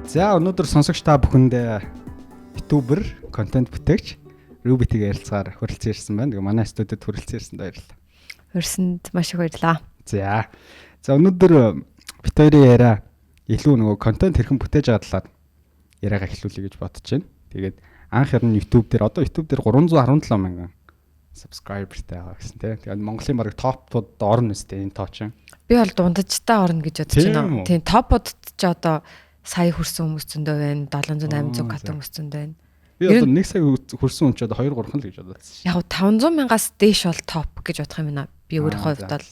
За, өнөөдөр сонсогч та бүхэнд YouTuber, контент бүтээгч Ruby-ийг ярилцгаар хүрэлцэн ирсэн байна. Тэгээ манай студид хүрэлцэн ирсэнд баярлалаа. Урьсанд маш их баярлалаа. За. За, өнөөдөр бит хоёрын яриа илүү нөгөө контент хэрхэн бүтээж байгаа талаар яриагаа эхлүүлье гэж бодож байна. Тэгээд анх ер нь YouTube дээр, одоо YouTube дээр 317 мянган subscriber-тай байгаа гэсэн, тийм. Тэгээд Монголын бараг топууд орно үстэй энэ тоо чинь. Би бол дундажтай орно гэж бодож байна. Тийм, топууд ч одоо сая хүрсэн хүмүүс зөндөө байна. 700 800 к хүмүүс зөндөө байна. Би одоо 1 сая хүрсэн хүн ч одоо 2 3 л гэж бодсон шин. Яг 500 мянгаас дээш бол топ гэж бодох юм байна. Би өөрийнхөө хувьд бол.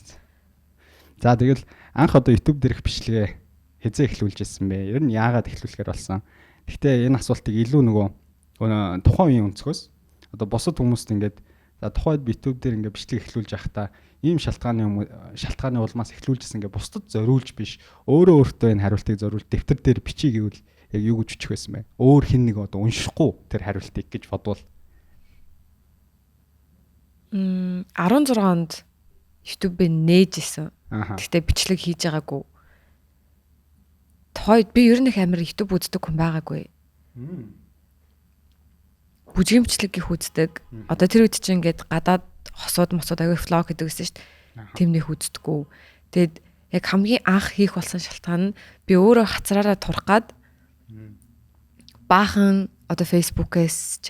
За, тэгэл анх одоо YouTube дээрх бичлэгээ хэзээ эхлүүлж ирсэн бэ? Ер нь яагаад эхлүүлэхээр болсон? Гэхдээ энэ асуултыг илүү нөгөө тухайн үеийн өнцгөөс, одоо бусад хүмүүст ингээд, за, тухайд YouTube дээр ингээд бичлэг эхлүүлж байхдаа ийм шалтгааны улмаас эхлүүлжсэн ингээд бусдад зориулж биш, өөрөө өөртөө энэ хариултыг зориулж дэвтэр дээр бичиж гэвэл яг юу гэж бичих байсан бэ? Өөр хэн нэг одоо уншихгүй тэр хариултыг гэж бодвол. 16 онд YouTube-ыг нээж исэн. Гэхдээ бичлэг хийж байгаагүй. Тухайд би ер нь их амар YouTube үздэг хүн байгаагүй. Бүжгийн бичлэг их үздэг. Одоо тэр үед чинь ингээд гадаад хосууд мосууд аягүй vlog гэдэг гэсэн шүү дээ. Тийм нэх үздэггүй. Тэгэд яг хамгийн анх хийх болсон шалтгаан нь би өөрөө хацраараа турах гад баахан одоо Facebook-ээс ч,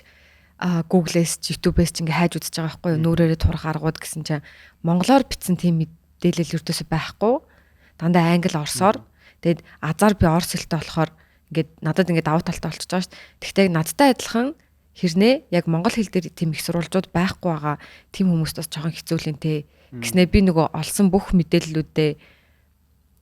Google-ээс ч, YouTube-ээс ч ингээ хайж үзэж байгаа байхгүй юу? Нүүрээрээ турах аргууд гэсэн чинь монголоор бичсэн тийм мэдээлэл ердөөсөө байхгүй. Дандаа англи, орсоор. Тэгэд азар би орос хэлтэй болохоор ингээд надад ингээд давуу талтай болчихж байгаа шүү дээ. Тэгтээ надтай адилхан хэрнээ яг монгол хэл дээр тийм их сурвалжууд байхгүй байгаа тийм хүмүүст бас жоохон хэцүү л энэ гэснээр би нөгөө олсон бүх мэдээллүүдээ,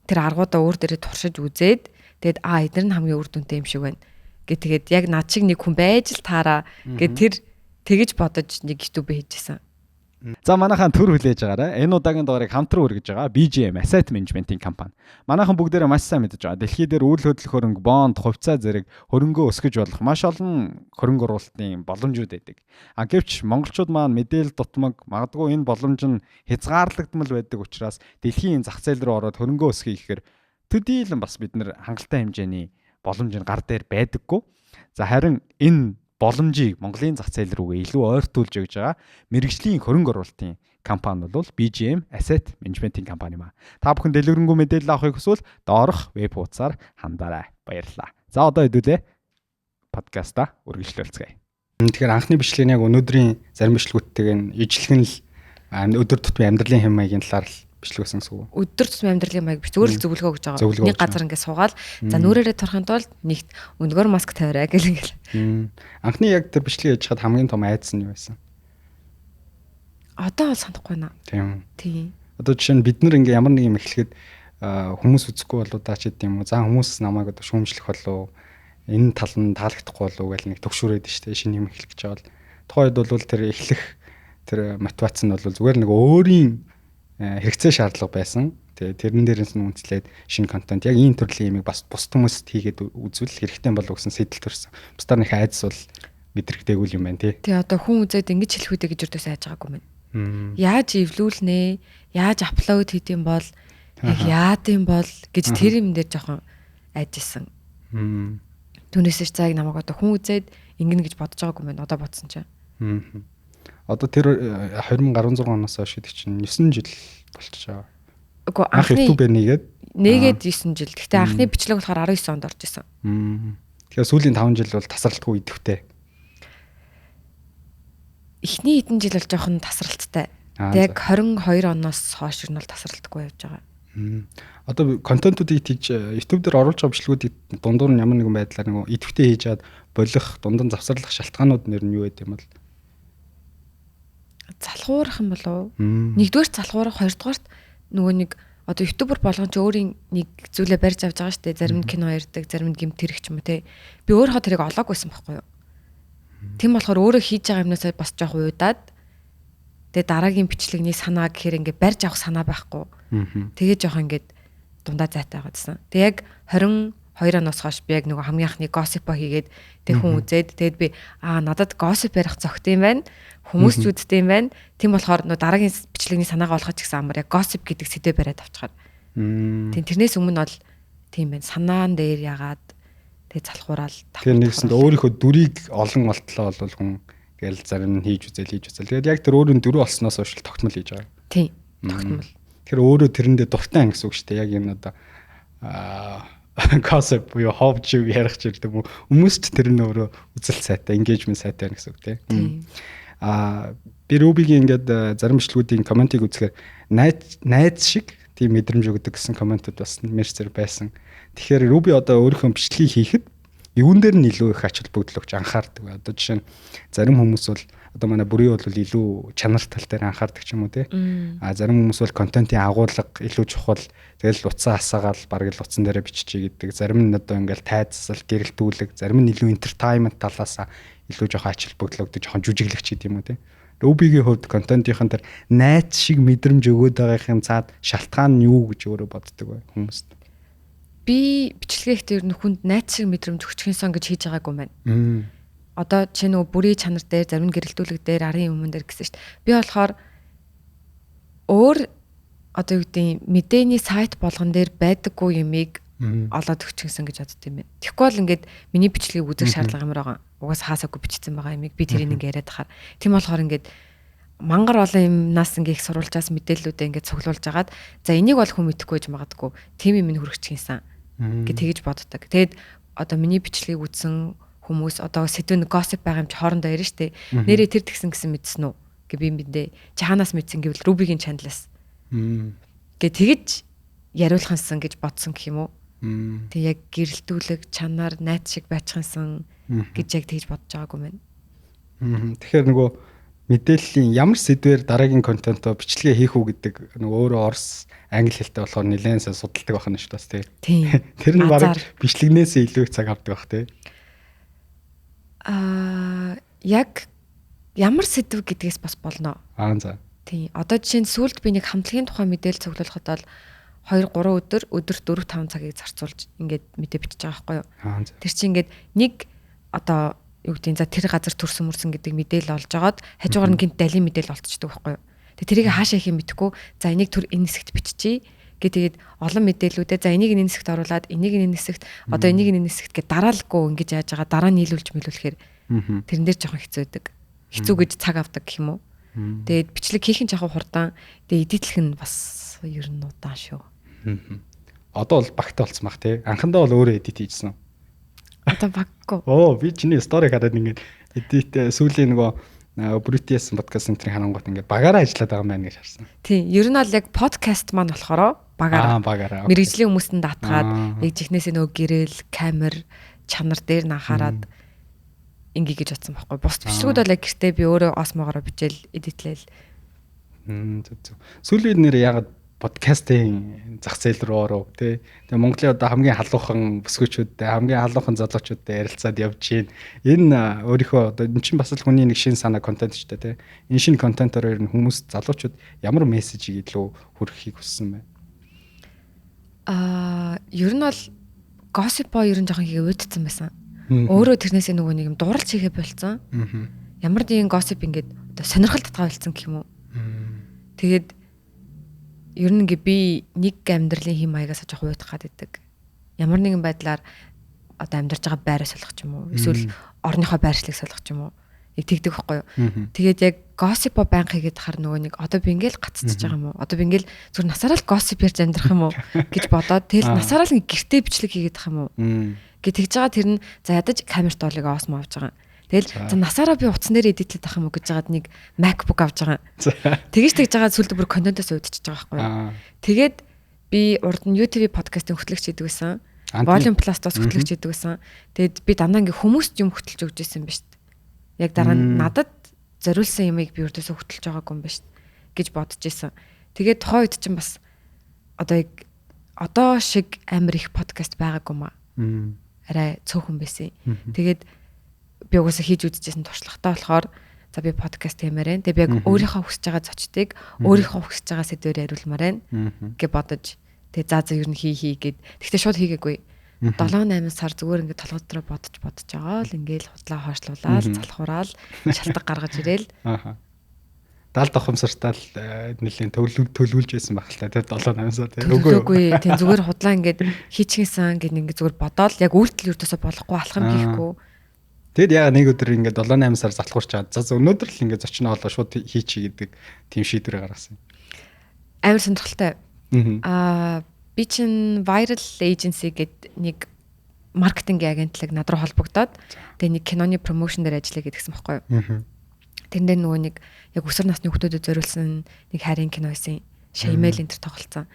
тэр аргуудаа өөр дээрээ туршиж үзээд, тэгээд эдгээр нь хамгийн үр дүнтэй юм шиг байна гэ, тэгээд яг над шиг нэг хүн байж л таараа гэ, тэр тэгэж бодож нэг YouTube хийжсэн. За, манайхан төр хүлээж байгаарай. Энэ удаагийн дугаарыг хамтран үргэж байгаа BGM Asset Management-ийн компани. Манайхан бүгдээрээ маш сайн мэдэж байгаа. Дэлхий дээр үйл хөдлөх хөрөнгө, бонд, хувьцаа зэрэг хөрөнгөө өсгөж болох маш олон хөрөнгө оруулалтын боломжууд байдаг. А гэвч монголчууд маань мэдээлэл дутмаг, магадгүй энэ боломж нь хязгаарлагдмал байдаг учраас дэлхийн зах зээл рүү ороод хөрөнгөө өсгөе гэхээр төдийлөн бас бид нэр хангалттай хэмжээний боломж нь гар дээр байдаггүй. За, харин энэ боломжийг Монголын зах зээл рүүгээ илүү ойртуулж өгж байгаа мэргэжлийн хөрөнгө оруулалтын компани бол BGM Asset Management-ийн компани юм а. Та бүхэн дэлгэрэнгүй мэдээлэл авахыг хүсвэл доорх веб хуудасаар хандаарай. Баярлалаа. За, одоо хэдүүлээ подкаста үргэлжлүүлцгээе. Тэгэхээр анхны бичлэг нь яг өнөөдрийн зарим бичлэгүүдтэйг нь ижлэгэн л өдөр тутмын амьдралын хэм маягийн талаар л бичлэг байсан гэсэн үг. Өдөр тутмын амьдралын маяг биш, зүгээр л зөвлөгөө өгж байгаа. Нэг газар ингээд суугаал, за, нүрээрээ турахын тулд нэгт өндгөр маск тавиарай гэл ингээл. Анхны яг тэр бичлэг хийж хад хамгийн том айдас нь юу байсан? Одоо бол санахгүй байна. Тийм. Тийм. Одоо жишээ нь бид нар ингээ ямар нэг юм эхлэхэд хүмүүс үзэхгүй болоо даа ч гэдэм юм уу. За, хүмүүс намайг одоо шүүмжлэх болов, энэ тал нь таалагдахгүй болов гэл нэг төгшүүрээд штэ, шинэ юм эхлэх гэж байгаа бол тухайн үед бол тэр эхлэх тэр мотивац нь бол зүгээр нэг өөрийн хэрэгцээ шаардлага байсан. Тэгээ тэрэн дээрээс нь үндэслээд шинэ контент, яг ийм төрлийн юмыг бас бусад хүмүүст хийгээд үзвэл хэрэгтэй болов гэсэн сэтэл төрсэн. Бусдаар нэг айдас бол мэдрэгдээгүй юм байна, тий. Тий, одоо хүн үзээд ингэж хэлэх үү гэж өрдөөс айж байгаагүй юм. Яаж эвлүүлнэ? Яаж upload хийх юм бол, яг яад юм бол гэж тэр юм дээр жоохон айж исэн. Түүнээс ч зааг намайг одоо хүн үзээд ингэнэ гэж бодож байгаагүй юм байна. Одоо бодсон чинь. Одоо тэр 2016 оноос хойш гэдэг чинь 9 жил болчихж байгаа. Үгүй, анх YouTube-ээр нээгээд 9 жил. Гэхдээ анхны бичлэг болохоор 19 онд орж исэн. Тэгэхээр сүүлийн 5 жил бол тасралтгүй идэвхтэй. Эхний хэдэн жил бол жоохон тасралттай. Яг 22 оноос хойш нь бол тасралтгүй явж байгаа. Одоо контентуудыг тийж YouTube дээр оруулж байгаа бичлэгүүдийг дундуур нь ямар нэгэн байдлаар нэг идэвхтэй хийж чад болох, дунд нь завсарлах шалтгаанууд нэр нь юу байд юм бол? Залхуурах юм болов уу? Нэгдүгээр залхуурах, хоёрдугаарт нөгөө нэг одоо YouTuber болгон ч өөрийн нэг зүйлээ барьж авч байгаа шүү дээ. Зарим нь кино ярьдаг, зарим нь гэмт хэрэг ч юм уу те. Би өөрийнхөө тэрийг олоогүйсэн байхгүй юу? Тийм болохоор өөрөө хийж байгаа юмнасаа бас жоох уйдаад, тэгээ дараагийн бичлэгний санаа гэхээр ингээ барьж авах санаа байхгүй. Тэгээ жоох ингээд дундаа зайтай байгаадсан. Тэгээ яг 22 оноос хойш би яг нөгөө хамгийн анхны gossip хийгээд, тэг хүн үзээд, тэгээд би надад gossip ярих зохит юм байна. Хүмүүс ч үздэг юм байна. Тийм болохоор нөгөө дараагийн бичлэгний санаагаа олоход ч гэсэн амар, яг gossip гэдэг сэдвээ бариад авчихаар. Тийм, тэрнээс өмнө бол тийм байна. Санаан дээр ягаад Тэгээ залхуураал. Тэгэхээр нэгсэнд өөрийнхөө дүрийг олон олтлоо бол хүн тэгэл зарим нь хийж үзэл. Тэгээд яг тэр өөрийн дүрээ олсноос хойш тогтмол хийж байгаа. Тийм. Тогтмол. Тэгэхээр өөрөө тэрэндээ дуртай гэсэн үг шүү дээ. Яг энэ одоо gossip буюу ховж ярих ч гэдэг юм уу. Хүмүүст тэр нь өөрөө үзэл сайтай, engagement сайтай байна гэсэн үг тийм. Би Ruby-гийн ингээд зарим бичлэгүүдийн комментиг үзэхээр найз шиг тийм мэдрэмж өгдөг гэсэн комментууд бас мэрсэр байсан. Тэгэхээр Ruby одоо өөрийнхөө бичлэгийг хийхэд юун дээр нь илүү их ач холбогдол өгч анхаардаг вэ? Одоо жишээ нь зарим хүмүүс бол одоо манай бүрийн бол илүү чанар тал дээр анхаардаг ч юм уу тий. А зарим хүмүүс бол контентын агуулга илүү чухал. Тэгэл утсаа асаагаал бараг л утсан дээрээ биччихье гэдэг. Зарим нь одоо ингээл тайзсал, гэрэлтүүлэг, зарим нь илүү entertainment талаас илүү жоохон ач холбогдол өгдөг, жоохон жүжиглэгч гэдэг юм уу тий. Ruby-гийн хувьд контентынхан тэр найз шиг мэдрэмж өгөөд байгаагийн цаад шалтгаан нь юу гэж өөрөө боддог вэ хүмүүст? Би бичлэгээхдээ ер нь хүнд найз шиг мэдрэмж өгчихсэн гэж хийж байгаагүй юм байна. Одоо чи нөгөө бүрийн чанар дээр, зарим гэрэлтүүлэг дээр, арын юмн дээр гэсэн шүү дээ. Би болохоор өөр одоо юу гэдэг мэдээний сайт болгон дээр байдаггүй юмыг олоод өгчихсэн гэж бодд юм байна. Тэгэхгүй бол ингээд миний бичлэгийг үзэх шаардлага ямар байгаа. Угаас хаасаагүй бичсэн байгаа юмыг би тэрийг ингээд яриад хахаар. Тийм болохоор ингээд мангар олон юмнаас ингээ их сурвалжаас мэдээллүүдээ ингээд цуглуулж агаад за энийг бол хүн мэдэхгүй гэж магадгүй. Тийм юм хүргэчихсэн гэж тэгэж боддог. Тэгээд одоо миний бичлэгийг үзсэн хүмүүс одоо сэдвэн gossip байгаа юм чи хоорондоо ярина штэ. Нэрээ тэр тэгсэн гэсэн мэдсэн үү гэ би мэдээ. Чи хаанаас мэдсэн гэвэл Ruby-гийн channel-аас. Гэ тэгэж яриулахансан гэж бодсон гэх юм уу? Тэг яг гэрэлтүүлэг, чанар, найз шиг байчихсан гэж яг тэгж бодож байгаагүй юм байна. Тэгэхээр нөгөө мэдээллийн ямар сэдвээр дараагийн контентоо бичлэгээ хийх үү гэдэг нөгөө өөрөө орс англи хэлтэй болохоор нэлээд сайн судалдаг байх нь шүү дээ бас тий. Тэр нь бараг бичлэгнээс илүү их цаг авдаг байх тий. Яг ямар сэдв гэдгээс бас болно. Аа за. Тийм. Одоо жишээ нь сүүлд би нэг хамтлагийн тухай мэдээлэл цуглуулахад бол 2 3 өдөр өдөрт 4 5 цагийг зарцуулж ингээд мэдээ бичиж байгаа байхгүй юу? Тэр чинь ингээд нэг одоо юу гэдэг за тэр газар төрсөн мөрсөн гэдэг мэдээлэл олж агаад хажуугаар нь гинт далийн мэдээлэл олцчихдаг байхгүй юу? Тэгээ тэрийг хаашаа их юм мэдэхгүй за энийг төр энэ хэсэгт биччихье гэ тэгээд олон мэдээллүүдээ за энийг энэ хэсэгт оруулаад энийг энэ хэсэгт одоо энийг энэ хэсэгт гэ дараалгүй ингэж яаж байгаа дараа нийлүүлж мэлүүлэхээр тэрэн дээр жоохон хэцүү байдаг. Хэцүү гэж цаг авдаг гэх юм уу? Тэгээд бичлэг хийх нь жоохон хурдан. Тэгээд эдитлэх нь бас ер нь удаан шүү. Одоо бол багтай болцсон бах тий. Анхандаа бол өөрөө эдит хийжсэн. Одоо баггүй. Оо би чиний стори хараад ингээд эдит сүүлийн нөгөө Бритиэс подкаст центрийн харангуут ингээд багаараа ажиллаад байгаа юм байна гэж харсан. Тийм, ер нь бол яг подкаст маань болохоор багаараа. Багаараа. Мэргэжлийн хүмүүст нь даатгаад яг жихнээсээ нөгөө гэрэл, камер, чанар дээр нь анхаарад ингээ гэж бодсон байхгүй. Бус бичлэгүүд бол яг гэртээ би өөрөө осмогоороо бичээл, эдитлээл. Зөв зөв. Сүүлийн нэр яагаад подкастын зах зээл рүү оров тий. Тэгээ Монголын одоо хамгийн халуухан бүсгүүчүүдтэй, хамгийн халуухан залуучуудтай ярилцаад явж гин. Энэ өөрийнхөө одоо эн чинь бас л хүний нэг шинэ санаа контент ч тий. Энэ шинэ контентоор ер нь хүмүүс залуучууд ямар мессежийг илүү хүргэхийг хүссэн бэ? Ер нь бол gossip-о ер нь жоохон хийгээ уйдсан байсан. Өөрөө тэрнээсээ нөгөө нэг юм дууралж хийгээ болцсон. Ямар нэгэн gossip ингээд одоо сонирхол татгаа болцсон гэх юм уу? Тэгээд ер нь ингээ би нэг амьдралын хэм маягаас жоох уйдах гад идэг. Ямар нэгэн байдлаар одоо амьдарч байгаа байраа солих ч юм уу? Эсвэл орныхоо байршлыг солих ч юм уу? Яг тэгдэг байхгүй юу? Тэгээд яг gossip-о байнга хийгээд хахаар нөгөө нэг одоо би ингээл гацчихж байгаа юм уу? Одоо би ингээл зүгээр насаараа л gossip ярьж амьдрах юм уу гэж бодоод тэгэл насаараа л ингээ гэртээ бичлэг хийгээд ах юм уу? Гэ тэгж байгаа тэр нь за ядаж камерт олыг осмо авч байгаа. Тэгэл за насаараа би утсан дээр эдитлээд ах юм уу гэж жагаад нэг MacBook авч байгаа. Тэгэж тэгж байгаа сүлд бүр контентоос уйдчихж байгаа байхгүй юу. Тэгээд би урд нь UTV подкастын хөтлөгч хийдэг байсан. Volume Plus-тос хөтлөгч хийдэг байсан. Тэгээд би дандаа ингээ хүмүүст юм хөтлөж өгч байсан юм ба шүү дээ. Яг дараа нь надад зориулсан юмыг би өрдөөсөө хөтлөж байгаагүй юм ба шүү гэж бодож исэн. Тэгээд тухайн үед чинь бас одоо яг одоо шиг амар их подкаст байгаагүй маа. Арай цөөхөн байсан. Тэгээд би угаасаа хийж үзчихсэн туршлагатай болохоор за би подкаст хиймээр байна. Тэгээ би яг өөрийнхөө хүсэж байгаа зочдыг өөрийнхөө хүсэж байгаа сэдвээр яриулмаар байна гэж бодож тэгээ за ер нь хий гэд. Тэгтээ шууд хийгээгүй. 7 8 сар зүгээр ингээд толгой дотроо бодож байгаа л ингээл худлаа хойшлуулаад залхуураад шалтгаан гаргаж ирээл. Ааха. Даалд ухамсартаа л нэлийн төлөвлөж байсан байх л та тэр 7 8 сар тийм үгүй юу? Үгүй тийм зүгээр худлаа ингээд хийчихсэн ингээд ингээд зүгээр бодоол яг үйлдэл ердөөсө болохгүй алхам хийхгүй. Тэгэд яга нэг өдөр ингээд 7 8 сар залхуурчаад за өнөөдөр л ингээд зочноо олоо шууд хийчихье гэдэг тийм шийдвэр гаргасан. Амар сонирхолтой. Аа би чин Viral Agency гэд нэг маркетинг агентлаг над руу холбогдоод тэгээ нэг киноны promotion дээр ажиллая гэдгсэн байхгүй юу. Тэрэн дээр нөгөө нэг яг өсвөр насны хүүхдүүдэд зориулсан нэг хайрын кино байсан. Шаймэл энэ төр тоглолцсон.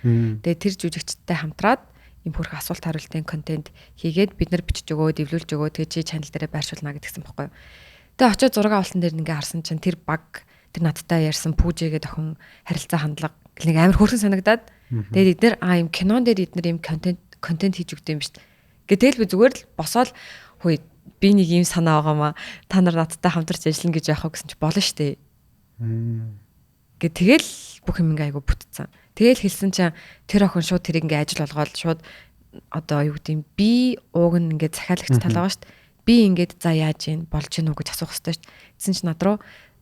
Тэгээ тэр жүжигчдтэй хамтраад ийм хөрх асуулт хариултын контент хийгээд бид нар бичиж өгөө, дэвлүүлж өгөө, тэгээ чи channel дээрээ байршуулна гэдгсэн байхгүй юу. Тэгээ очиод зураг авалтан дээр ингээ харсан чинь тэр баг тэр надтай ярьсан пүүжээгээ охин харилцаа хандлага гэл нэг амар хөөрхөн санагдаад тэгээд эднэр ийм кинон дээр эднэр ийм контент хийж өгдөг юм шүү дээ. Гэтэл би зүгээр л босоод хөөе би нэг ийм санаа байгаамаа та нар надтай хамтарч ажиллана гэж яах вэ гэсэн чи болно шүү дээ. Гэ тэгэл бүх юм ингээ айгу бүтцэн. Тэгэл хэлсэн чинь тэр охин шууд тэр ингээ ажил болгоод шууд одоо юу гэдэг юм би ууг нь ингээ захиалагч тал байгаа шүү дээ. Би ингээд за яаж ийн болж гин үү гэж асуух хэрэгтэй шүү дээ. Тэгсэн чинь над руу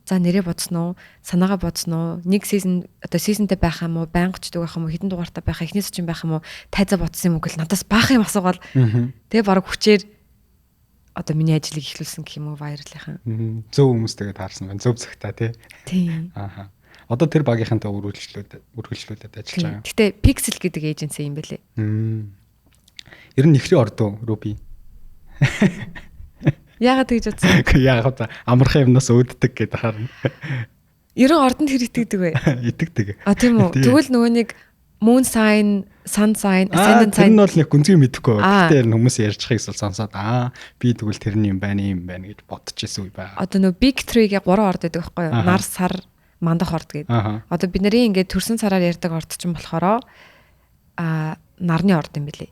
за нэрээ бодсон уу? Санаагаа бодсон уу? Нэг сизон одоо сизонтэй байх юм уу? Байнга очдөг байх юм уу? Хэдэн дугаартай байх, эхний сучин байх юм уу? Тайзаа бодсон юм уу гэл надаас баах юм асуугаал. Тэгээ бараг хүчээр одоо миний ажлыг эхлүүлсэн гэх юм уу вайрлынхан. Зөв хүмүүстэйгээ таарсан байна. Зөв цагтаа тий. Тийм. Ааха. Одоо тэр багийнхантай үргэлжлүүлээд ажиллаж байгаа. Гэтэ Pixel гэдэг эйженси юм бэлээ. Ер нь ихрийн ордоо Руби. Яагаад тэгж бодсон? Яагаад амархан юмнаас үүддэг гэдэг харна. Ер нь ордонд хэр итгэдэг вэ? Итгэдэг. А тийм үү. Тэгвэл нөгөө нэг moon sign, sun sign, ascendant sign. Тэр нь бол нэг гүнзгий мэдэхгүй. Гэхдээ хүмүүс ярьж байгааг л сонсоод би тэгвэл тэрний юм байна юм байна гэж бодож исэн үе байгаа. Одоо нөгөө big 3-гээ 3 орд байдаг байхгүй юу? Нар, сар, мандах орд гэдэг. Одоо бид нарын ингээд төрсөн сараар ярьдаг орд чинь болохоор нарны орд юм бэлээ.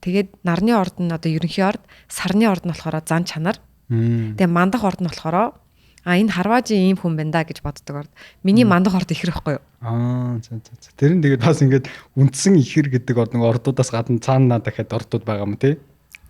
Тэгээд нарны орд нь одоо ерөнхий орд, сарны орд нь болохоор зан чанар. Тэгээд мандах орд нь болохоор энэ харваажийн ийм хүн байна да гэж боддог орд. Миний мандах орд ихэр байхгүй юу? За за за. Тэр нь тэгээд бас ингээд үндсэн ихэр гэдэг орд нэг ордуудаас гадна цаанаа дахиад ордууд байгаа юм тий?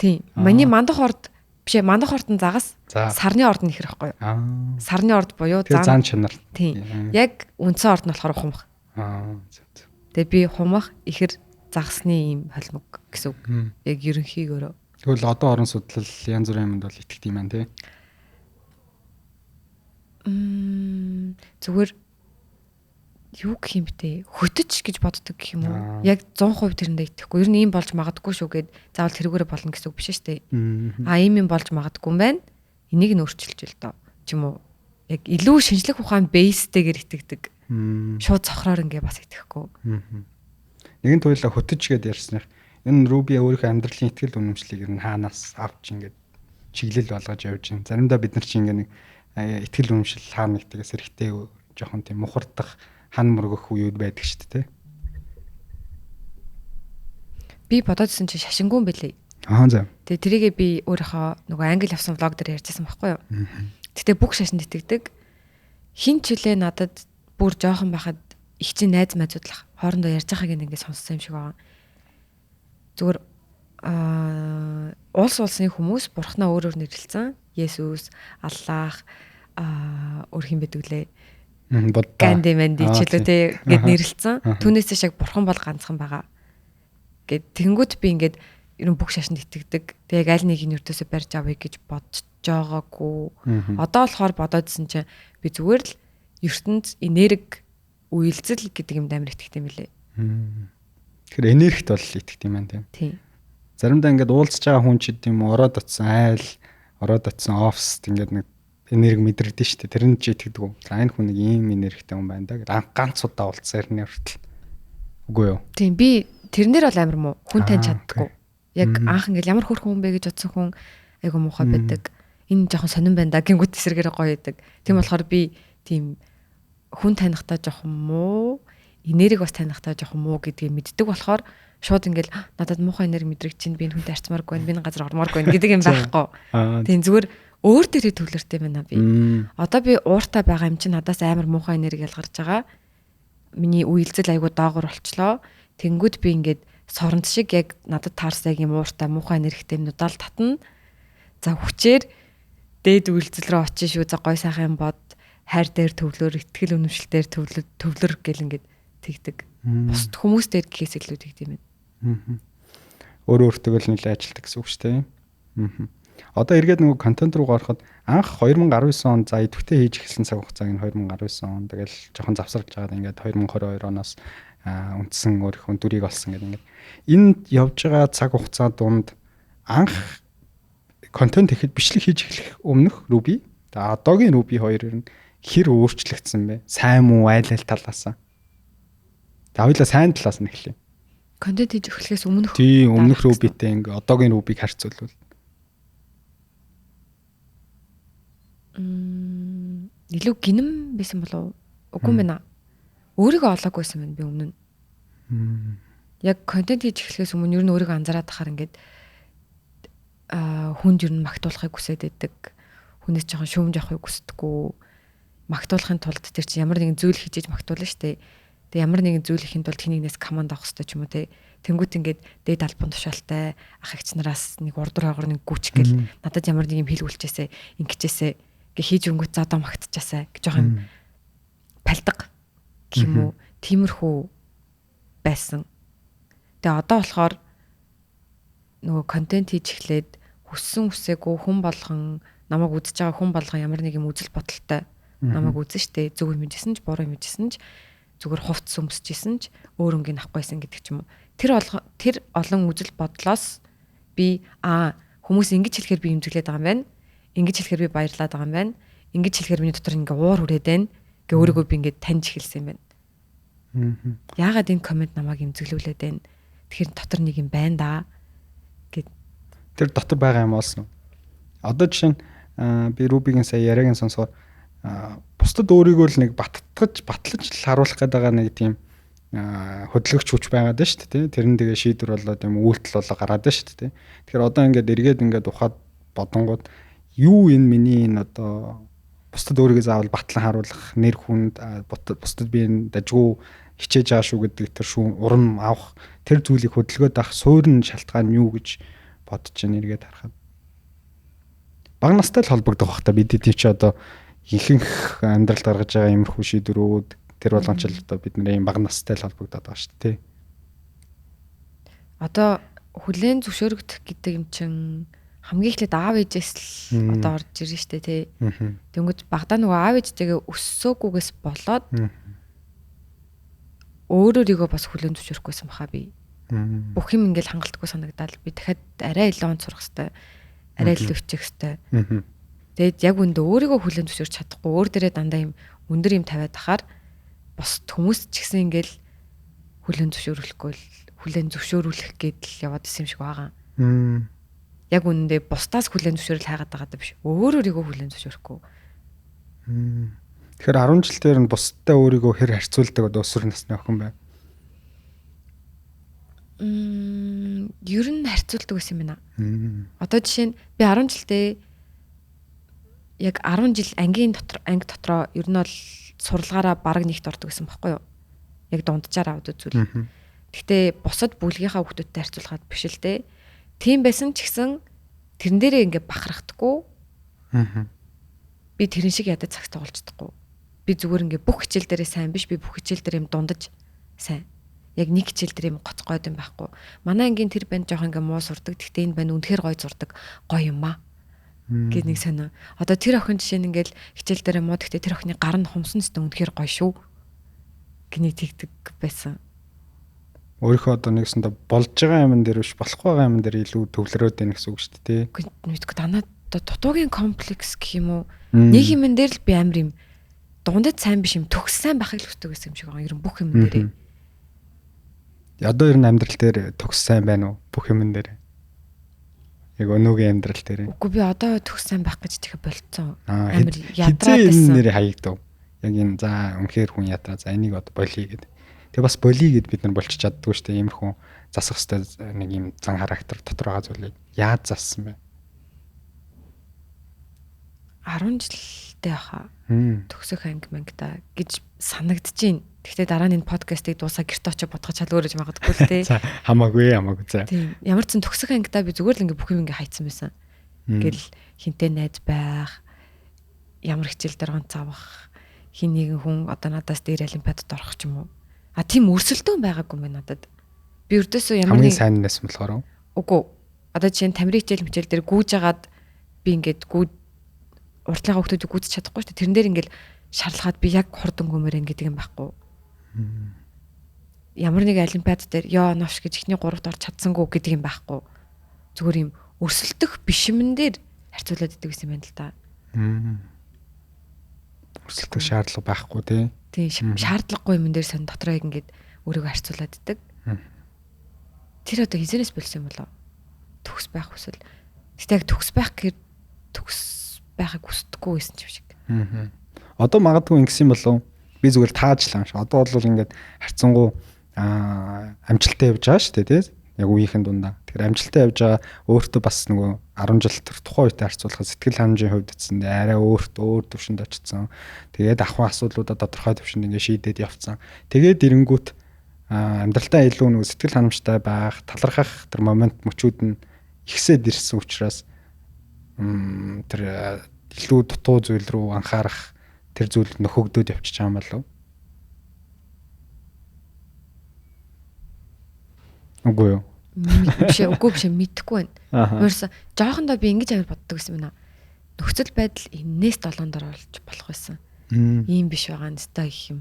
Тийм. Миний мандах орд биш ээ, мандах орд нь загас, сарны орд нь ихэр байхгүй юу? Сарны орд буюу зан чанар. Тийм. Яг үндсэн орд нь болохоор хумх. За за. Тэгээд би хумх, ихэр, загасны ийм холимог гэсэн үг. Яг ерөнхийгөөрөө. Тэгвэл одоо орон судлал янз бүрийн юмд бол итгэдэг юм байна тий? Зүгээр юу гэх юм бэ? Хөтөч гэж боддог гэх юм уу? Яг 100% тэрэндээ итгэхгүй. Ер нь ийм болж магадгүй шүү гэд заавал тэрүүгээрээ болно гэсэн үг биш шүү дээ. Ийм юм болж магадгүй юм байна. Энийг нь өөрчилж л доо. Ч юм уу. Яг илүү шинжлэх ухаан бейстэйгээр итгэдэг. Шууд цохроор ингээ бас итгэхгүй. Нэгэн туйлаа хөтөч гэд ярьсных. Энэ Руби өөрийнхөө амьдралын итгэл үнэмшлийг ер нь хаанаас авч ингээд чиглэл болгож явж байна. Заримдаа бид нар чинь ингээ нэг итгэл үнэмшил хаана нэгтээс хэрэгтэй жоохон тийм мухардах, хан мөргөх үеуд байдаг шүү дээ. Би бодоодсэн чинь шашингүй юм бэлээ. За. Тэгээ тэрийгээ би өөрийнхөө нөгөө англи явсан влог дээр ярьжсэн байхгүй юу? Гэтэ бүх шашинд итгэдэг. Хин ч үлээ надад бүр жоохон байхад их чинь найз майзуудлах хоорондоо ярьж байгааг ингээд сонссон юм шиг байгаа. Зүгээр улс улсын хүмүүс бурхнаа өөрөөр нэрлэлсэн. Есүс, Аллах, өөр хин байдаг лээ. Ганди манди ч үлээ те гэд нэрлэлсэн. Түүнээс шиг бурхан бол ганцхан байгаа. Гэд тэгэнгүүт би ингээд ер нь бүх шашинд итгэдэг. Тэг яг аль нэг нь өртөөсөө барьж авъя гэж бодож байгаагүй. Одоо болохоор бодоодсэн чинь би зүгээр л ертөнд энерги үйлзэл гэдэг юмд амар итгэдэг юм лээ. Тэгэхээр энергит бол итгэдэг юм байна тийм. Тийм. Заримдаа ингээд уулзж байгаа хүн ч гэдэм юм ороод очсон айл, ороод очсон оффист ингээд нэг энерги мэдрэгдэн шүү дээ. Тэрэнд чи итгэдэг үү? За энэ хүн нэг ийм энергитэй хүн байна да гэж ганц удаа уулзсан хэрнээ хүртэл. Үгүй юу? Тийм би тэрнэр бол амар муу. Хүн таньж чаддаггүй. Яг анх ингээд ямар хөрхөн хүн бэ гэж бодсон хүн айгу муухай байдаг. Энэ жоохон сонирн байна да гингүүт эсэргээрээ гоё идэг. Тийм болохоор би тийм хүн танихдаа жоохон муу, энерги бас танихдаа жоохон муу гэдгийг мэддэг болохоор шууд ингээл надад муухай энерги мэдрэгч чинь би энэ хүнтэй харьцмааргүй байна, би энэ газар ормооргүй байна гэдэг юм байхгүй. Тийм зүгээр өөр дээрээ төвлөртэй байна би. Одоо би ууртай байгаа юм чинь надаас амар муухай энерги ялгарч байгаа. Миний үйлзэл айгу доогор болчлоо. Тэнгүүд би ингээд соронд шиг яг надад таарсан яг юм ууртай муухай энергитэй юмнуудаа л татна. За хүчээр дээд үйлзэл рүү очиж шүү. За гой сайхан юм бод. Хайр дээр төвлөр, итгэл үнэмшил дээр төвлөр гэл ингээд тэгдэг. Бусд хүмүүс дээр гэхээс илүү тэгдэм юм байна. Өөрөө өөртөө л нэлээд ажилтдаг гэсэн үг шүү дээ. Одоо эргээд нөгөө контент руу гарахад анх 2019 он за идэвхтэй хийж эхэлсэн цаг хугацааг нь 2019 он тэгэл жоохон завсарлаж байгаад ингээд 2022 оноос үндсэн өөрийнхөө дүрийг олсон гэдэг ингээд энэ явж байгаа цаг хугацаа дунд анх контент ихэд бичлэг хийж эхлэх өмнөх Ruby тэгээ одоогийн Ruby хоёр ер нь хэр өөрчлөгдсөн бэ? Сайн муу айл айл талаас. Тэгээ хоёлаа сайн талаас нь эхлэе. Контент хийж эхлэхээс өмнөх. Тийм, өмнөх Ruby-тэй ингээ одоогийн Ruby-г харьцуулбал. Илүү гинэм байсан болов уу? Үгүй юм байна. Өөрийгөө олоогүйсэн байна би өмнө нь. Яг контент хийж эхлэхээс өмнө ер нь өөрийгөө анзаараад тахаар ингээд хүнд ер нь магтуулахыг хүсээд байдаг. Хүнээс жоохон шүүмж авахыг хүсдэггүй. Магтуулахын тулд тэр чинь ямар нэгэн зүйл хийж магтуулна шүү дээ. Тэгээ ямар нэгэн зүйл хийхин тулд хин нэгнээс команд авах хэрэгтэй ч юм уу те. Тэнгүүт ингээд дээд албан тушаалтай ах эгч нараас нэг урдуур хаагур нэг гүч гэл надад ямар нэг юм хэлгүүлчээсэ ингэчээсэ гэ хийж өнгөт за одоо магтчихаасай гэж жоох юм палдаг гэх юм уу, тиймэрхүү байсан. Тэгээ одоо болохоор нөгөө контент хийж эхлээд хүссэн хүсээгүй хүн болгон намайг үзэж байгаа хүн болгон ямар нэг юм үзэл бодолтой намайг үзэн штэ. Зөв юм хийжсэн ч буруу юм хийжсэн ч зүгээр хувцс өмсөжсэн ч өөр өнгийг авахгүйсэн гэдэг ч юм уу. Тэр олон үзэл бодлоос би хүмүүс ингэж хэлэхээр би имзэглээд байгаа юм байна. Ингэж хэлэхээр би баярлаад байгаа юм байна. Ингэж хэлэхээр миний дотор ингээ уур хүрээд байна гэ өөрийгөө би ингээ таньж эхэлсэн юм байна. Яагаад энэ коммент намайг имзэглүүлээд байна? Тэгэхээр дотор нэг юм байна да гэд. Тэр дотор байгаа юм олсон уу? Одоо жишээ нь би Рубигийн сая яриаг нь сонсохоор бусдад өөрийгөө л нэг баттгаж батлаж л харуулах гэдэг байгаа нэг тийм хөдөлгөгч хүч байгаад байна шүү дээ. Тэр нь тэгээ шийдвэр болоод юм үйлдэл болоо гараад байна шүү дээ. Тэгэхээр одоо ингээд эргээд ингээд ухаад бодонгууд юу энэ миний энэ одоо бусдад өөрийгөө заавал батлан харуулах нэр хүнд бусдад би энэ дажгүй хичээж байгаа шүү гэдэг тэр шүүн урам авах тэр зүйлийг хөдөлгөөд авах суурин шалтгаан нь юу гэж бодож байна эргээд харахад. Бага настай л холбогдох бах та бид тийм чи одоо ихэнх амьдралд гаргаж байгаа иймэрхүү шийдвэрүүд тэр болгон ч л одоо бид нэр ийм бага настай л холбогдоод байгаа шүү дээ. Одоо хүлээн зөвшөөрөгдөх гэдэг юм чин хамгийн эхлээд аав ээжээс л одоо орж ирнэ шүү дээ тий. Тэнгүүд багадаа нөгөө аав ээжтэйгээ өссөөгүйгээс болоод өөрөөрийгөө бас хүлээн зөвшөөрөхгүйсэн баха би. Бүх юм ингээл хангалтгүй санагдаал би дахиад арай илүү онц сурах хэвээр, арай илүү хичээх хэвээр. Тэгээд яг үндэ өөрийгөө хүлээн зөвшөөрч чадахгүй өөр дээрээ дандаа юм өндөр юм тавиад ахаар бус хүмүүс ч гэсэн ингээл хүлээн зөвшөөрөхгүй л хүлээн зөвшөөрүүлэх гэдэл яваад исэн юм шиг байгаа. Яг үнэндээ бусдаас хүлээн зөвшөөрөл хайгаад байгаа даа биш. Өөр өөрийгөө хүлээн зөвшөөрөхгүй. Тэгэхээр 10 жил дээр нь бусдтай өөрийгөө хэр харьцуулдаг одоо өсвөр насны охин байв? Ер нь харьцуулдаг байсан юм байна. Одоо жишээ нь би 10 жилдээ яг 10 жил ангийн дотор анги дотроо ер нь бол сурлагаараа бараг нэгт ордог гэсэн баггүй юу? Яг дунджаар аваад үзвэл. Гэхдээ бусад бүлгийнхаа хүүхдүүдтэй харьцуулахад биш л дээ. Тийм байсан ч гэсэн тэрэн дээрээ ингээ бахархдаггүй. Би тэрэн шиг ядаж цагт тоглож чадахгүй. Би зүгээр ингээ бүх хичээл дээрээ сайн биш, би бүх хичээл дээр юм дундаж сайн. Яг нэг хичээл дээр юм гоц гойд юм байхгүй. Манай ангийн тэр банд жоох ингээ муу сурдаг. Гэхдээ энэ банд үнэхээр гой зурдаг. Гой юм аа. Гэт нэг сонио. Одоо тэр охин жишээ нь ингээл хичээл дээрээ муу, гэхдээ тэр охины гар нь хумсан ч үнэхээр гоё шүү. Гэний тэгдэг байсан. Өөрийнхөө одоо нэгсэндээ болж байгаа юм дээр биш болохгүй байгаа юм дээр илүү төвлөрөөд байна гэсэн үг шүү дээ. Үгүй мэдгүй данаа одоо дутуугийн комплекс гэх юм уу? Нэг юм дээр л би амар юм дундад сайн биш юм төгс сайн байхыг л хүсдэг байсан юм шиг байгаа. Ер нь бүх юм дээрээ. Одоо ер нь амьдрал дээр төгс сайн байна уу? Бүх юм дээр. Яг өнөөгийн амьдрал дээр. Үгүй би одоо төгс сайн байх гэж тэгэхээр болцсон. Амар ядраад байсан. Нэр хаягдав. Яг энэ за үнэхээр хүн ядраа. За энийг одоо болиё гэдэг. Тэгээ бас болиё гэд бид нар болчих чаддгүй шүү дээ. Иймэрхүү засах хэвээр нэг юм зан характер дотор байгаа зүйлийг яаж зассан бэ? 10 жилтэй хаа. Төгсөх анги мангада гэж санагдчихээн. Гэхдээ дараа нь энэ подкастыг дуусаа гэрте очиж бодох чал өөрөж магадгүй л дээ. За хамаагүй хамаагүй за. Тийм. Ямар ч сан төгсөх ангидаа би зүгээр л ингээ бүх юм ингээ хайцсан байсан. Ингээл хинтээ найз байх, ямар хичээл дээр онц авах, Хин нэгэн хүн одоо надаас дээр олимпиадад орох ч юм уу. А тийм өрсөлдөөн байгаагүй юм байна надад. Би өрдөөсөө ямар нэг хамгийн сайн нэс болохоор үгүй. Одоо жишээ нь тамирын хичээл мчээл дээр гүйж агаад би ингээд гүйд уртлынхаа хүмүүсийг гүйцэж чадахгүй шүү дээ. Тэрэн дээр ингээд шарлагаад би яг хурдан гүмээр гэдэг юм байхгүй. Ямар нэг олимпиад дээр ёо новш гэж эхний 3-т орж чадсангүй гэдэг юм байхгүй. Зүгээр юм өрсөлдөх бишмэн дээр харьцуулаад идэг гэсэн юм байна л да. Өрсөлдөх шаардлага байхгүй тий. Тий, шаардлагагүй юм дээр сан дотроо яг ингээд өөрийгөө харьцуулаад идэг. Тэр одоо хизэнээс болсон юм болоо? Төгс байх хүсэл. Гэтэ яг төгс байх гэхээр төгс байхыг хүсдэггүй байсан юм шиг. Одоо магадгүй ингэсэн болов. Би зүгээр таажлаа юм шиг. Одоо бол ингээд харьцангуй амжилттай явж байгаа шүү дээ тий. Яг үеийнхэн дундаа. Тэгэхээр амжилттай явж байгаа өөртөө бас нөгөө 10 жил тэр тухайн үетэй харьцуулахад сэтгэл хангамжийн хувьд эцэндээ арай өөр төвшөнд очсон. Тэгээд ахуй асуудлуудаа тодорхой төвшөнд ингээд шийдээд явцсан. Тэгээд эренгүүт амьдралтаа илүү нөгөө сэтгэл ханамжтай байх, талархах тэр момент мөчүүд нь ихсээд ирсэн учраас тэр илүү дутуу зүйл рүү анхаарах тэр зүйл нөхөгдөөд явчих юм болов. Үгүй юу? Биш үгүй биш мэдэхгүй байна. Өөрөөсөө жоохондоо би ингэж амар боддог гэсэн юм байна. Нөхцөл байдал энээс долоон дор болж болох байсан. Ийм биш байгаа нь өстой их юм.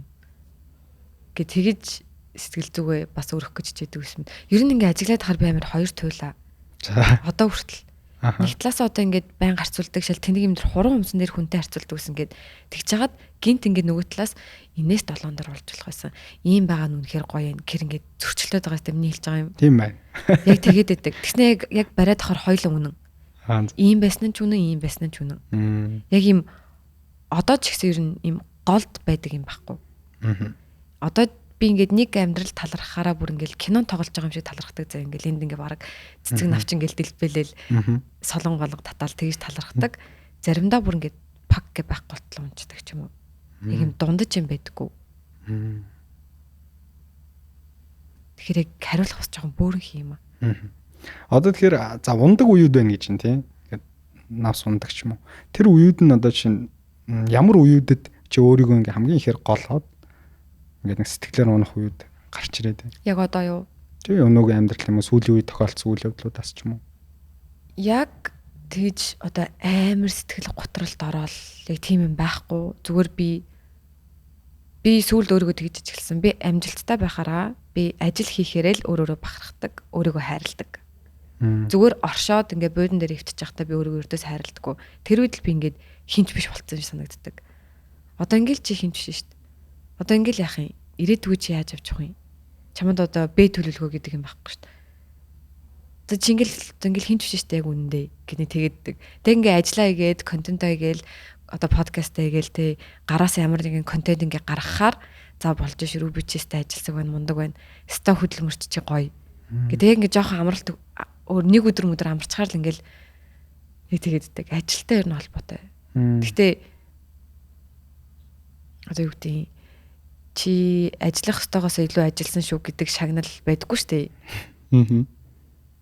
Гэ тэгэж сэтгэл зүгээ бас өрөх гэж хичээдэг гэсэн. Ер нь ингээ ажиглаад хахаар би амар хоёр туйлаа. За. Одоо хүртэл. Нэг талаас одоо ингээд байн харьцуулдаг шал тэнэг юм дээр хуран өмсөн дээр хүнтэй харьцуулдаг гэсэн ингээд тэгж жагаад гинт ингээд нөгөө талаас энээс долоон дор болж болох байсан. Ийм байгаа нь үнэхээр гоё юм. Гэр ингээд зөрчилдөд байгаа юм миний хэлж байгаа юм. Тийм байна. Яг тэгээд өгдөг. Тэгснэ яг бариад ахаар хоёулаа үнэн. Ийм байсан нь ч үнэн, ийм байсан нь ч үнэн. Яг ийм одоо ч гэсэн ер нь ийм голд байдаг юм байхгүй. Одоо би ингээд нэг амьдрал талархахаараа бүр ингээд кинон тоглож байгаа юм шиг талархдаг заа ингээд энд ингээд бараг цэцэг навч ингээд дэлбэлэл солон голго татаал тэгж талархдаг. Заримдаа бүр ингээд пак гэ байхгүй болтлоо унцдаг ч юм уу. Яг юм дундаж юм байдаггүй. Тэгэхээр яг хариулах бас жоохон бөөрөн хий юм аа. Одоо тэгэхээр за ундаг үеуд байна гэж чинь тийм. Ингээд навс ундаг ч юм уу. Тэр үеуд нь одоо чинь ямар үеүдэд чи өөрийгөө ингээд хамгийн ихээр голоод ингээд нэг сэтгэлээр унах үед гарч ирээд байна. Яг одоо юу? Тий, өнөөгийн амьдрал юм уу сүүлийн үед тохиолдсон үйл явдлуудаас ч юм уу? Яг тэгж одоо амар сэтгэл готролд ороод яг тийм юм байхгүй. Зүгээр би сүүлд өөрийгөө тэгж ажигласан. Би амжилттай байхаараа би ажил хийхээрээ л өөрөөрөө бахархдаг, өөрийгөө хайрладаг. Зүгээр оршоод ингээд буудан дээр ивтчих байхдаа би өөрийгөө өрдөөс хайрладаггүй. Тэр үед л би ингээд хинч биш болцсон юм санагддаг. Одоо ингээд чи хинч биш шүү дээ. Одоо ингээл яах юм? Ирээдүгөө чи яаж авчих вэ? Чамд одоо Б төлөвлөгөө гэдэг юм байхгүй шүү дээ. Одоо чи ингээл хинч биш шүү дээ яг үнэндээ гэний тэгэддэг. Тэг ингээ ажиллаа хийгээд, контентоо хийгээл, одоо подкастаа хийгээл тэ гараас ямар нэгэн контент ингээ гаргахаар за болж ш рүү би чи өстэй ажилласаг байна, мундаг байна. Өстой хөдөлмөрч чи гоё. Гэдэг ингээ жоохон амралт өөр нэг өдөр мөдөр амарчхаар л ингээл нэг тэгэддэг. Ажилтай ер нь холбоотой. Гэхдээ одоо юу гэдэг юм чи ажиллах ёстойгоос илүү ажилласан шүү гэдэг шагнал байдаггүй шүү дээ.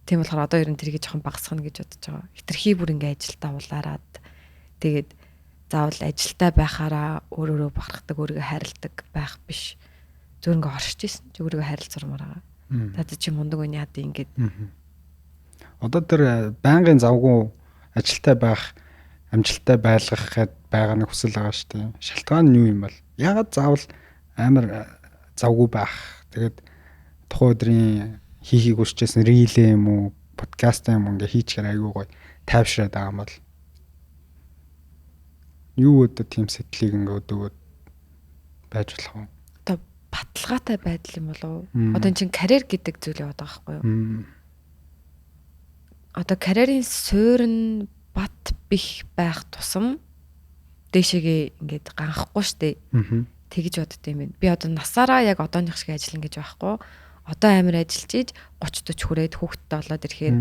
Тийм болохоор одоо ер нь тэрийг жоохон багасгах гэж бодож байгаа. Хитрхи бүр ингээ ажилдаа улаарад тэгээд заавал ажилдаа байхаараа өөр өөрөөр бахархдаг, өөрийгөө хайрладаг байх биш. Зүгээр ингээ оршиж исэн чи өөрийгөө хайрлаж сурмаар байгаа. За чи мундаг үн яад ингээд. Одоо тэр байнгын завгүй ажилтай байх, амжилттай байлгах гээд байгаа нэг хүсэл байгаа шүү дээ. Шалтгаан нь юу юм бол? Яагаад заавал амар завгүй байх. Тэгээд тухайн өдрийн хийхийг хүсчихсэн рилээ юм уу, подкаст юм уу ингээ хийчихээр айгүй гоё тайвшраад байгаа юм бол юу өдөө тийм сэтгэлийг ингээ өдөөгөөд байж болох вэ? Одоо баталгаатай байдал юм болов уу? Одоо эн чинь карьер гэдэг зүйл яваад байгаа байхгүй юу? Одоо карьерийн суурь нь бат бих байх тусам дээшээгээ ингээд ганхахгүй штэ. Тэгж бодд юм байна. Би одоо насаараа яг одооных шиг ажиллана гэж байхгүй. Одоо амар ажиллаж ийж 30 40 хүрээд хүүхэдтэй болоод ирэхээр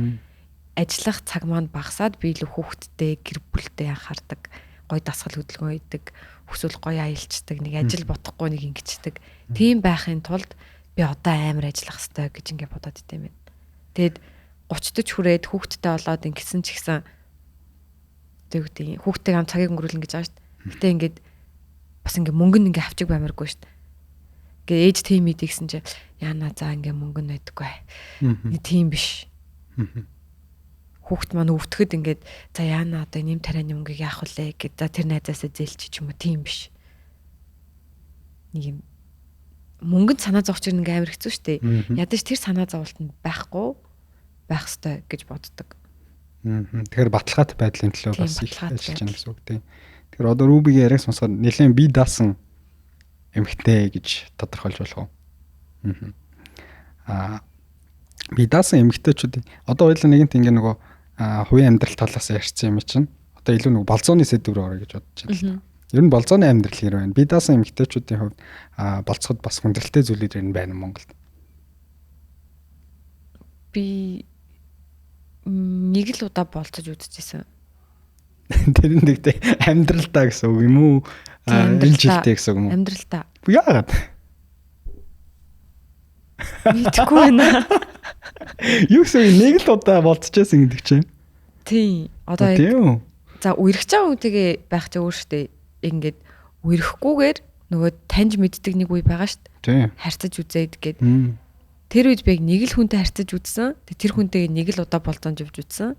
ажиллах цаг маань багасаад би илүү хүүхэдтэй, гэр бүлтэй анхаардаг, гоё дасгал хөдөлгөөн хийдэг, хүсвэл гоё аялцдаг, нэг ажил бодохгүй нэг ингэчдэг. Тийм байхын тулд би одоо амар ажиллах ёстой гэж ингэ бодоод идэм байна. Тэгэд 30 40 хүрээд хүүхэдтэй болоод ингэсэн ч гэсэн тэг үгүй хүүхдтэйг ам цагийг өнгөрүүлнэ гэж байгаа шүү дээ. Гэтэ ингээд Бас ингээ мөнгө нь ингээ авчиг баймаргүй шүү дээ. Ингээ ээж тийм идэгсэн чи яана за ингээ мөнгө нь байдаггүй. Нэг тийм биш. Хүүхд маань өвтгөхөд ингээд за яана одоо нэм тарианы мөнгийг яах вүлээ гэд за тэр найзаасаа зээлчих ч юм уу тийм биш. Нэг юм мөнгөнд санаа зовч ингээ амар хэцүү шүү дээ. Ядаж тэр санаа зовлт нь байхгүй байх ёстой гэж боддог. Тэгэхээр баталгаатай байдлын төлөө бас их ажиллаж байна гэсэн үг тийм. Тэгэхээр одоо Рубигийн яриаг сонсоход нэлээд бие даасан эмэгтэй гэж тодорхойлж болох уу? Аа бие даасан эмэгтэйчүүд одоо хоёулаа нэгэнт ингээ нөгөө хувийн амьдрал талаас ярьсан юм чинь одоо илүү нөгөө болзооны сэдв рүү орё гэж бодож байна л та. Ер нь болзооны амьдрал хэр байна? Бие даасан эмэгтэйчүүдийн хувьд болцоход бас хүндрэлтэй зүйлүүд ер нь байна Монголд. Би нэг л удаа болцож үзчихсэн. Тэр нь тэгтээ амьдралдаа гэсэн үг юм уу? Энэ жилдээ гэсэн үг юм уу? Амьдралдаа. Яагаад? Мэдэхгүй байна. Юу гэсэн нэг л удаа болцчихсэн гэдэг чинь. Тийм. Одоо тийм үү? За үерхэж байгаа хүнтэйгээ байх чи өөр штэ. Ингээд үерхгүйгээр нөгөө таньж мэддэг нэг үе байгаа штэ. Тийм. Харьцаж үзээд гээд. Тэр үед би яг нэг л хүнтэй харьцаж үзсэн. Тэр хүнтэйгээ нэг л удаа болзоонд явж үзсэн.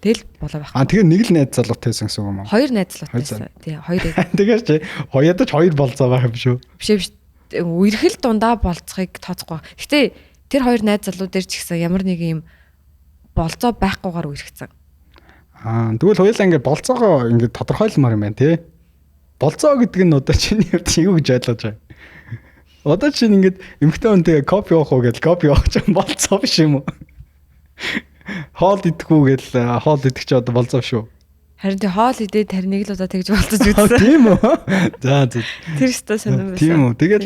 Тэгэл болоо байх. Аа тэгэхээр нэг л найз залуутай байсан гэсэн үг юм уу? Хоёр найз залуутай байсан. Тийм, хоёр. Тэгэхээр чи хоёрдож хоёр болзоо байх юм шүү. Биш биш. Үерхэл дундаа болцохыг тооцохгүй. Гэтэ тэр хоёр найз залуу дээр ч гэсэн ямар нэг юм болзоо байхгүйгээр үерхсэн. Аа тэгвэл хоёулаа ингээд болзоогоо ингээд тодорхойлмоор юм байна тий. Болзоо гэдэг нь одоо чиний хувьд юу гэж ойлгож байгаа? Одоо чинь ингээд эмэгтэй хүнтэйгээ кофе уух уу гэж кофе уух чинь болцоо биш юм уу? Хоол идэхгүй гэл хоол идэх чи одоо болцоо биш үү? Харин тий хоол идээд харин нэг л удаа тэгж болцож үзсэн. Тийм үү? За за. Тэр өстой сонирн байсан. Тийм үү. Тэгээд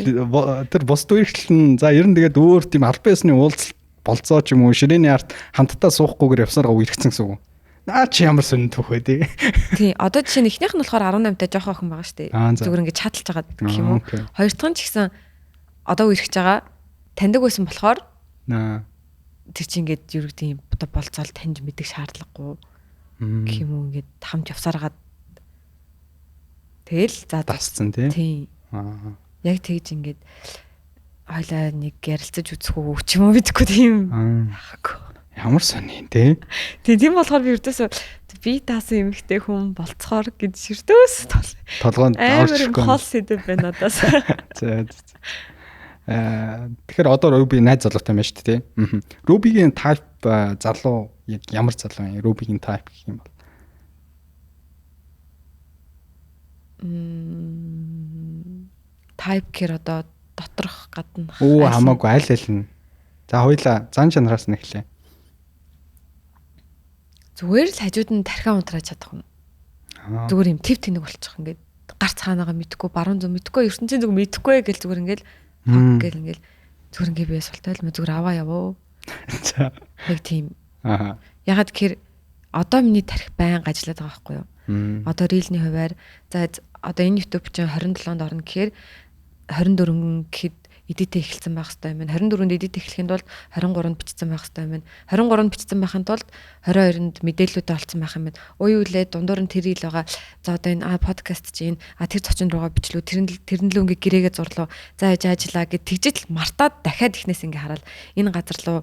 тэр бус үерхэл нь за ер нь тэгээд өөр тийм албан ёсны уулзалт болцоо ч юм уу ширээний арт хамтдаа суухгүйгээр явсараа үерхсэн гэсэн үг. Наа чи ямар сонин түүх вэ тий? Тий, одоо жишээ нь эхнийх нь болохоор 18 та жоохон охин байгаа шүү дээ. Зүгээр ингээд чадалж байгаа гэх юм уу. Хоёр дахь нь ч гэсэн одоо үерхэж байгаа таньдаг байсан болохоор тэр чинь ингээд юу гэдэг юм одоо болцоол таньж мэдэх шаардлагагүй гэх юм уу ингээд хамт явсараад тэгэл за дасцсан тий. Тийм. Яг тэгж ингээд хоёлаа нэг ярилцаж үзэх үү ч юм уу мэдэхгүй тийм байхгүй. Ямар сони тий. Тийм болохоор би ердөөсөө би даасан эмэгтэй хүн болцохоор гэж ердөөс толгоонд орчихгүй. Хол сэдэв байна надаас. За. Тэгэхээр одоо Руби найз залуутай байна шүү дээ тий. Рубигийн type залуу яг ямар залуу юм? Рубигийн type гэх юм бол. Type гэхээр одоо доторх гаднах. Оо хамаагүй аль аль нь. За хоёлаа зан чанараас нь эхлэе. Зүгээр л хажууд нь тархиа унтрааж чадах юм. Зүгээр юм төв тэнэг болчих ингээд гарц хаанагаа мэдхгүй, баруун зүүн мэдхгүй, ертөнцийн зүг мэдхгүй гэл зүгээр ингээд гэл ингээл зүгээр ингээ би султай л зүгээр аваа явуу. За. Яг тийм. Аа. Ягаад гэхээр одоо миний тархи байнга ажиллаад байгаа байхгүй юу? Одоо рилний хуваар за одоо энэ YouTube чинь 27-нд орно гэхээр 24 гэхэд эдитээ эхэлсэн байх хэрэгтэй юм байна. 24-нд эдит эхлэхийн тулд 23-нд бичсэн байх хэрэгтэй юм байна. 23-нд бичсэн байхын тулд 22-нд мэдээллүүдээ олцсон байх юм байна. Уй үлээ дундуур нь тэр ил байгаа. За одоо энэ подкаст чинь энэ тэр зочин руугаа бичлүү. Тэрэн лүү ингээ гэрээгээ зурлуу. За яж ажиллаа гэд тэгжэл мартаад дахиад эхнээс ингээ хараад энэ газар руу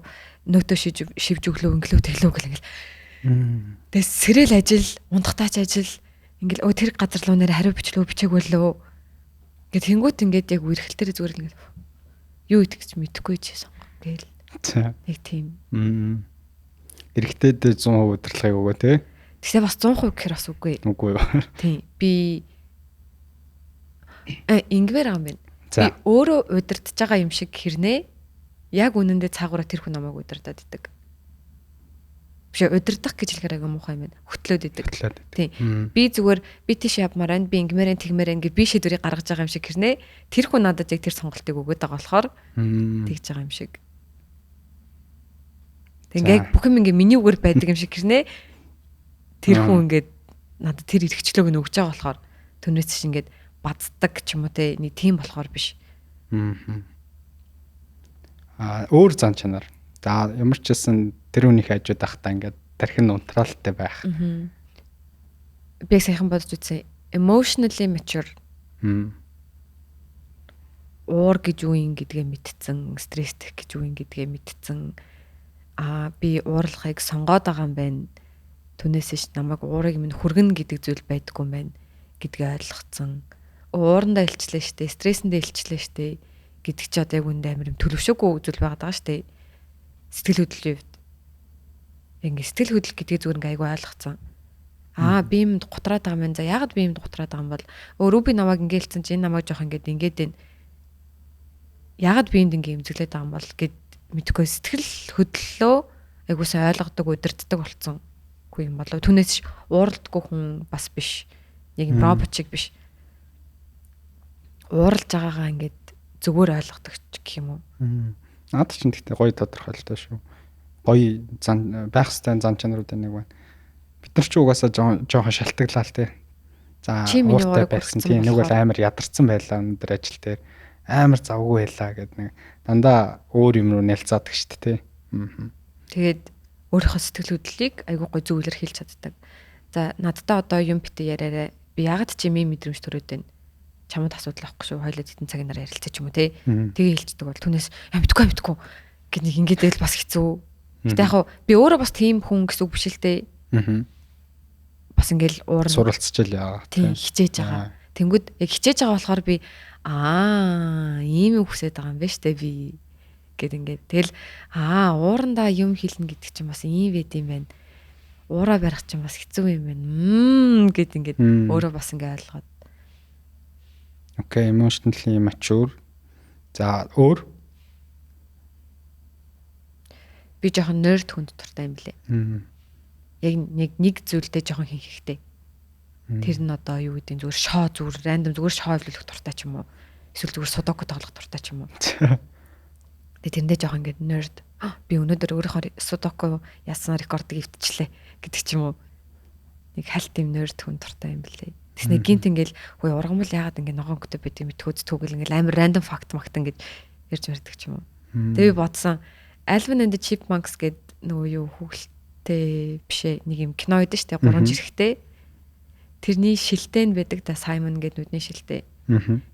нөтөө шивж өглөө инглөө тэглөө гэл ингээл. Тэгээс сэрэл ажил, унтахтаач ажил ингээл өө тэр газар руу нэр хариу бичлүү бичээгүй лөө. Ингээд тэнгуут ингээд яг үерхэл дээр зүгээр л ингээд юу идэх гэж мэдэхгүй ч сонгоо гээл. Нэг тийм. Эрэгтэйд 100% удирдлагыг өгөө те. Тэгсээ бас 100% гэхэр бас үгүй. Үгүй юу. Тийм. Би ингэмээр байгаа юм байна. Би өөрөө удирдах байгаа юм шиг хэрнээ яг үнэндээ цаагаараа тэр хүн намайг удирдаад идэг. Биш удирдах гэж хэлэхээр аягүй муухай юм байна. Хөтлөөд идэг. Тийм. Би зүгээр би тийш явмаар байна. Би ингэмээр байна, тэгмээр байна гэж би шийдвэрийг гаргаж байгаа юм шиг хэрнээ. Тэр хүн надад яг тэр сонголтыг өгөөд байгаа болохоор тэгж байгаа юм шиг. Тэг ингээ бүх юм ингээ миний үгээр байдаг юм шиг хэрнээ. Тэр хүн ингээд надад тэр эрхчлөөг нь өгж байгаа болохоор түүнээс чинь ингээд баздаг ч юм уу те нэг тийм болохоор биш. Аа өөр зан чанар. За ямар ч байсан тэр хүнийхээ хажууд ахтаа ингээд тархин унтраалтай байх. Би саяхан бодож үзсэн. Emotionally mature. Уур гэж юу юм гэдгээ мэдсэн, стресстэй гэж юу юм гэдгээ мэдсэн. Аа би уурлахыг сонгоод байгаа юм байна. Түүнээс ш намайг уурыг минь хүргэнэ гэдэг зүйл байдаггүй юм байна гэдгээ ойлгоцсон. Уурандаа илчлээ штэ, стрессэндээ илчлээ штэ гэдэг чи одоо яг үндэ амар юм төлөвшөөгүй зүйл байгаад байгаа штэ. Сэтгэл хөдлөлийн хувьд. Ингээ сэтгэл хөдлөл гэдгийг зүгээр ингээ айгүй ойлгоцсон. Аа би юмд гутраад байгаа юм. За яагаад би юмд гутраад байгаа юм бол өөрөө би намайг ингээ хэлсэн чи энэ намайг жоох ингээд ингээд байна. Яагаад би энд ингээ имзэглээд байгаа юм бол гэд мэдхгүй сэтгэл хөдлөлөө айгүй сайн ойлгодог, удирддаг болсон хүн юм болов. Түүнээс ууралдаггүй хүн бас биш. Яг юм робот шиг биш. Ууралж байгаагаа ингээд зөвөр ойлгодог ч гэх юм уу. Наад чинь гэхдээ гоё тодорхойлолтой шүү. Гоё зан байх хэвээр зан чанаруудын нэг байна. Бид нар ч угаасаа жоохон шалтгаглаа л тий. За ууртай байсан. Тийм нэг бол амар ядарсан байлаа өндөр ажил дээр. Амар завгүй байлаа гэд нэг дандаа өөр юм руу нялцаадаг шүү дээ тий. Тэгээд өөрийнхөө сэтгэл хөдлөлийг айгүй гоё зөв илэрхийлж чаддаг. За надтай одоо юм битээ яриарай. Би яагаад чи юм мэдрэмж төрөөд байна? Чамд асуудал авахгүй шүү. Хоёлаа хэдэн цагийн дараа ярилцаа ч юм уу те. Тэгээ хэлцдэг бол түүнээс мэдгүй гэд нэг ингээд байл бас хэцүү. Гэтэ яг би өөрөө бас тийм хүн гэсэн үг биш л дээ. Бас ингээл уурна. Суралцж л яа. Тийм хичээж байгаа. Тэнгүүд яг хичээж байгаа болохоор би аа ийм юм хүсэж байгаа юм байна штэ би гэд ингээд тэгэл аа уурандаа юм хэлнэ гэдэг чинь бас ийм байд юм байна. Уураа барих чинь бас хэцүү юм байна. Гэд ингээд өөрөө бас ингээд ойлгоод. Окей, emotionally mature. За өөр би жоохон nerd хүнд дуртай юм блэ. Яг нэг зүйлдээ жоохон хинхэгтэй. Тэр нь одоо юу гэдэг нь зүгээр шоо зүгээр рандом зүгээр шоо эвлүүлэх дуртай ч юм уу. Эсвэл зүгээр судоку тоглох дуртай ч юм уу. Тэгээ тэрэндээ жоохон ингээд nerd. Би өнөөдөр өөрийнхөө судоку яасан рекордыг эвдчихлээ гэдэг ч юм уу. Нэг хальт юм nerd хүн дуртай юм блэ. Тэснэ гинт ингээл хөөе ургамал яагаад ингээ ногоон өнгөтэй байдаг мэдхүү зүтгэл ингээл амар random fact магт ингээд ярьж мэрдэг ч юм уу. Тэгээ би бодсон Alvin and the Chipmunks гэд нөгөө юу хүүхэлтэй биш ээ нэг юм кино байдаг шүү дээ 3 жирхтэй. Тэрний шилтэй нь байдаг да Simon гэд нүдний шилтэй.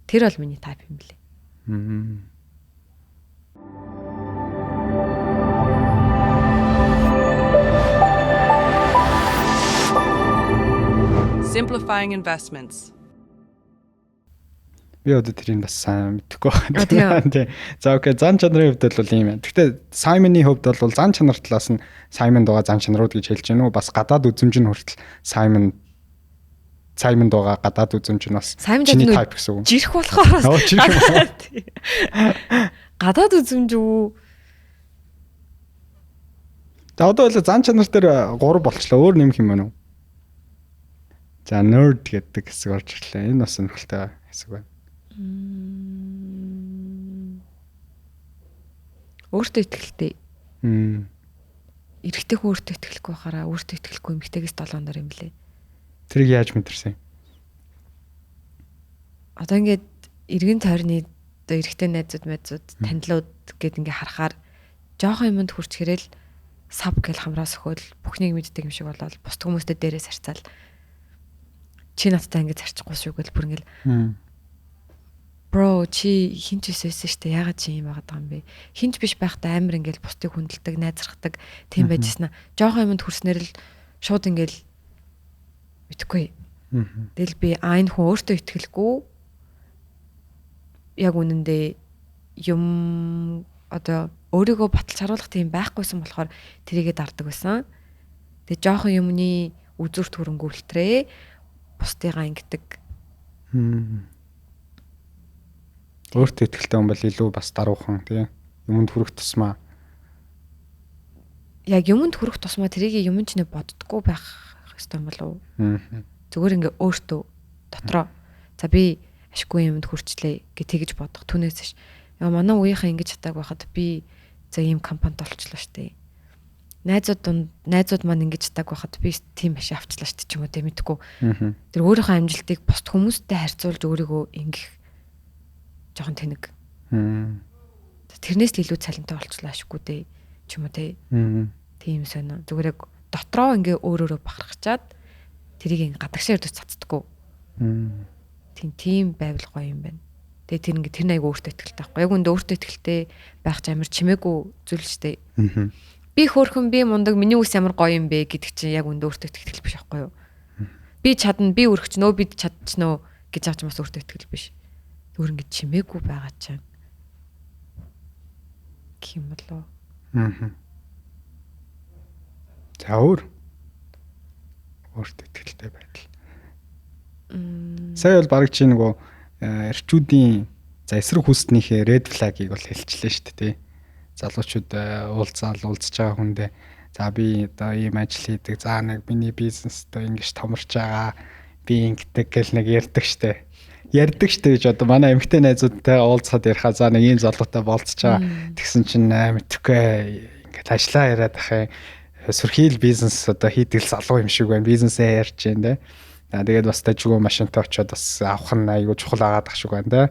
Тэр бол миний type юм блэ. Simplifying investments. Би одоо тэрийг бас сайн мэдэхгүй байна. Тийм. За окей, зан чанарын хувьд бол ийм байна. Гэхдээ Simon-ы хувьд бол зан чанар талаас нь Simon дугаа зан чанарууд гэж хэлж гэнэ үү? Бас гадаад үзэмж нь хүртэл Simon дугаа гадаад үзэмж нь бас чиний type гэсэн үг. Жирх болохоор гадаад үзэмж үү? За одоо бол зан чанар дээр 3 болчлоо. Өөр нэмэх юм байна уу? За nerd гэдэг хэсэг орж ирлээ. Энэ бас сонирхолтой хэсэг байна. Өөртөө итгэлтэй. Эрэгтэй хүн өөртөө итгэлгүй байхаараа өөртөө итгэлгүй эмэгтэйгээс 7 дор юм лээ. Тэрийг яаж мэдэрсэн юм? Одоо ингээд эргэн тойрны одоо эрэгтэй найзууд, танилуд гэд ингээ харахаар жоохон юмд хүрч хэрэл сав гэл хамраас өхөөл бүхнийг мэддэг юм шиг болоод бусд хүмүүстэй дээрээс харьцаал чи надтай ингэ зарчихгүй шүү гэл бүр ингээл бро чи хинч биш байсан штэ яагаад чи юм байгаад байгаа юм бэ? Хинч биш байхдаа амар ингээл бусдыг хүндэлдэг, найзрахдаг тийм байжсэн. Жохон юмд хүрснээр л шууд ингээл мэдэхгүй. Тэгэл би энэ хүн өөртөө итгэлгүй яг үнэндээ юм одоо өөрийгөө баталж харуулах тийм байхгүйсэн болохоор тэрийгэ дарддаг байсан. Тэгээ жоохон юмны үзүүрт хөрөнгөлтрээ бусдыгаа ингэдэг. Өөртөө итгэлтэй хүн бол илүү бас даруухан тий. Юмд хүрэх тусмаа. Яг юмд хүрэх тусмаа тэрийг юм ч нэ боддггүй байх ёстой юм болов уу? Зүгээр ингээ өөртөө дотроо за би ашиггүй юмд хүрчлээ гэж тэгэж бодох. Түүнээс ш. Яа манай үеийнхэн ингэж чадааг байхад би за ийм компанид олчлоо штэ. Найзууд маань ингэж чадааг байхад би тийм машин авчлаа штэ ч юм уу те мэдгүй. Тэр өөрийнхөө амжилтыг бусд хүмүүстэй харьцуулж өөрийгөө ингэх жоохон тэнэг. Тэрнээс л илүү цалинтай болчлоо ашиггүй дээ ч юм уу те. Тийм сонио. Зүгээр яг дотроо ингээ өөр өөрө бахархачаад тэрийг ингээ гадагшаа өрдөж цацдаггүй. Тийм байвал гоё юм байна. Тэгээ тэр ингээ тэр нэг өөртөө ихтэй байхгүй. Яг үндэ өөртөө ихтэй байх ч амар чимээгүй зүйл шүү дээ. Би хөөрхөн, би мундаг, миний үс ямар гоё юм бэ гэдэг чинь яг үндэ өөртөө ихтэй биш байхгүй юу? Би чадна, би өргөчнөө, би чадчихнөө гэж байгаа ч бас өөртөө ихтэй биш. Өөр ингээ чимээгүй байгаа чинь гэх юм болоо. За өөртөө ихтэй байдал. Сая бол бараг чи нөгөө эрчүүдийн за эсрэг хүснийхээ red flag-ыг бол хэлчихлээ шүү дээ, тий. Залуучууд уулзаал уулзж байгаа хүндээ за би одоо ийм ажил хийдэг, за нэг миний бизнес одоо ингэж томорч байгаа, би ингэдэг гэл нэг ярьдаг штэ. Ярьдаг штэ гэж одоо манай эмэгтэй найзуудтай уулзахад яриха за нэг ийм залуутай болцож байгаа. Тэгсэн чинь мэдхгүй ингээд ажиллаа яриад ах юм. Сөрхийл бизнес одоо хийдэг залуу юм шиг байна. Бизнесээ ярьж байна те. Тэгээд бас тажгүй машинтай очиод бас авах нь айгүй чухал агаад ах шиг байна те.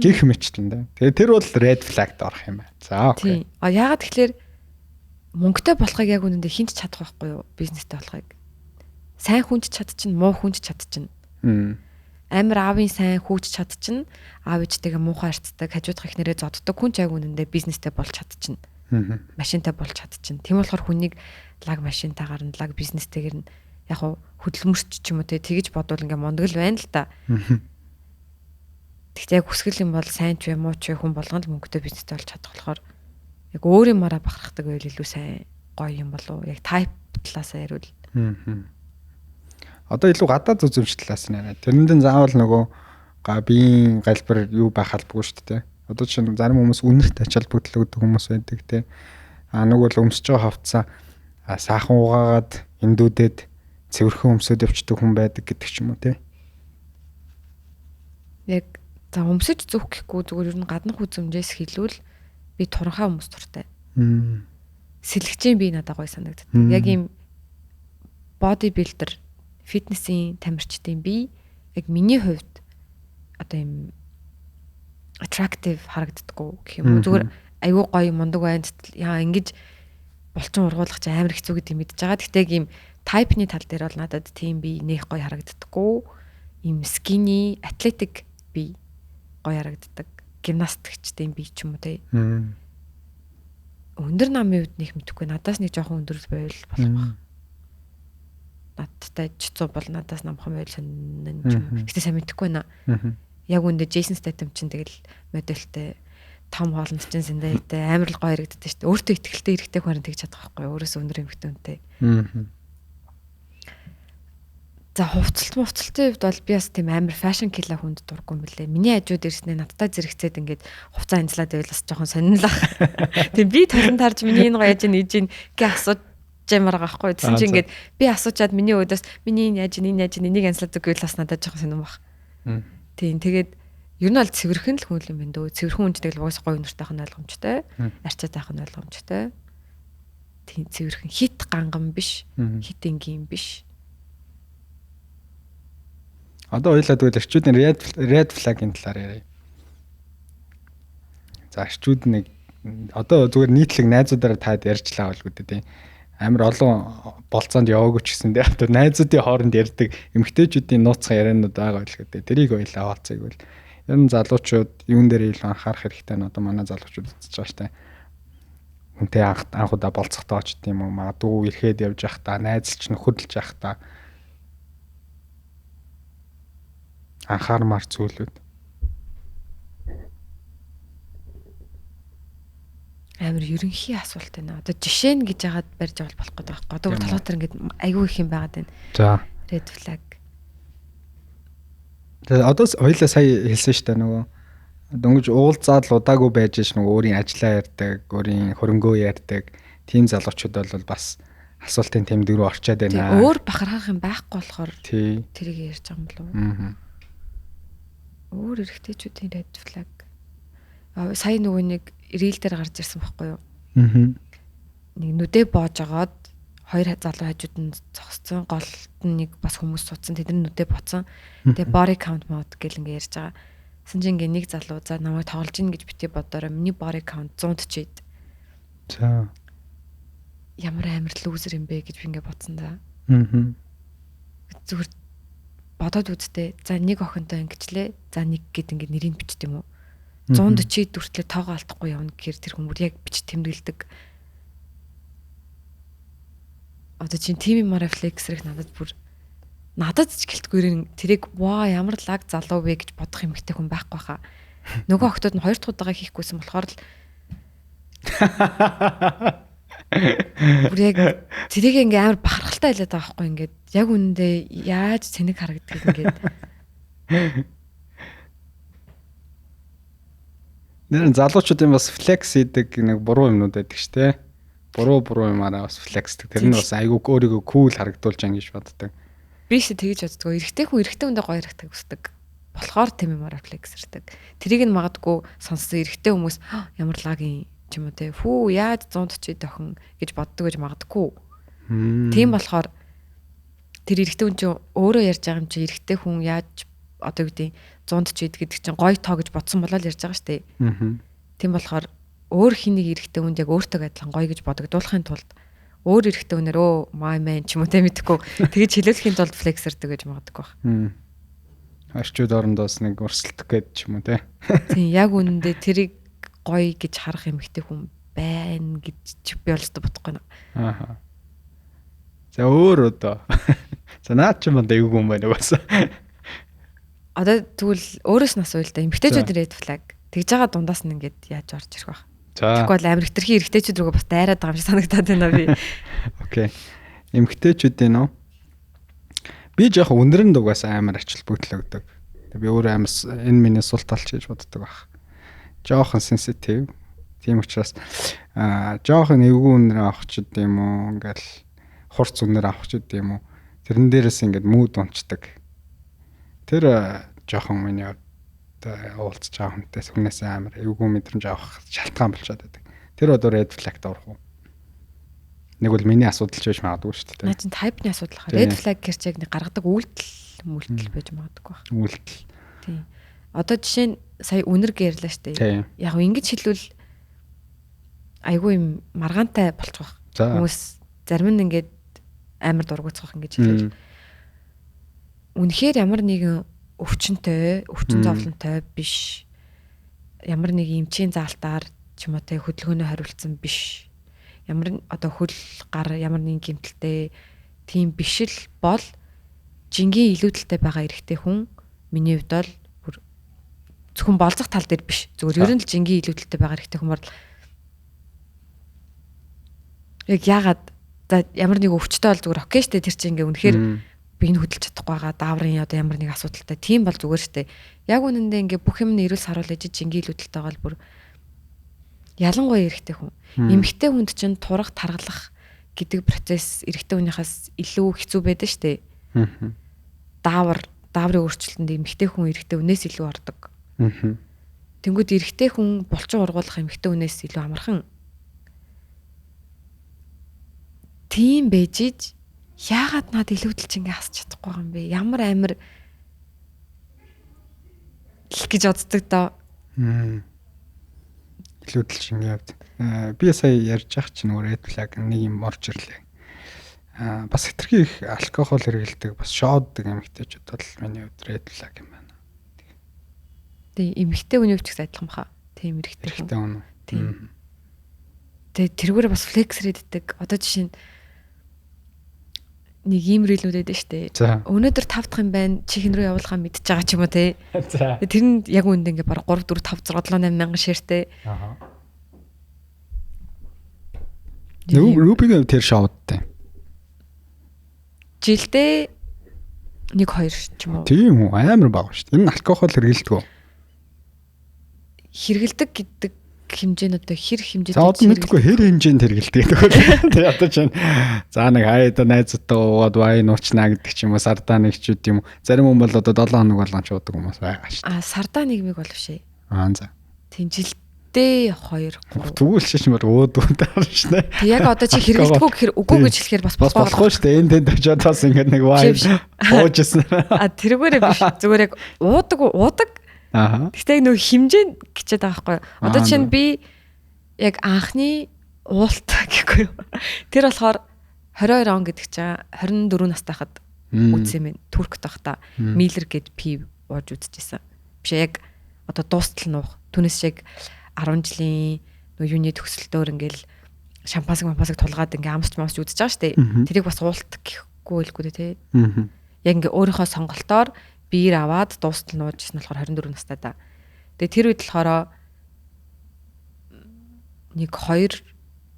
Гэх мэтлэн те. Тэгээд тэр бол red flag-д орох юм байна. За окей. А яагаад тэгэхээр мөнгөтэй болохыг яг үнэндээ хинч чадах байхгүй юу? Бизнестэй болохыг. Сайн хүнч чадчихна, муу хүнч чадчихна. Амар аавын сайн хүүч чадчихна, аав ээжтэйгээ муухай харьцдаг, хажуудах ихнэрээ зодддаг хүн ч яг үнэндээ бизнестэй болж чадчихна. Машинтай болж чадчихна. Тийм болохоор хүнийг лаг машинтайгаар нь лаг бизнестэйгэр нь яг хуу хөдөлмөрч ч юм уу те тэгэж бодвол ингээ мундаг л байна л та. Тэгтээ яг хүсгэл юм бол сайн ч вэ муу ч вэ хүн болгоно л мөнгөтэй бизнестэй болж чадах болохоор яг өөр юмараа бахархдаг байвал илүү сайн гоё юм болов. Яг type талаасаа яриул. Одоо илүү гадаад үзэмж талаас нь яриа. Тэрэнд нь заавал нөгөө биеийн галбар юу байх албагүй шүү дээ. Одоо чинь зарим хүмүүс үнэрт ач холбогдол өгдөг хүмүүс байдаг те. А нэг бол өмсөж байгаа хувцас сайхан угаагаад эндүүдэд цэвэрхэн өмсөд явцдаг хүн байдаг гэдэг ч юм уу те. Яг за өмсөж зүх гэхгүй зүгээр ер нь гаднах үзэмжээс хэлвэл би туранхай хүмүүс дуртай. Сэлгчийн би надад гоё санагддаг. Яг ийм body builder, фитнесийн тамирчдын би яг миний хувьд одоо ийм attractive харагддаггүй гэх юм уу. Зүгээр айгүй гоё мундаг байна. Яа ингэж булчин ургуулах чи амар хэцүү гэдэг мэдж байгаа. Гэхдээ ийм type-ны тал дээр бол надад тийм би нэх гоё харагддаггүй. Ийм skinny, athletic би гоё харагддаг. Гимнастикчдын би ч юм уу те. Өндөр намын үед нэх мэдэхгүй. Надаас нэг жоохон өндөр байвал болох байх. Надтай чицүү бол надаас намхан байвал сонин ч юм уу. Гэтэ сайн мэдэхгүй байна. Яг үндэ Джейсон Стэтем чинь тэгэл модельтэй том хоолнд чинь Зендаятай амар л гоё харагддаг шүү дээ. Өөртөө ихтэй эрэгтэй хүн тэгж чадах байхгүй юу? Өөрөөсөө өндөр эмэгтэй хүнтэй. За хувцалт мувцалтын хувьд бол би бас тийм амар fashion killer хүнд дургүй юм билээ. Миний хажууд ирснээр надтай зэрэгцээд ингээд хувцас анзлаад байвал бас жоохон сонирнолох. Тийм би толон тарж миний энэ гоё яаж ийн ийн гэ асууж ямаар байгаа байхгүй. Тэгсэн чинь ингээд би асуучаад миний өөдөөс миний энэ яаж ийн энэ яаж ийн энийг анзлаад өгвөл бас надад жоохон сонирн баг. Тийм тэгээд ер нь бол цэвэрхэн л хүн юм байна дөө. Цэвэрхэн хүн ч тэгэл угсаа гоё үнэртэй байх нь ойлгомжтой. Арчаатай байх нь ойлгомжтой. Тийм цэвэрхэн хит ганган биш, хит энгийн биш. Одоо ойлаад тэгвэл эрчүүдийн red flag-ын талаар яриа. За эрчүүд нэг одоо зүгээр нийтлэг найзуудаараа таад ярьжлаа болгүй дээ тийм. Амар олон болцоонд яваагүй ч гэсэн дээ. Одоо найзуудын хооронд ярьдаг эмэгтэйчүүдийн нууцхан яриануд байгаа байлгүй дээ. Тэрийг ойлаа хаалцыг бол. Ер нь залуучууд юун дээр илүү анхаарах хэрэгтэй нь одоо манай залуучууд үзэж байгаа штэ. Хүнтэй анх удаа болцохдоо ч тийм үү магадгүй ирэхэд явж байхдаа найзалч нөхөрлөж байхдаа анхаармаар зүйлүүд. Амар ерөнхий асуулт байна. Одоо жишээ нь гэж яагаад барьж авал болох гэдэг байхгүй. Одоо толгой дээр ингээд айгүй их юм байгаад байна. За. Red flag. Тэгээ одоо хоёлаа сая хэлсэн шүү дээ нөгөө дөнгөж уулзаад л удаагүй байж ш нөгөө өөрийн ажлаа ярьдаг, өөрийн хөрөнгөө ярьдаг тийм залуучууд бол бас асуултын тэмдэг рүү орчоод байна. Өөр бахархах юм байхгүй болохоор тэрийг ярьж байгаа юм болов уу? Өөр эрэгтэйчүүдийн red flag. Сая нөгөө нэг reel дээр гарч ирсэн байхгүй юу? Нэг нүдэ боож агаад хоёр залуу хажууд нь зогссон. Голд нь нэг бас хүмүүс суудсан. Тэдний нүдэ боцсон. Тэгээ body count mode гэл ингээ ярьж байгаа. Сэн чинь ингээ нэг залуу за намайг тоглож ийн гэж бити бодоорой. Миний body count 140. За. Ямар амар loser юм бэ гэж би ингээ бодсон да. Зүгээр бодоод үзтээ. За нэг охинтой ингэчлээ. За нэг гэд ингээд нэрийг бичдэг юм уу? 140 хүртлээ тоогоо алдахгүй явна гэхээр тэр хүмүүс яг бич тэмдэглэдэг. Одоо чинь тим юмараа флексрэх надад бүр надад ч гэлтгүй тэрийг ваа ямар лаг залуу вэ гэж бодох эмэгтэй хүн байхгүй хаа. Нөгөө охтууд нь хоёр дахь удаага хийхгүйсэн болохоор л бүр яг тэрийг ингээ амар бахархалтай хэлээд байгаа байхгүй ингээд яг үнэндээ яаж цэнэг харагдгийг ингээд Нэр нь залуучуудын бас флекс хийдэг нэг буруу юмнууд байдаг шүү дээ. Буруу юмараа бас флексдэг. Тэр нь бас айгүй өөрийгөө кул харагдуулж ангиж гэж боддог. Би ч тэгж боддгоо. Эрэгтэй хүн эрэгтэй хүндээ гоё харагдахыг хүсдэг. Болохоор тийм юмараа флексэрдэг. Тэрийг нь магадгүй сонссон эрэгтэй хүмүүс ямар лагийн ч юм уу те. Фүү яаж 140 охин гэж боддог гэж магадгүй. Тийм болохоор тэр эрэгтэй хүн чинь өөрөө ярьж байгаа юм чи эрэгтэй хүн яаж одоо юу гэдэг 140 гэдэг чинь гоё тоо гэж бодсон болол ярьж байгаа шүү дээ. Тийм болохоор өөр хин нэг эрэгтэй хүнд яг өөртөө адилхан гоё гэж бодогдуулахын тулд өөр эрэгтэй хүнээр өө my man ч юм уу те мэдэхгүй тэгэж хэлүүлэхийн тулд флексэрдэг гэж магадгүй баг. Орчууд орондоос нэг урсгалдаг гээд ч юм уу те. Тийм яг үнэндээ тэрийг гоё гэж харах эмэгтэй хүн байна гэж би бол өстө бодохгүй нэ. Аа. За өөр одоо. За наад ч юм уу эвгүй юм байна угаасаа. Одоо тэгвэл өөрөөс нь асууя л да. Эмэгтэйчүүдийн red flag тэгж байгаа дундаас нь ингээд яаж орж ирэх вэ? Тэгэхгүй бол амар хэтэрхий эрэгтэйчүүд рүүгээ бас дайраад байгаа юм шиг санагдаад байна би. Окей. Эмэгтэйчүүдийн нөө би жоох өндрөнд угаасаа амар ач холбогдол өгдөг. Би өөрөө амар энэ миний сул тал ч гэж боддог байх. Жохон сенситив. Тийм учраас жохон эвгүй өндөр авах ч гэдэм юм уу, ингээл хурц өндөр авах ч гэдэм юм уу. Тэрэн дээрээс ингээд мүүд унцдаг. Тэр жохон миний уулзж байгаа хүнтээс хүнээс амар эвгүй мэдрэмж авах шалтгаан болчиход байдаг. Тэр одоо red flag-т орох уу? Нэг бол миний асуудал ч байж магадгүй шүү дээ. Наа чин type-ны асуудал хаа. Red flag гэр чи яг нэг гаргадаг үйлдэл байж магадгүй баг. Үйлдэл. Тийм. Одоо жишээ нь сая үнэр гэрлээ шүү дээ. Яг ингэж хэлвэл айгүй юм маргаантай болчих واخ. Хүмүүс зарим нь ингээд амар дургуцах ингэж хэлвэл үнэхээр ямар нэгэн өвчнтэй, өвчин зовлонтой биш. Ямар нэг эмчийн заалтаар ч юм уу те хөдөлгөөнөө хариулсан биш. Ямар одоо хөл гар ямар нэгэн гэмтэлтэй тийм биш л бол жингийн илүүдэлтэй байгаа эрэгтэй хүн миний хувьд бол бүр зөвхөн болзох тал дээр биш. Зүгээр ер нь л жингийн илүүдэлтэй байгаа эрэгтэй хүн бол яг яагаад за ямар нэг өвчтэй бол зүгээр окей штэ тэр чинь ингээ үнэхээр би энэ хөдөлж чадахгүй байгаа дааврын одоо ямар нэг асуудалтай тийм бол зүгээр штэ. Яг үнэндээ ингээ бүх юм нь эрүүл саруул ээж жингийн илүүдэлтэй байгаа бол бүр ялангуяа эрэгтэй хүн. Эмэгтэй хүнд чинь турах таргалах гэдэг процесс эрэгтэй хүнийхээс илүү хэцүү байдаг штэ. Дааврын өөрчлөлтөнд эмэгтэй хүн эрэгтэй хүнээс илүү ордог. Тэнгүүд эрэгтэй хүн булчин ургуулах эмэгтэй хүнээс илүү амархан. Тийм байж ич яагаад над илүүдэлч ингээ хасч чадахгүй байгаа юм бэ? Ямар амар л гэж боддог доо. Илүүдэлч ингээ явд. Би сая ярьж явах чинь нөгөө red flag нэг юм орж ирлээ. Бас хэтэрхий их алкогол хэрэглэдэг, бас шооддаг эмэгтэйчүүд бол миний хувьд red flag юм байна. Тийм, эмэгтэй хүний хувьд ч гэсэн адилхан баха. Тийм эрэгтэй хүн. Тийм. Тэгээ тэрүүгээр бас флексрээд иддэг. Одоо жишээ нь нэг ийм рилүүд байдаг шүү дээ. Өнөөдөр 5 дахь юм байна. Чи хэн рүү явуулахаа мэдчихэж байгаа ч юм уу те. Тэр нь яг үүндээ ингээ баг 3 4 5 6 7 8 мянган шеэртэй. Аа. Рубигийн тэр шоудтай. Жилдээ 1 2 ч юм уу. Тийм үү, амар бага шүү дээ. Энэ алкогол хэрэглэдэг үү? Хэрэглэдэг гэдэг хэмжээ нь одоо хэр хэмжээтэй За одоо мэдгүй хэр хэмжээнд хэрэглэдэг гэдэг. Тэгээ одоо чинь за нэг хаяада найзуудтайгаа уугаад вайн уучнаа гэдэг ч юм уу, сардаа нэг ч үт юм уу. Зарим хүн бол одоо 7 хоног болгон ч уудаг хүмүүс байгаа шүү дээ. А сардаа нэг мэг болов шээ. Аа за. Тийм жилдээ 2 3. Тэгвэл шиш бол өөдөө таарна шүү дээ. Тэг яг одоо чи хэрэглэдэггүй гэхээр үгүй гэж хэлэхээр бас болохгүй шүү дээ. Энэ тэнд очиод бас ингээд нэг вайн ууж ирсэн. А тэрүүгээрээ биш. Зүгээр яг уудаг. Аа. Гэхдээ нөгөө хэмжээ гिचээд байгаа байхгүй юу? Одоо чинь би яг анхны уулт гэхгүй юу? Тэр болохоор 22 он гэдэг чинь 24 настай хахад. Үзсэн юм. Туркт байхдаа Миллер гээд пив ууж үзчихсэн. Биш яг одоо дуустал нь уух. Түүнээс шиг 10 жилийн нөө юуны төгсөлтөөр ингээл шампансаг мампансаг тулгаад ингээ амсч мамсч үзэж байгаа шүү дээ. Тэрийг бас уулт гэхгүй хэлгүй дээ тий. Яг ингээ өөрийнхөө сонголтоор биер аваад дуустал нь ууж ирсэн болохоор 24 настай да. Тэгээ тэр үед болохоор 1 2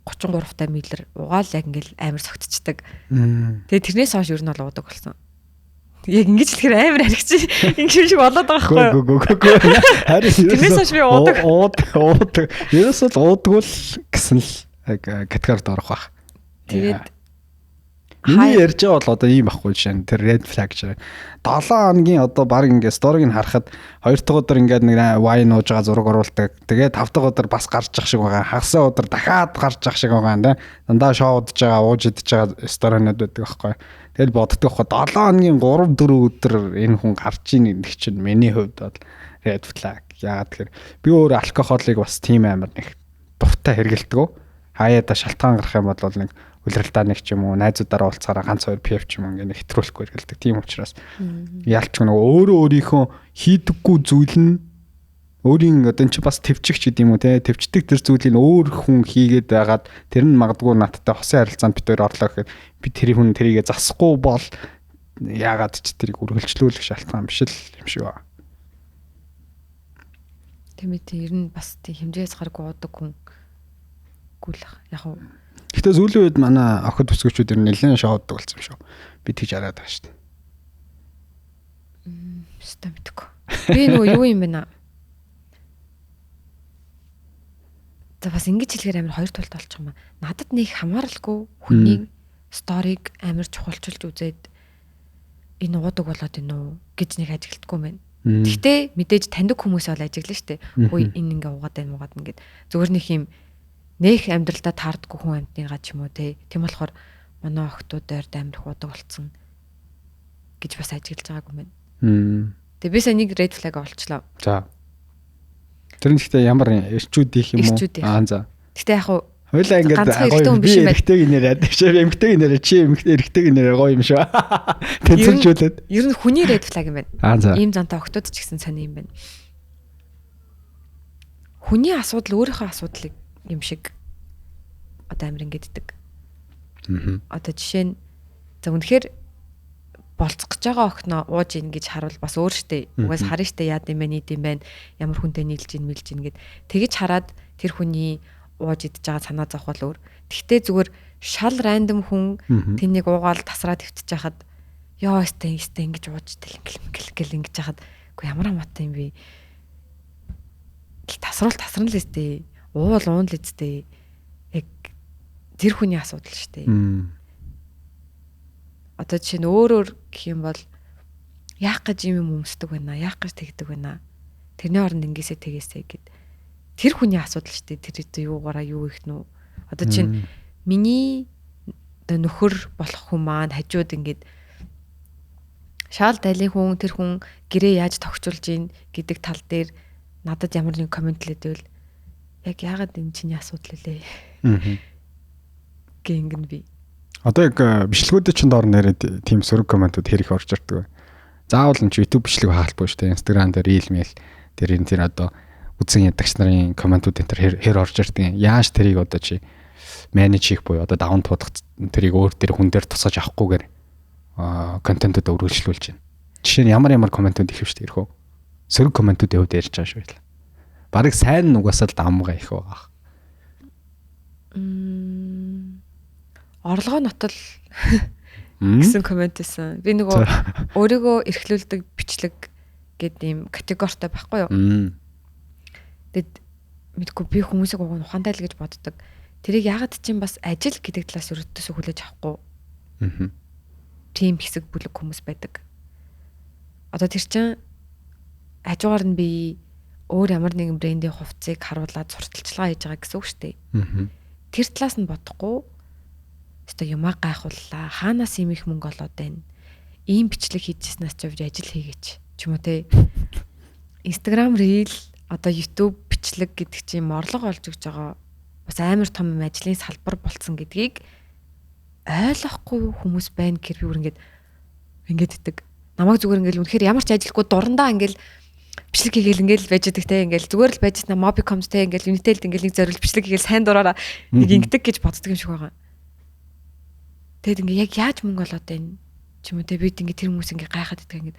33 та миллер угаал яг ингээл амар согтчдаг. Тэгээ тэрнээс хойш ер нь бол уудаг болсон. Яг ингэж хэлэхээр амар харигч ингэ шиг болоод байгаа байхгүй юу? Гүү. Харин тэрнээс хойш би уудаг. Уудаг. Ерөөсөө л уудаггүй л гэсэн л категорид орох байх. Тэгээд миний ярьж байгаа бол одоо ийм байхгүй жишээ нь тэр red flag жишээ. 7 хоногийн одоо баг ингээ сториг нь харахад 2 дахь өдөр ингээд нэг wine ууж байгаа зураг оруулдаг. Тэгээд 5 дахь өдөр бас гарч ах шиг байгаа. Хагас өдөр дахиад гарч ах шиг байгаа юм да. Дандаа шоу удаж байгаа, ууж идэж байгаа сторинууд байдаг байхгүй. Тэгэл боддог байхгүй 7 хоногийн 3 4 өдөр энэ хүн гарч ийн гэдэг чинь миний хувьд бол red flag. Яагаад тэгэхээр би өөр алкоголыг бас тийм амар нэг дуртай хэрэгэлдэг. Хаяада шалтгаан гарах юм бол нэг улиралдаа нэг ч юм уу найзуудаараа уулзахаараа ганц хоёр PF ч юм уу ингээ нэг хэтрүүлэхгүй хэрэгэлдэг. Тийм учраас ялч нөгөө өөрөө өөрийнхөө хийдэггүй зүйл нь өөрийн одоо эн чинь бас төвчгч гэдэг юм уу те төвчдөг тэр зүйлийг өөр хүн хийгээд байгаад тэр нь магадгүй надтай хосын харилцаанд бит хоёр орлоо гэхэд би тэр хүн тэрийгэ засахгүй бол яагаад ч тэрийг үргэлжлүүлэх шалтгаан биш л юм шиг байна. Тийм ээ, ер нь бас тийм хэмжээс гаргүй уудаг хүн гүйлэх. Яг уу. Гэтэ сүүлийн үед манай охид бүсгүүчүүд ер нь нэлээд шоудаг болсон юм шүү. Би тэгж хараад байгаа шүү дээ. Өстой мэдгүй. Би нөгөө юу юм бэ наа? За бас ингэж хэлэхээр амар хоёр тулд болчих юм аа. Надад нэг хамааралгүй хүний сториг амар чухалчилж үзээд энэ уудаг болоод энэ үү гэж нэг ажигладаггүй юм байна. Гэхдээ мэдээж таньдаг хүмүүс бол ажиглана шүү дээ. Хөөе энэ ингээ уугаад байна муугаад ингээд зүгээр нэг юм нэх амьдралдаа таардгүй хүн амьтныгаа ч юм уу те. Тийм болохоор манай охтууд ойрд амар их уудаг болцсон гэж бас ажиглаж байгаагүй юм байна. Тэгээ би сая нэг red flag олчлоо. За. Тэр нь гэхдээ ямар эрчүүд их юм уу? Аа за. Гэхдээ яг хуу хойлоо ингээд гоё би эрэгтэйг нэрээ эмэгтэйг нэрээ чи эрэгтэйг нэрээ гоё юм шүү. Тэнцвэржүүлээд. Ер нь хүний red flag юм байна. Ийм зантай охтууд ч гэсэн сони юм байна. Хүний асуудал өөрийнхөө асуудлыг юм шиг одоо амир ингэддэг. Одоо жишээ нь за үнэхээр болцох гэж байгаа охиноо ууж ийн гэж харуул бас өөр штэ. Угаас харна штэ яад юм бэ нийт юм байна. Ямар хүнтэй нийлж ийн мэлж ийн гэд. Тэгэж хараад тэр хүний ууж идэж байгаа санаа зовх бол өөр. Тэгтээ зүгээр шал рандом хүн тэнийг уугаал тасраад хөвтөж хахад ёо өстэй өстэй ингэж ууж тэл ингээл ингээл ингэж хахад үгүй ямар хамаатай юм бэ? Тасруул тасран л өстэй. Уул уун л өстэй. Яг тэр хүний асуудал штэ. Одоо жишээ нь өөрөөр гэх юм бол яах гэж юм өмсдөг байна, яах гэж тэгдэг байна. Тэрний оронд ингээсээ тэгээсээ гэд. Тэр хүний асуудал шүү дээ. Тэр юугаараа юу их нү. Одоо чинь миний одоо нөхөр болох хүн маань хажууд ингээд шал дайлын хүн тэр хүн гэрээ яаж тогтчулж ийн гэдэг тал дээр надад ямар нэг коммент лээдэвэл яг яагаад энэ чиний асуудал лээ. Гэ ингэн би. Одоо яг бичлэгүүдийн чинь доор нэрээд тийм сөрөг комментууд хэрэг орж ирдэг. Заавал энэ YouTube бичлэг хаалбгүй шүү дээ. Instagram дээр reel mail тэр энэ тэр одоо үзэн ядагч нарын комментууд энэ тэр хэр орж ирдэг. Яаж тэрийг одоо чи менеж хийх буюу одоо даван туудах тэрийг өөр дээр хүн дээр тусгаж авахгүйгээр контентууд өргөлжлүүлж байна. Жишээ нь ямар ямар комментууд их шүү дээ ирэх үү? Сөрөг комментуудын хувьд ярьж байгаа шүү дээ. Бараг сайн угаасаа л дамгаа их байгаа. Орлогоо нотол гэсэн коммент байсан. Би нөгөө өөрийгөө эрхлүүлдэг бичлэг гэдэг ийм категоритой байхгүй юу? Тэгэд мэдгүй би хүмүүсийг уг нь ухаантай л гэж боддог. Тэрийг яагаад чинь бас ажил гэдэг талаас өрөөдөөсөө хүлээж авахгүй. Тийм хэсэг бүлэг хүмүүс байдаг. Одоо тэр чинь хажуугаар нь би өөр ямар нэгэн брендийн хувцсыг харуулад сурталчилгаа хийж байгаа гэсэн үг шүү дээ. Тэр талаас нь бодохгүй өстой юмаа гайхууллаа. Хаанаас ийм их мөнгө олоод байна? Ийм бичлэг хийжсэнээс ч явж ажил хийгээч ч юм уу те. Instagram Reel одоо YouTube бичлэг гэдэг чинь орлого олж өгч байгаа бас амар том юм ажлын салбар болцсон гэдгийг ойлгохгүй хүмүүс байна гэхээр би бүр ингээд Ингээд идэг. Намайг зүгээр ингээл үнэхээр ямар ч ажилгүй дурандаа ингээл бичлэг хийгээл ингээл байж идэг те, ингээл зүгээр л байж на Mobicom те, ингээл Unitel-д ингээл нэг зориул бичлэг хийгээл сайн дураараа нэг ингэдэг гэж боддог юм шиг байгаа. Тэгэд ингээ яг яаж мөнгө олоод байна ч юм уу те, бид ингээ тэр хүмүүс ингээ гайхаад идэг ингээд.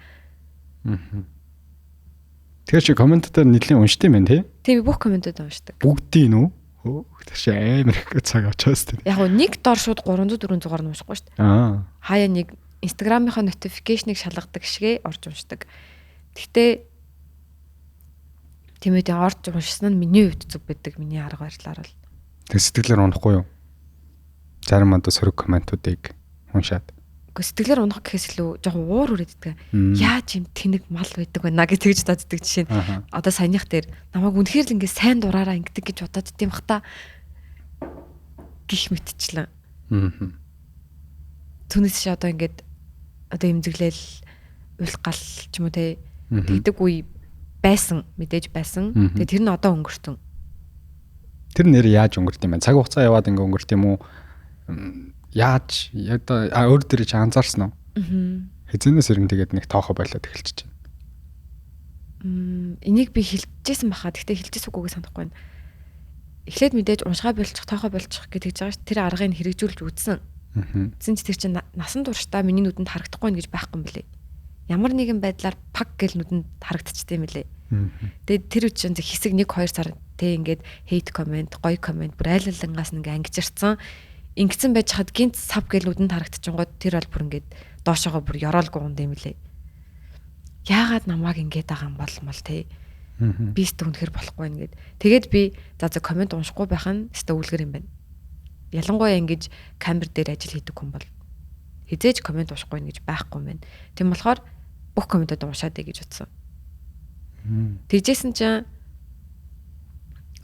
Тэгэхээр чи comment дээр нэлийн уншд юм байна тий? Тийм, бүх comment ууд уншдаг. Бүгдийг нү? Тэр чи амар их цаг авчаас тий. Яг гоо нэг дор шууд 300 400 гаруй уншихгүй шүү дээ. Хаяа нэг Instagram-ийнхаа notification-ыг шалгадаг шигээ орж уншдаг. Гэхдээ тийм үү, орж уншсан нь миний хувьд зүг байдаг, миний арга барилаар бол. Тэг сэтгэлээр унахгүй юу? Зарим одоо сөрөг comment уудыг уншаад. Гэхдээ сэтгэлээр унах гэхээс илүү жоохон уур хүрээд иддэг. Яаж юм тэнэг мал байдаг вэ наа гэж тэгж боддог жишээ нь. Одоо саяных дээр намайг үнэхээр л ингээ сайн дураараа ингэдэг гэж бодоод идэм бах та гих мэтчлэн. Түүнээс чи одоо ингээд одоо эмзэглэл уйлах гал ч юм уу те тэгдэг үе байсан, мэдээж байсан. Тэгээ тэр нь одоо өнгөртөн. Тэр нэр яаж өнгөрт юм бэ? Цаг хугацаа яваад ингээ өнгөрт юм уу? Яаж одоо өөр дээр чи анзаарсан уу? Хэзэнээс ер нь тэгээд нэг тоохо болоод эхэлчихэж байна. Энийг би хэлжсэн баха. Гэхдээ хэлжсэн үгүйг санахгүй байна. Эхлээд мэдээж уншгаа болчих, тоохо болчих гэдэг жаа ш. Тэр аргыг хэрэгжүүлж үзсэн. Тэгсэн чи тэр чинь насан туршдаа миний нүдэнд харагдахгүй гэж байхгүй юм бэлээ. Ямар нэгэн байдлаар пак гэл нүдэнд харагдчихсан юм бэлээ. Тэгээд тэр үе чинь хэсэг 1 2 сар тэ ингээд hate comment, гоё comment бүр айл алангаас ингээ ангижирцсан. Ингэсэн байж хад гинт сав гэл нүдэнд харагдчихгоод тэр бол бүр ингээд доошоогоо бүр ёроолгүй унд юм лээ. Яагаад намайг ингэж байгаа юм бол мал те. Би өстө үнэхэр болохгүй байна гэд. Тэгээд би за comment уншихгүй байх нь өстө үлгэр юм байна. Ялангуяа ингэж камер дээр ажил хийдэг хүн бол хизээж comment уншихгүй гэж байхгүй юм байна. Тийм болохоор бүх comment ууд уншаад ээ гэж бодсон. Тэгжсэн чинь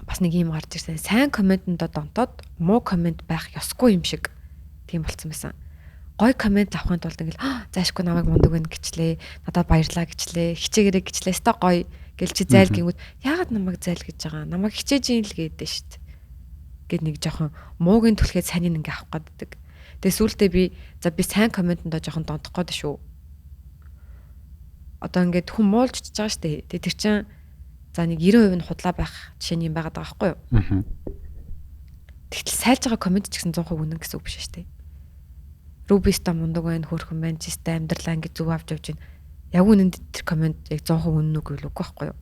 бас нэг юм гарч ирсэн. Сайн comment энд донтоод муу comment байх ёсгүй юм шиг тийм болцсон байсан. Гой comment авахын тулд ингээл заашгүй намайг мундаг байна гэчлээ. Надад баярлаа гэчлээ. Хичээгээрэй гэчлээ. Өстой гоё гэл чи зайл гингүүд яагаад намайг зайл гэж байгаа? Намайг хичээж ийн л гэдэг шít. Гэт нэг жоохон муугийн түлхээ сайныг ингээ авах гэдэг. Тэгээ сүүлдээ би за би сайн comment энд жоохон донтох гээд шүү. Одоо ингээд хүн муулж чиж байгаа штэ. Тэгээ тэр чинь за нэг 90% нь худлаа байх жишээ нь юм байгаад байгаа байхгүй юу? Тэгтэл сайлж байгаа comment ч гэсэн 100% үнэн гэсэн үг биш шүү дээ. Рубиста мундаг байна, хөөрхөн байна, чистэй амьдралаа ингэ зөв авч явж байна. Яг үнэнд тэр comment яг 100% үнэн үг гэвэл үгүй байхгүй юу?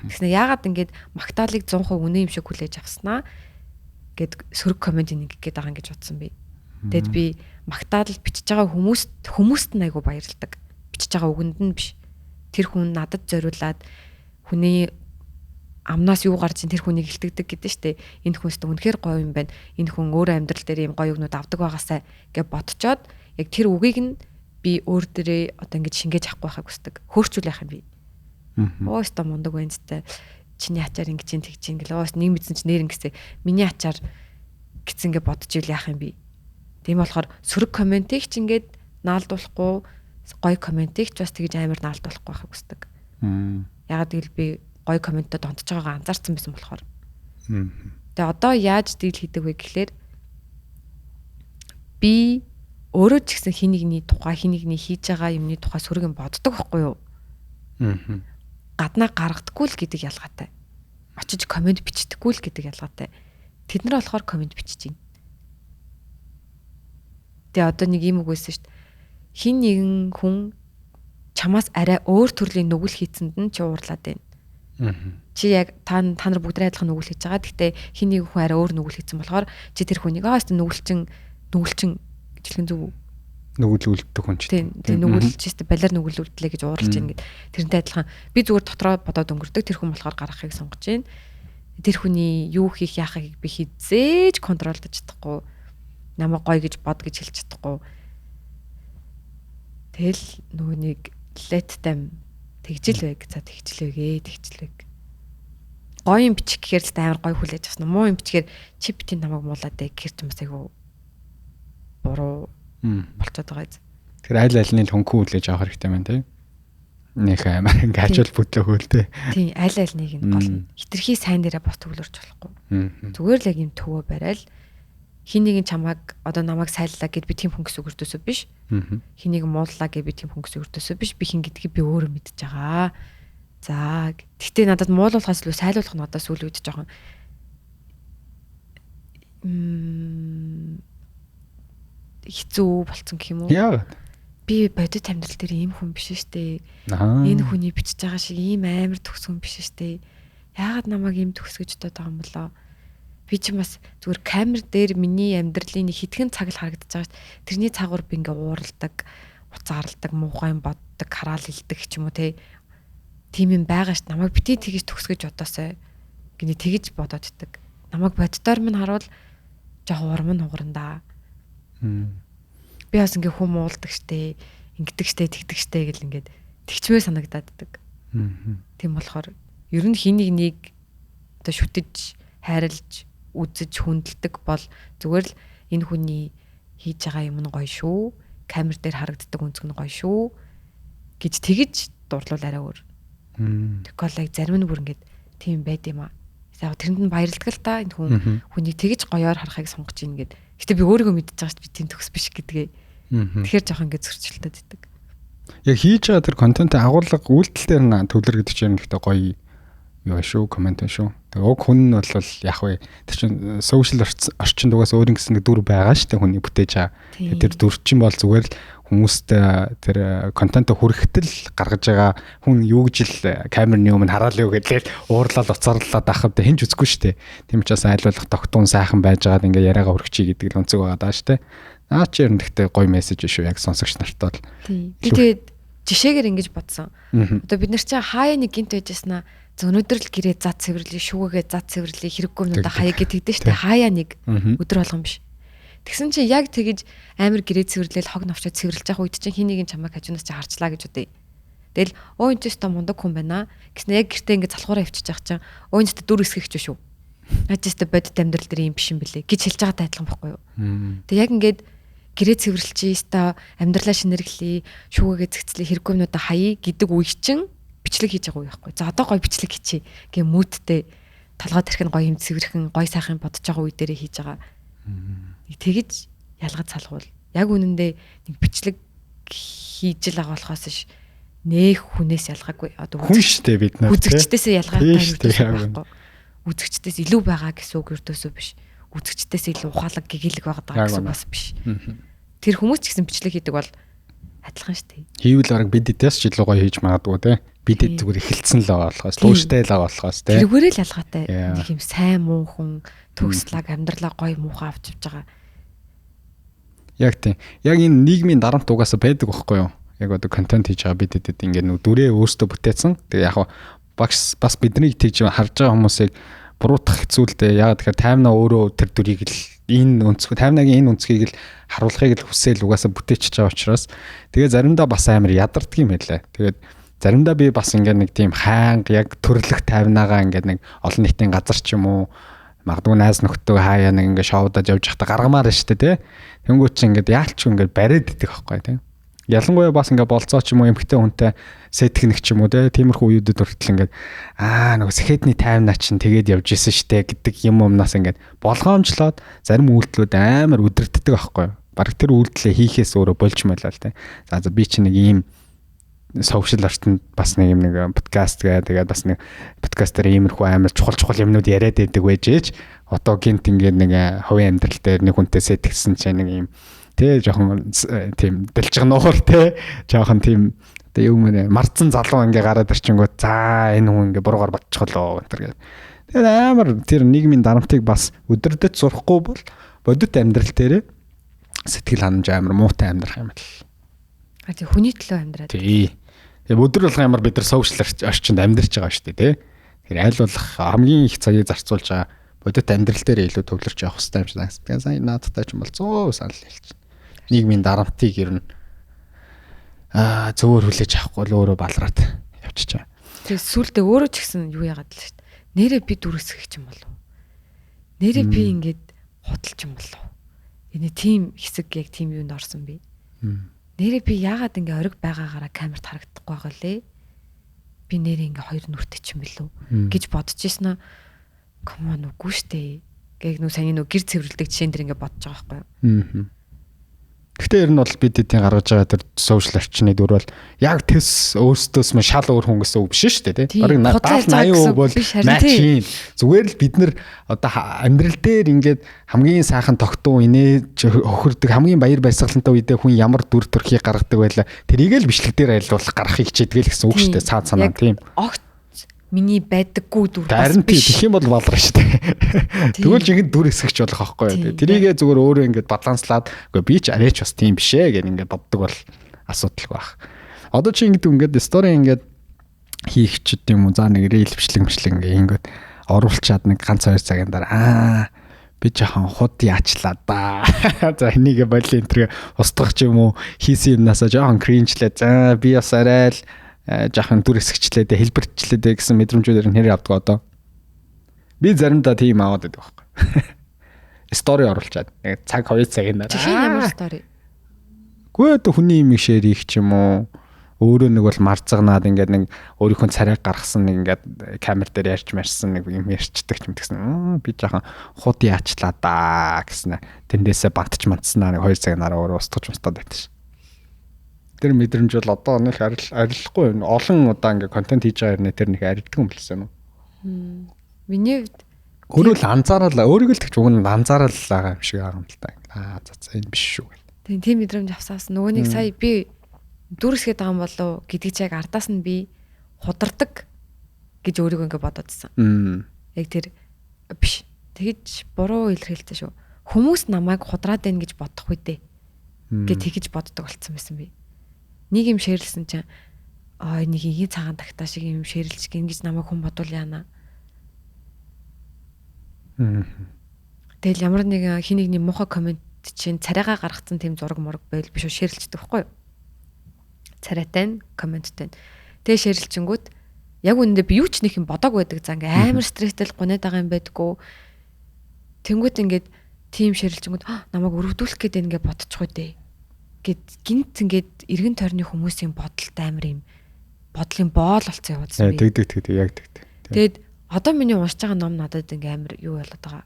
Тэгснэ яагаад ингэж магтаалыг 100% үнэн юм шиг хүлээж авснаа гэд сөрөг comment ингэ гээд байгаа юм гэж бодсон би. Тэгэд би магтаал бичиж байгаа хүмүүст нь айгу баярладаг. Бичиж байгаа үгэнд нь биш. Тэр хүн надад зориулаад хүний амнаас юу гарч ин тэр хүнийг илтгэдэг гэдэг штэ. Энэ хүн өстө үнэхээр гоё юм байна. Энэ хүн өөр амьдрал дээр ийм гоё юмнууд авдаг байгаасай гэж бодцоод яг тэр үгийг нь би өөр дээрээ одоо ингэж шингээж авахгүй байхыг хүсдэг. Хөөрчүүл яах юм би. Оо өстө мундаг байна зү. Чиний ачаар ингэж ин тэгж ин гэл. Оо нэг мэдсэн чи нэр ингэсэ. Миний ачаар гэсэн ингэ бодож ил яах юм би. Тийм болохоор сөрөг comment ыг ч ингээд наалдуулахгүй, гоё comment ыг ч бас тэгж амар наалдуулахгүй байхыг хүсдэг. Ягаад гэвэл би гоё comment од донтож байгаагаа анзаарсан байсан болохоор. Тэгээ одоо яаж deal хийдэг вэ гэхлээр би өөрөө ч гэсэн хин нэгний тухай, хин нэгний хийж байгаа юмны тухай сөрөг юм боддог байхгүй юу? Гаднаа гаргадаггүй л гэдэг ялгаатай. Очиж comment бичдэггүй л гэдэг ялгаатай. Тэд нар болохоор comment бичиж байна. Тэгээ одоо нэг юм үг байсан шүү дээ. Хин нэгэн хүн чамаас арай өөр төрлийн нүгэл хийцэнд нь чи уурлаад байна. Чи яг та нар бүгд адилхан нүгэл хийж байгаа. Гэхдээ хин нэг хүн арай өөр нүгэл хийцэн болохоор чи тэр хүнийг аа нүгэлчин нүгэлчин гэж хэлхэн зөв үү? Нүгэл үлддэг хүн ч тийм нүгэл чи өстө балиар нүгэл үлдлээ гэж уурлаж байна гэд. Тэрнтэй адилхан би зүгээр дотроо бодоод өнгөрдөг. Тэр хүн болохоор гаргахыг сонгож байна. Тэр хүний юу хийх яахыг би хизээж control дож чадахгүй. Намайг гоё гэж бод гэж хэлж чадахгүй. Тэгэл нөгөө нэг let them тэгжил байг. За тэгжил байгээ, тэгжил байг. Гоё юм бичих гэхээр л амар гоё хүлээж авсан. Муу юм бичгээр чи битийн намайг муулаад ээ гэхэр ч бас айгу буруу болчиход байгаа юм. Тэр аль альны л хөнгөн хүлээж авах хэрэгтэй байна тий. Нэх амар ингээ ачаал бүтлөө хөл тий. Тийм, аль альныг нь гол нь хитрхи сайн дээрээ бас төвлөрч болохгүй. Зүгээр л яг юм төвөө барайл Хин нэгэн чамайг одоо намайг сайллаа гэд би тийм хүн гэсэн үг өртөөсөө биш. Хин нэгэн мууллаа гэд би тийм хүн гэсэн өртөөсөө биш. Би хин гэдгийг би өөрөө мэдж байгаа. За тэгтээ надад муулуулахаас илүү сайлуулах нь одоо сүүлийн үед жоохон хэцүү болцсон гэх юм уу? Яагаад? Би бодит амьдрал дээр ийм хүн биш штэ. Энэ хүний бичиж байгаа шиг ийм амар төгс хүн биш штэ. Яагаад намайг ийм төгс гэж бодоод байгаа юм болоо? Би ч бас зүгээр камер дээр миний амьдралын нэг хэдхэн цаг л харагдаж байгаа шүү. Тэрний цагуур би ингээ ууралдаг, уцаарладаг, муухай юм боддог, хараал илдэг ч юм уу те. Тийм юм байгаа шүү. Намайг бити тэгэж төгсгөж бодоосой гинэ тэгэж бодоод итэг. Намайг боддоор минь харуул жоохон урам нь хугарна да. Би бас ингээ хүм уулдаг штэ, ингэдэг штэ, тэгдэг штэ гэл ингээд тэгчмээ санагдаад идэг. Тийм болохоор ер нь хин нэг нэг одоо шүтэж, хайрлж, үзэж хүндэлдэг бол зүгээр л энэ хүний хийж байгаа юм нь гоё шүү. Камер дээр харагддаг өнцөг нь гоё шүү гэж тэгэж дурлуул арай өөр. Тэгвэл яг зарим нь бүр ингээд тийм байд юм аа. Яг тэрэнд нь баярлдаг л та энэ хүн хүний тэгэж гоёор харахыг сонгож ийн гэд. Гэтэ би өөрийгөө мэдчихэж байгаа шүү дээ би тийм төгс биш гэдгээ. Тэгэхээр жоохон ингээд зөрчилдөд идэг. Яг хийж байгаа тэр контентын агуулга үйлдэл дээр нь төвлөр гэдэг чинь гэхдээ гоё юу шүү, коммент шүү. Тэгээ уг хүн нь бол яг вэ тэр чинь сошиал орчинд угаас өөр ингэсэн нэг дүр байгаа шүү дээ хүний бүтээж байгаа. Тэр дүр чинь бол зүгээр л хүмүүст тэр контентоо хүрэхтэл гаргаж байгаа хүн юу гэж л камерны өмнө хараал юу гэдэл уурлал уцаарлаад ахад хинч үзэхгүй шүү дээ. Тийм учраас аль болох тогтун сайхан байж байгаад ингээ яриагаа хүрхчихье гэдэг л өнцөг байгаа даа шүү дээ. Наа чи ер нь гэхдээ гоё мессеж шүү яг сонсогч нарт бол. Тийм. Би тэгээд жишээгээр ингэж бодсон. Одоо бид нар чинь хаяа нэг гинт байжснаа өнөөдөр л гэрээ зад цэвэрлэе, шүүгээгээ зад цэвэрлэе, хэрэггүй юмудаа хаяа гэдэг шүү дээ. Хаяа нэг өдөр болгон биш. Тэгсэн чинь яг тэгэж амар гэрээ цэвэрлээл хог новчоо цэвэрлж явах үед чинь хин нэгэн чамайг хажуунаас чи харчлаа гэж бодъё. Тэгэл өө энэ ч өстө мундаг хүн байна. Гэснэ яг гэртээ ингэ залхуураа өвчиж явах чинь өө энэ ч дүр эсгэгч шүү. Наад ч өстө бодит амьдрал дээр юм биш юм бэлээ гэж хэлж байгаатай адилхан байхгүй юу. Тэг яг ингээд гэрээ цэвэрлчихье, өстө амьдралаа шинэргэлье, шүүгээгээ зэгцлээ, хэрэггүй юмудаа хаяа гэдэг үе чинь бичлэг хийж байгаа үе байхгүй. За одоо гоё бичлэг хийчихье гэ мүүдтэй толгой тархин гоё юм цэвэрхэн гоё сайхан бодож байгаа үе дээрээ хийж байгаа. Тэгэж ялгаж салгуул. Яг үнэндээ нэг бичлэг хийж л байгаа болохоос ш нэх хүнээс ялгаагүй. Одоо хүн штэ бид нар үзэгчдээсээ ялгаатай байхгүй. Үзэгчдээс илүү байгаа гэсэн үг өрдөөсөө биш. Үзэгчдээс илүү ухаалаг гэгээлэг байгаа гэсэн бас биш. Тэр хүмүүс ч гэсэн бичлэг хийдэг бол адилхан штэ. Хийвэл бараг бид эдээс ч илүү гоё хийж магадгүй те. Бид эд зүгээр эхэлсэн л байгаа болохоос, лууштай л байгаа болохоос те. Тэргээрээ л ялгаатай. Нэг юм сайн муу хүн төгслаг амьдралаа гоё муухай авч явж байгаа. Яг тийм. Яг энэ нийгмийн дарамт угаасаа байдаг байхгүй юу? Яг одоо контент хийж байгаа бид эдэд ингээд нүг дүрээ өөрсдөө бүтээсэн. Тэгээ яг багш бас биднийг тэгж харж байгаа хүмүүсийг буруутгах хэцүү л дээ. Яг тэгэхээр таймна өөрөө тэр дүрийг л энэ өнцгөө таймнагийн энэ өнцгийг л харуулахыг л хүсээл угаасаа бүтээчихэж байгаа учраас тэгээ заримдаа бас амар ядардаг юм байлаа. Тэгээд заримдаа би бас ингээд нэг тийм хайнга яг төрлөх таймнаагаа ингээд нэг олон нийтийн газар ч юм уу магадгүй найз нөхдөд хаяа нэг ингээд шоудаад явж байхдаа гаргамаар байна шүү дээ тий. Тэнгүүт чи ингээд яалч ингээд бариад идэх байхгүй тий. Ялангуяа бас ингээд болцоо ч юм уу эмхтэй хүнтэй сэтгэнэх ч юм уу тий. Тиймэрхүү үеүүдэд хүртэл ингээд аа нөгөө сэхэдний таймнаа чинь тэгээд явж исэн штэ гэдэг юм умнаас ингээд болгоомжлоод зарим үйлдэлүүд амар өдөртдөг байхгүй юу. Бараг тэр үйлдэлээ хийхээс өөрөө болж мэлээ л тий. За за би чинь нэг ийм сошиал орчинд бас нэг юм нэг подкаст гээ тэгээд бас нэг подкастер иймэрхүү амар чухал чухал юмнууд яриад байдаг байж ээж одоо гинт ингээд нэг хувийн амьдрал дээр нэг хүнтэй сэтгэсэн чинь нэг юм тэ жоохон тийм дэлжигнуур тэ жоохон тийм одоо юу мэн марцсан залуу ингээ гараад ирчингүүт за энэ хүн ингээ буруугаар бодчихлоо энэ төр гээд тэгээд амар тэр нийгмийн дарамтыг бас өдөрдөж сурахгүй бол бодит амьдрал дээр сэтгэл ханамж амар муутай амьдрах юм л. А тий хүний төлөө амьдраад. Тий. Тэгээ өдөр болгон ямар бид нар сошиал орчинд амьдарч байгаа шүү дээ, тий. Тэгэхээр аль болох хамгийн их цагийг зарцуулж байгаа бодит амьдрал дээр илүү төвлөрч явах хэрэгтэй юм шиг санагдсан. Тэгээ сая наадтай ч юм бол 100% санал хэлчихнэ. Нийгмийн дарамтыг ер нь зөвөр хүлээж авахгүй л өөрөө балраад явчихж байгаа. Тэгээ сүулдэ өөрөө ч гэсэн юу яагаад л шүү дээ. Нэрээ би дүрсгэх юм болов. Нэрээ би ингээд худалч юм болов. Энэ тийм хэсэг яг тийм юунд орсон би. Нэрээ би яагаад ингээ ориг байгаагаараа камерт харагдахгүй байгаа лээ? Би нэрээ ингээ хоёр нүртэй ч юм билүү гэж бодож ирсэн аа. Come on үгүй штэ. Гэг нүү саяны нүү гэр цэвэрлдэг жишээн дэр ингээ бодож байгаа байхгүй юу? Гэхдээ ер нь бол бид эдийн гаргаж байгаа тэр сошиал орчны дүр бол яг тэс өөрсдөөс мань шал өөр хүн гэсэн үг биш шүү дээ тий. Тийм, Бараг худлаа ярьж байгаа 70 гэсэн 80% бол үг биш, харин матч тий. хийн. Зүгээр л бид нэр одоо амьдрал дээр ингээд хамгийн сайхан тогтун инээж хөхөрдөг хамгийн баяр баясгалантай үедээ хүн ямар дүр төрхийг гаргадаг байлаа. Тэрийг л бичлэг дээр айлуулах гаргахыг хичээдэг л гэсэн үг шүү дээ. Цаад санаа Яг тийм. Огт миний байдаггүй дүр бас Харин тий биш. тэгэх юм бол балар шүү дээ. Тийм. Тэгвэл жинхэнэ дүр эсгэж болох байхгүй юу. Тийм. Тэрийгээ зүгээр өөрөө ингээд баланслаад үгүй би ч арайч бас тийм биш ээ гэх ингээд боддог бол асуудалгүй байх. Одоо чи ингээд ингээд стори ингээд хийх ч гэдэм юм уу за нэг рeel бичлэг мичлэг ингээд ингээд оруулчаад нэг ганц хоёр цагийн дараа аа би жоохон худ яачлаа да. За энийг боли энэ төргээ устгах ч юм уу хийсэн юмнасаа жоохон кринжлээ. За би бас арай л жоохон дүр эсгчлээ дээ хэлбэрчлээ дээ гэсэн мэдрэмжүүдээр нь хэрэг авдаг одоо. Би заримдаа тийм аваад байдаг байхгүй. Стори оруулчаад нэг цаг 2 цагийн дараа. Жишээ нь ямар стори? Гүй одоо хүний юм шеэр хийх ч юм уу. Өөрөө нэг бол марцагнаад ингээд нэг өөрийнхөө царайг гаргасан нэг ингээд камер дээр ярьж марсан нэг юм ярьчдаг ч юм тэгсэн. Би жоохон худ яачлаа даа гэсэн. Тэндээсээ бантч мантснаа нэг 2 цагийн дараа өөрөө устгаж мустаад байдаг ш. Тэр мэдрэмж бол одоо нэг арилахгүй юм. Олон удаа ингээд контент хийж байгаа юм тэр нэг арилдаг юм билсэн үү? Миний хувьд Өөрөө л анзаарал өөрийгөө л тэгч уг нь анзаарал байгаа юм шиг байгаа юм л та. Аа за за энэ биш шүү гэл. тийм тийм мэдрэмж авсаас нөгөө нэг сая би дүр эсгээд байгаа юм болов уу гэдгийг чи яг ардаас нь би худардаг гэж өөрийгөө ингээ бодоодсэн. Яг тэр биш. Тэгэж буруу илэрхийлсэн шүү. Хүмүүс намайг худраад байна гэж бодох үедээ гэж тэгэж боддог болцсон байсан би. Нэг юм шеэрлсэн чинь аа нэг ингийн цагаан тагтаа шиг юм шеэрлж гин гэж намайг хүн бодвол яана. Тэгэл ямар нэгэн хин нэгний муухай комент чинь царайгаа гаргацсан тийм зураг мураг байл биш үү шеэрлждэг байхгүй юу? Царайтай нь комменттэй нь. Тэгээ шеэрлжингүүд яг үнэндээ би юу ч нэг юм бодог байдаг за ингээ амар стресстэй л гунаад байгаа юм байдггүй. Тэнгүүт ингээд тийм шеэрлжингүүд «Аа, намайг өрөвдүүлэх гээд ингээ бодчих үү дээ. Гэт гинт ингээд эргэн тойрны хүмүүсийн бодолт амар юм бодлын боол болцсон яваадсан би. Тэг тэг тэг яг тэг. Тэгээд одоо миний уншиж байгаа ном надад ингээ амар юу болоод байгаа.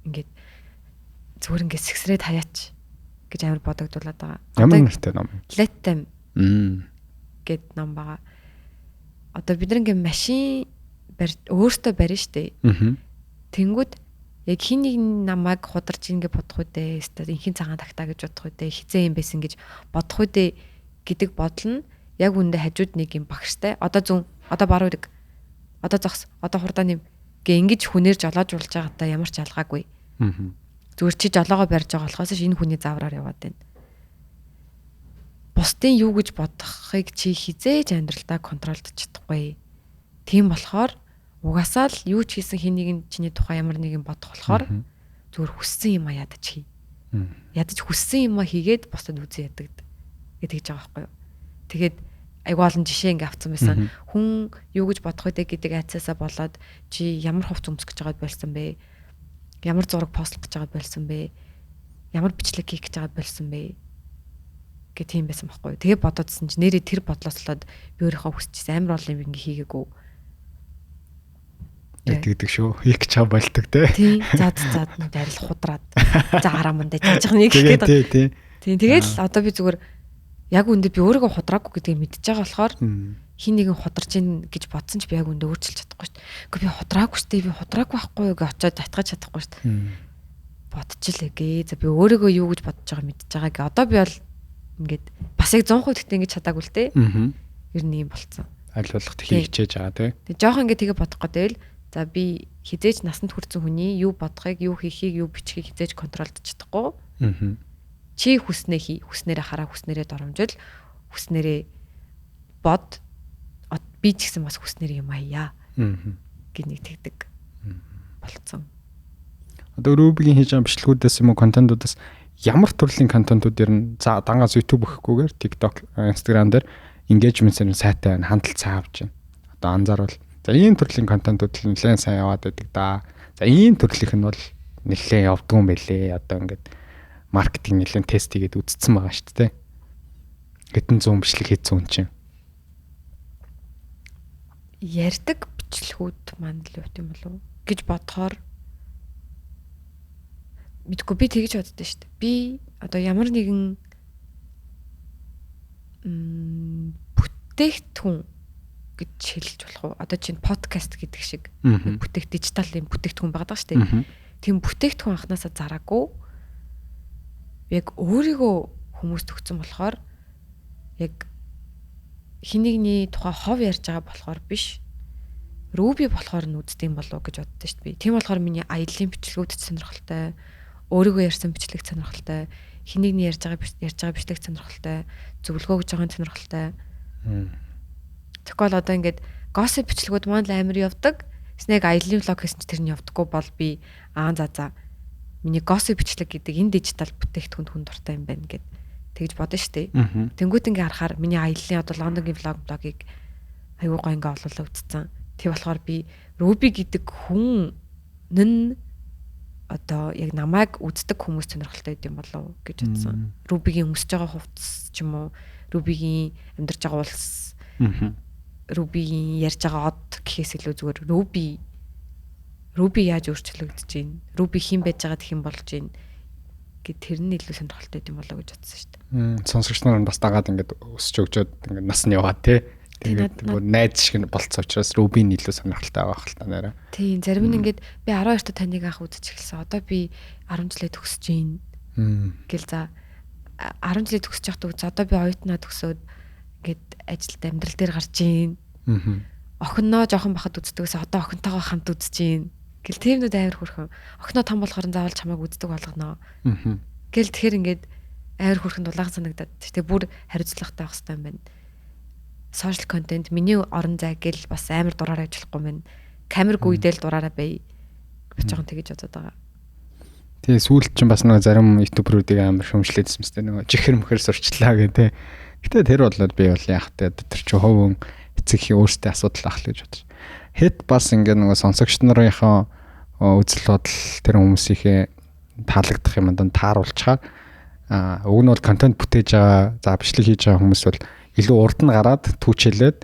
Ингээд зүгээр ингээд сэгсрээд хаяач гэж амар бодогдуулаад байгаа. Ямар нэртэй ном? Let them гэд ном байгаа. Одоо бид нар ингээ машин өөртөө барина штэ. Тэнгүүд яг хин нэг намайг хударч ингээ бодох үү дээ. Эсвэл инхийн цагаан тагтаа гэж бодох үү дээ. Хизээ юм байсан гэж бодох үү дээ гэдэг бодол нь яг үндэ хажууд нэг юм багштай. Одоо зүүн, одоо баруун ирэг. Одоо зогс, одоо хурдаа нэм гэ ингэж хүнээр жолоожуулж байгаадаа ямар ч ялгаагүй. Зүгээр чи жолоогоо барьж байгаа болохоос ш энэ хүний завраар яваад байна. Бусдын юу гэж бодохыг чи хизээж амьдралдаа контролдож чадахгүй. Тийм болохоор угаасаа л юу ч хийсэн хин нэгэн чиний тухай ямар нэгэн бодох болохоор зүгээр хүссэн юм а ядаж хий. Ядаж хүссэн юм а хийгээд бусдад үзэн ядаг гэж тэгж байгаа байхгүй юу. Тэгээд айгүй олон жишээ ингээ авцсан байсан. Хүн юу гэж бодох вэ гэдэг айцаасаа болоод чи ямар хувц өмсөх гэж байгаад болсон бэ? Ямар зураг постлох гэж байгаад болсон бэ? Ямар бичлэг хийх гэж байгаад болсон бэ? Гэ тийм байсан байхгүй юу. Тэгээ бодоодсэн чи нэрээ тэр бодлоослоод би өөрийнхөө хүсчихсэн амар олон юм ингээ хийгээгүй. Яг тэгдэг шүү. Их чам болдог те. Тийм. Зад зад нэг арил худраад. За хараа мандаа жижиг нэг Тэгээ гээд. тий тий. Тийм. Тэгэл одоо би зүгээр яг үндэ би өөрийгөө худраагүй гэдгийг мэдчихэж байгаа болохоор хин нэгэн хударч ийн гэж бодсон ч би яг үндэ өөрчилж чадахгүй шүү дээ. Үгүй би худраагүй шүү дээ. Би худраагүй байхгүй юу гэж очиод татгаж чадахгүй шүү дээ. Бодчихлээ гээ. За би өөрийгөө юу гэж бодож байгааг мэдчихэж байгаа гэ. Одоо би бол ингээд бас яг 100% гэхдээ ингэж чадаагүй л дээ. Ер нь юм болцсон. Аль болох тхийг хичээж байгаа тий. Тэгээ жоохон ингээд тэгээ бодох гэдэг л за би хизээж насанд хүрсэн хүний юу бодохыг, юу хийхийг, юу бичихийг хизээж контролдож чадахгүй. Чи хүснээ хий, хүснээрээ хараа, хүснээрээ доромжил, хүснээрээ бод. Би ч гэсэн бас хүснээр юм аяа гэж нэг тэгдэг болцсон. Одоо Ruby-гийн хийж байгаа бичлэгүүдээс юм уу контентуудаас ямар төрлийн контентууд ер нь за дангаас YouTube өгөхгүйгээр TikTok, Instagram дээр engagement нь сайтай байна, хандлт сайн авч байна. Одоо анзаарвал за ийм төрлийн контентууд л нэлээд сайн яваад байдаг да. За ийм төрлийнх нь бол нэлээд явдгүй юм байлээ. Одоо ингээд маркетинг нэлээд тест хийгээд үзсэн байгаа шүү дээ. Хэдэн зуун бичлэг хийсэн хүн чинь. Ярьдаг бичлэгүүд маань л явт юм болов уу гэж бодохоор Мэдгүй би тэгж боддоо шүү дээ. Би одоо ямар нэгэн бүтээгдэхүүн гэж хэлж болох уу? Одоо чинь подкаст гэдэг шиг бүтээх дижитал юм бүтээгдэхүүн байгаа даа шүү дээ. Тийм бүтээгдэхүүн анханасаа зараагүй. Яг өөрийгөө хүмүүст өгсөн болохоор яг хин нэгний тухай хов ярьж байгаа болохоор биш. Руби болохоор нь үздэг юм болов уу гэж боддоо шүү дээ би. Тийм болохоор миний аяллаа бичлэгүүд ч сонирхолтой, өөрийгөө ярьсан бичлэг сонирхолтой, хин нэгний ярьж байгаа бичлэг сонирхолтой, зөвлөгөө өгж байгаа нь сонирхолтой. Тэгэхгүй бол одоо ингээд gossip бичлэгүүд маань л амар явдаг. Тэснэ яг аяллаа влог хийсэн чи тэр нь явдаггүй бол би аа за миний gossip бичлэг гэдэг энэ дижитал бүтээгдэхүүнд хүн дуртай юм байна гэд тэгж бодно шүү дээ. Тэнгүүт ингээ харахаар миний аяллаа одоо Лондонгийн влогийг аюу гой ингээ олуулаа үзсэн. Тэг болохоор би Руби гэдэг хүн нэн одоо яг намайг үздэг хүмүүс сонирхолтой байд юм болов уу гэж бодсон. Рубигийн өмсөж байгаа хувцас ч юм уу, Рубигийн амьдарч байгаа улс, Рубигийн ярьж байгаа од гэхээс илүү зүгээр Руби яаж өөрчлөгдөж байна? Руби хэн байж байгаад хэн болж байна? Гэт тэр нь илүү сонирхолтой байд юм болоо гэж бодсон шүү дээ. Сонсогч нар нь бас дагаад ингээд өсч өгчөөд ингээд нас нь яваад тий. Тэгээд бүр найз шиг болцсон учраас Рубин илүү сонирхолтой байгаа хэл та нэрээ. Тийм, зарим нь ингээд би 12 та таныг анх үзэж эхэлсэн. Одоо би 10 жилээ төгсөж байна. Гэл за 10 жилээ төгсөж явахдаа үз одоо би оюутнаа төгсөөд ингээд ажилд амьдрал дээр гарч байна. Охиноо жоохон бахад үздэгээс одоо охинтойгоо хамт үзэж байна. Гэл тиймнүүд амар хөрхөн. Охиноо том болохоор заавал чамайг үздэг болгоно. Гэл тэгэхээр ингээд амар хөрхөн дулаахан санагдаад. Тэгтээ бүр хариуцлагатай байх хэрэгтэй юм байна. Social content миний орон зай гэл бас амар дураараа ажиллахгүй мэн. Камер гүйдэл дураараа бай. Би жоохон тэгэж бодод байгаа. Тэгээ сүүлд чинь бас нөгөө зарим ютуберүүдийг амар шүмжлээдсэн мэт нөгөө чихэр мөхөр сурчлаа гэх тээ. Гэтэ тэр болоод би бол яах вэ? Тэр чинь хувь эцэг өөртөө асуудал ах л гэж бодож. Хэд бас ингээ нөгөө сонсогч нарынхаа үзэл бодол тэр хүмүүсийнхээ таалагдах юмд нь тааруулчихаар уг нь бол контент бүтээж байгаа, за бичлэг хийж байгаа хүмүүс бол илүү урд нь гараад түүчэлээд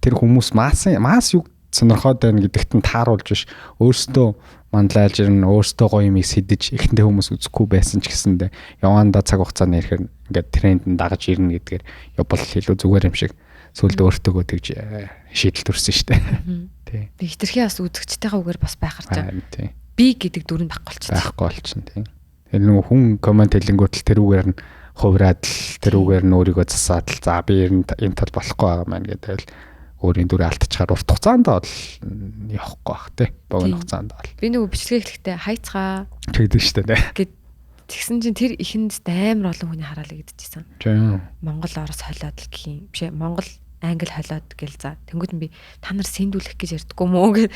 тэр хүмүүс масс юу сонирхоод байна гэдэгт нь тааруулж биш өөрсдөө манлайлж ирнэ, өөрсдөө гоё юм сэдэж эхэндээ хүмүүс үзэхгүй байсан ч гэсэндээ явандаа цаг хугацааны ирэхээр ингээд тренд нь дагаж ирнэ гэдгээр явбал илүү зүгээр юм шиг сүлд өөртөөгөө тэгж шийдэл төрсөн шүү дээ. Тий. Би хитрхи бас үзэгчтэйгээ үгээр бас байхарч байгаа. Би гэдэг дүр нь байхгүй болчихсон. Байхгүй болчихсон тий. Тэр нөгөө хүн коммент хэлэнгүүт л тэрүүгээр нь хувраад л тэрүүгээр нь өөрийгөө засаад л за би ер нь энэ тал болохгүй байгаа маань гэдэг л өөрийн дүрээ алдчихаар урт хугацаанд бол явахгүй бах тий. Богино хугацаанд бол. Би нөгөө бичлэгээ эхлэхдээ хайцгаа тэгдэж штэ тий. Гэт тэгсэн чинь тэр ихэнд амар олон хүний хараал идчихсэн. Тийм. Монгол Орос холиод л гэх юм. Биш Монгол англи холиод гэл за. Тэнгүүд нь би та нар сэндүүлэх гэж ярьдаггүй мөө гэв.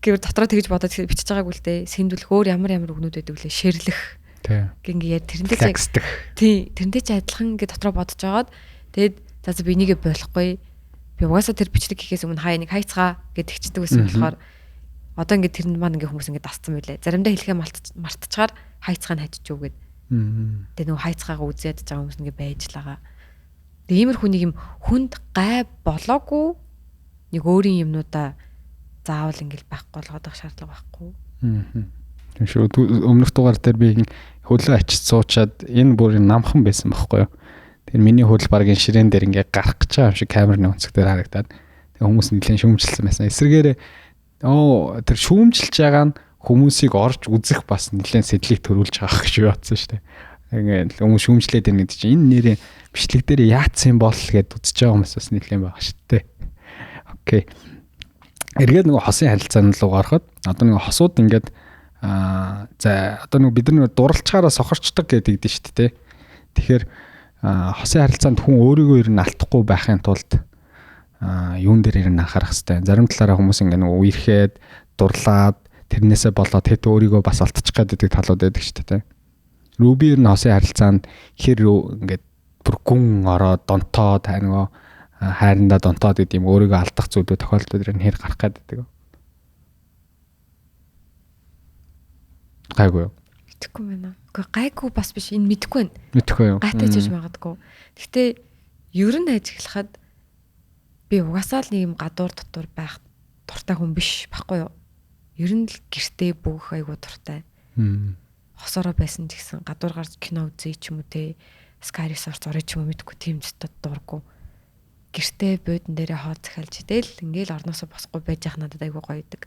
Гэвэр дотроо тэгж бодоод бичиж байгаагүй л дээ. Сэндүүлэх өөр ямар ямар үгнүүд байдаг лээ. Шэрлэх. Тий. Ингээ яа тэрнтэй ч тий, тэрнтэй ч адилхан ингээ дотроо бодож байгаад тэгээд за би энийгээ болохгүй. Би угаасаа тэр бичлэг хийхээс өмнө хаяа нэг хайцгаа гэд тэгчдэг байсан болохоор одоо ингээ тэрэнд маань ингээ хүмүүс ингээ дасцсан байлээ. Заримдаа хэлхээ мартчихаар хайцгаа нь хажиж юу гэд. Тэгээ нөгөө хайцгаагаа үзээд байгаа хүмүүс ингээ байж л байгаа. Тэгээ иймэрхүү нэг юм хүнд гай болоогүй нэг өөрийн юмнуудаа заавал ингээл байхгүй болгоод байх шаардлага байхгүй. Тийм шүү. Өмнөх дугаар дээр би хөлөө ачиж суучаад энэ бүр намхан байсан байхгүй юу? Тэр миний хөл баг энэ ширээн дээр ингээ гарах гэж байгаа юм шиг камерны өнцөг дээр харагдаад тэгээ хүмүүс нэлээд шүүмжилсэн байсан. Эсвэргээрээ тэр шүүмжилж байгаа нь хүмүүсийг орж үзэх бас нэлээд сэтлийг төрүүлж байгаа гэж бодсон шүү дээ. Ингээ хүмүүс шүүмжлээд байна гэдэг чинь энэ нэрээ бичлэг дээр яатсан бол гэд үзэж байгаа хүмүүс бас нэлээд байгаа шүү дээ. Окей. Эргээд нөгөө хосын харилцаан руу ороход одоо нөгөө хосууд ингээд за одоо нөгөө бид нар нөгөө дурлцгаараа сохорчдаг гэдэг дээ шүү дээ. Тэгэхээр хосын харилцаанд хүн өөрийгөө ер нь алдахгүй байхын тулд юун дээр ер нь анхаарах хэвээр. Зарим талаараа хүмүүс ингээ нөгөө үерхэд дурлаад тэрнээсээ болоод хэд өөрийгөө бас алдчих гээд байдаг талууд байдаг шүү дээ. Руби ер нь хосын харилцаанд хэр ингээд бүр гүн ороод донтоод нөгөө хайрандаа донтоод гэдэг юм өөрийгөө алдах зүйлүүд тохиолдлууд ер нь хэр гарах гээд байдаг. Гайгүй юу? Мэдэхгүй байна. Үгүй гайгүй бас биш. Энэ мэдэхгүй байна. Мэдэхгүй юу? Гайтай ч гэж магадгүй. Гэхдээ ер нь ажиглахад би угаасаа л нэг юм гадуур дотор байх дуртай хүн биш байхгүй юу? Ер нь л гэртээ бөөх айгүй дуртай. Хосоороо байсан ч гэсэн гадуур гарч кино үзье ч юм уу те. Sky Resort орё ч юм уу мэдгүй тийм зүтад дурггүй. Гэртээ буудан дээрээ хоол захиалж идэл ингээл орноосоо босхгүй байж явах надад айгүй гоё идэг.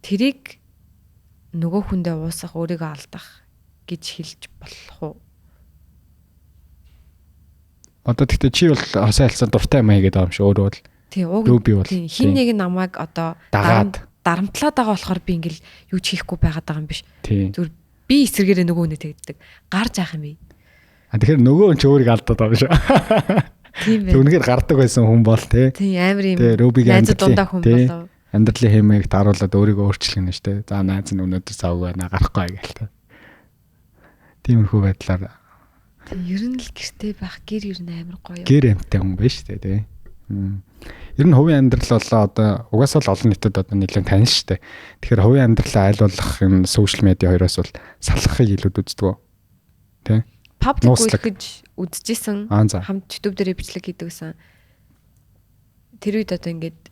Тэрийг нөгөө хүндээ уусах, өөрийгөө алдах гэж хэлж болох уу? Одоо тэгтээ чи бол хосын харилцаа дуртай юм хийгээд байгаа юм шиг өөрөө бол. Тийм, уг тийм хин нэг намайг одоо дагаад дарамтлаад байгаа болохоор би ингээл юу ч хийхгүй байгаад байгаа юм биш. Зүгээр би эсрэгээрээ нөгөө хүнээ тэгдэг. Гарч яах юм бэ? А тэгэхээр нөгөө хүн ч өөрийгөө алдаад байгаа юм шиг. Тийм ээ. Үнэхээр гардаг байсан хүн бол тий. Тийм амар юм. Найз дундаа хүн болов. Амьдралын хэмээг даруулаад өөрийгөө өөрчлөх нь шүү дээ. За найз нь өнөөдөр завгүй байна, гарахгүй гээл тэ. Тиймэрхүү байдлаар. Тийм ер нь л гэрте байх гэр ер нь амар гоё. Гэр амттай хүн байна шүү дээ тий. Ер нь хувийн амьдрал болоо одоо угаасаа л олон нийтэд одоо нэлээд танил шүү дээ. Тэгэхээр хувийн амьдралаа аль болох энэ сошиал медиа хоёроос бол салгахыг илүүд үздэг үү? Тэ? Паблик гэж үзчихсэн. Хамт YouTube дээр бичлэг хийдэг гэсэн. Тэр үед одоо ингээд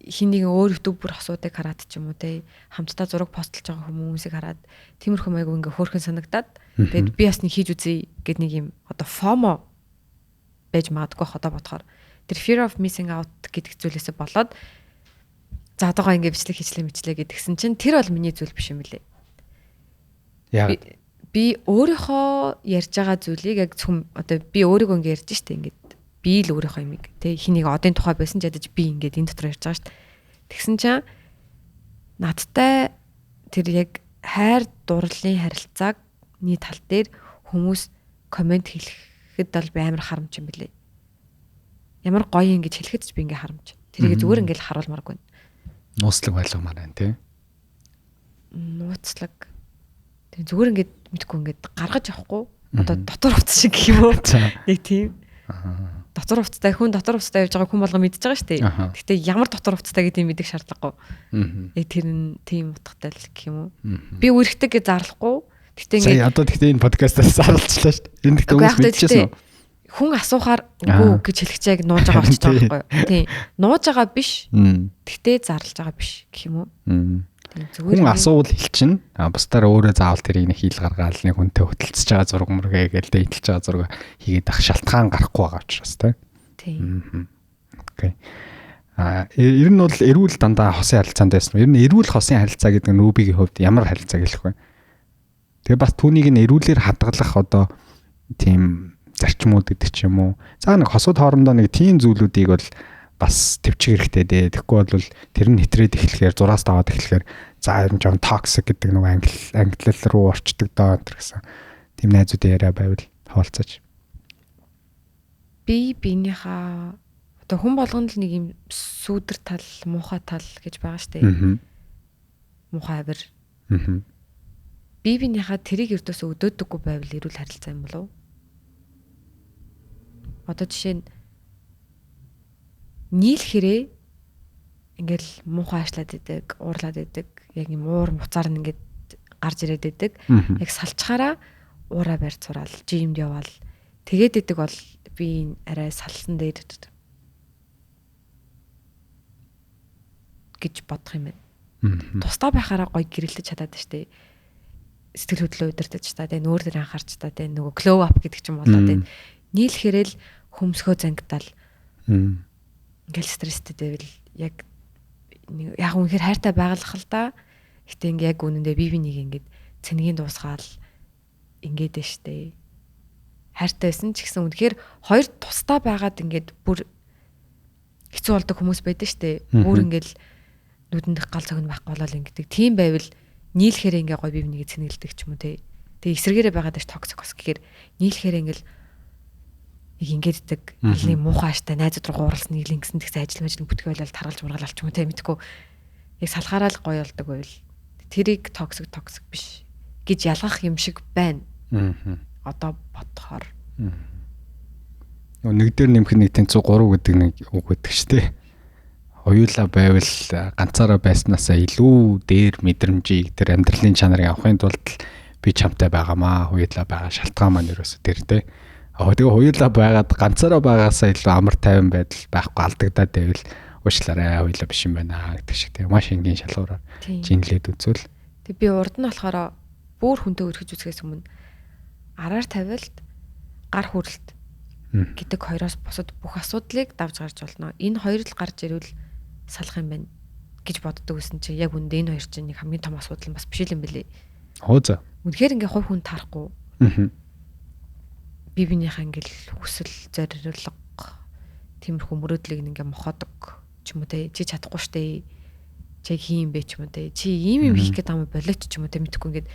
хин нэгэн өөр YouTuber хосуудыг хараад ч юм уу те хамтдаа зураг постлж байгаа хүмүүсийг хараад тиймэрхүү маяг ингээ хөөрхөн санагдаад тэгээд би бас нэг хийж үзье гэд нэг юм одоо FOMO байж магадгүй одоо бодохоор тэр fear of missing out гэдэг зүйлээсээ болоод за одоогоо ингээ бичлэг хийчлээ мэтлээ гэдгсэн чинь тэр бол миний зүйл биш юм лээ. Яг би өөрийнхөө ярьж байгаа зүйлийг яг зөвхөн одоо би өөрийгөө ингээ ярьж штэ ингээд би л өөрийнхөө юмыг тэ хин нэг одын тухай байсан ч ядаж би ингээд энэ дотор ярьж байгаа штэ. Тэгсэн чинь надтай тэр яг хайр дурлалын харилцааны тал дээр хүмүүс комент хэлэхэд бол би амар харамч юм билээ. Ямар гоё юм гэж хэлэхэд ч би ингээ харамч. Тэрийг зүгээр ингээл харуулмааргүй. Нууцлаг байлгамаар байна тий. Нууцлаг. Тэг зүгээр ингээд мэдгүй ингээд гаргаж авахгүй. Одоо дотор хувцас шиг гэх юм уу? Нэг тийм. Дотор хувцастай хүн дотор хувцастай явж байгаа хүн болго мэдж байгаа шүү дээ. Гэхдээ ямар дотор хувцастай гэдгийг мэдэх шаардлагагүй. Яг тэр нь тийм утгатай л гэх юм уу? Би үргэлжтэй гэж зарлахгүй. Гэхдээ ингээд одоо тэгтээ энэ подкастаас зарлцлаа шүү дээ. Энэ тэгтээ хүмүүс мэдчихсэн үү? Хүн асуухаар үгүй гэж хэлэх чинь яг нууж байгаа болчихж байгаа байхгүй юу? Тийм. Нууж байгаа биш. Тэгтээ зарлж байгаа биш гэх юм уу? Зүгээр хүн асуувал хэлчин. А бусдаар өөрөө заавал тэрийг нэг хийл гаргаал нэг хүнтэй хөтөлцөж байгаа зураг мөргээ гээл тэ идэлж байгаа зураг хийгээд ах шалтгаан гарахгүй байгаа учраас тэ. Тийм. Окей. А ер нь бол эрүүл дандаа хосын харилцаанд байсан. Ер нь эрүүл хосын харилцаа гэдэг нь Рубигийн хувьд ямар харилцаа гэлэх вэ? Тэгээ бас түүнийг нь эрүүлээр хадгалах одоо тийм зарчмууд гэдэг ч юм уу. За нэг хосууд хоорондоо нэг тийм зүйлүүдийг бол бас төвчг хэрэгтэй дээ. Тэгэхгүй бол тэр нь хэтрээд эхлэхээр зураас даваад эхлэхээр за ер нь жоон токсик гэдэг нэг англил руу орчдөг доо энэ гэсэн. Тийм найзуудын яриа байвал хаваалцаач. Би биенийхээ одоо хүн болгонд л нэг юм сүүдэр тал, муухай тал гэж байгаа штэ. Муухай авир. Би биенийхээ тэрийг ердөөсөө өдөөдөггүй байвал эрүүл харилцаа юм болов уу? Одоо жишээ нь нийлхэрээ ингээл муухай аашлаад идэг, уурлаад идэг, яг юм уур муцаар нь ингээд гарч ирээд идэг. Яг салчхаараа уураа барьж сураал, жимд яваал. Тэгээд идэг бол би арай салсан дээр гэж бодох юм байна. Тусдаа байхаараа гоё гэрэлтэж чадаад штэ. Сэтгэл хөдлөлөө удирдах та тэ нөөр дээр анхаарч та тэ нөгөө glow up гэдэг ч юм болоо тэ. Нийлхээрээ л хөмсгөө зангидал. Ингээл стресстэй байвал яг яг үнэхээр хайртай байгалах л да. Гэтэ ингээ яг үнэндээ би бинийг ингээд цэнгийн дуусгаал ингээд штэ. Хайртай байсан ч гэсэн үнэхээр хоёр тусдаа байгаад ингээд бүр хэцүү болдог хүмүүс байдаг штэ. Бүр ингээл нүдэндх гал цогн байхгүй болол ингээд. Тийм байвал нийлэхээр ингээ гой би бинийг цэнгэлдэг ч юм уу те. Тэгээ эсрэгээрээ байгаад ш токсик бас гэхээр нийлэхээр ингээл нэг ингээд идэг. Нэг муухай ааштай найзууд руу гуурлсан нэг л ингэсэн тэгсэн ажил мажил бүтгэй болол таргалж мургалал ч юм уу те мэдгүй. Яг салахаараа л гоё болдог байвал тэрийг токсик токсик биш гэж ялгах юм шиг байна. Одоо бодохоор. Нэг дээр нэмэх нэг тэнцүү 3 гэдэг нэг үг өгдөг шүү дээ. Хоёулаа байвал ганцаараа байснаасаа илүү дээр мэдрэмжийг тэр амьдралын чанарыг авахын тулд би чамтай байгаамаа. Хоёулаа байгаа шалтгаан маань ерөөсөө тэр те. Тэгээ хоёулаа байгаад ганцаараа байгаасаа илүү амар тайван байдал байхгүй алдагдаад байвал уучлаарай хоёулаа биш юм байна гэдэг шиг тийм маш энгийн шалгуураар жинлээд үзвэл. Тэг би урд нь болохоор бүр хүнтэй өрхөж үзэхээс өмнө араар тавилт, гар хүрэлт гэдэг хоёроос бусад бүх асуудлыг давж гарч болно. Энэ хоёр л гарч ирвэл салах юм байна гэж боддог гэсэн чинь яг үндэ энэ хоёр чинь нэг хамгийн том асуудал нь бас биш юм бэлээ. Хөө за. Үнэхээр ингээ хувь хүн таарахгүй. Би биенийхээ ингээл хүсэл зорилго тиймэрхүү мөрөөдлийг ингээ мохоодог ч юм уу те, чи чадахгүй штэ, чи хийм бэ ч юм уу те, чи ийм юм хийх гээд байгаа юм болооч ч юм уу те, мэдэхгүй ингээд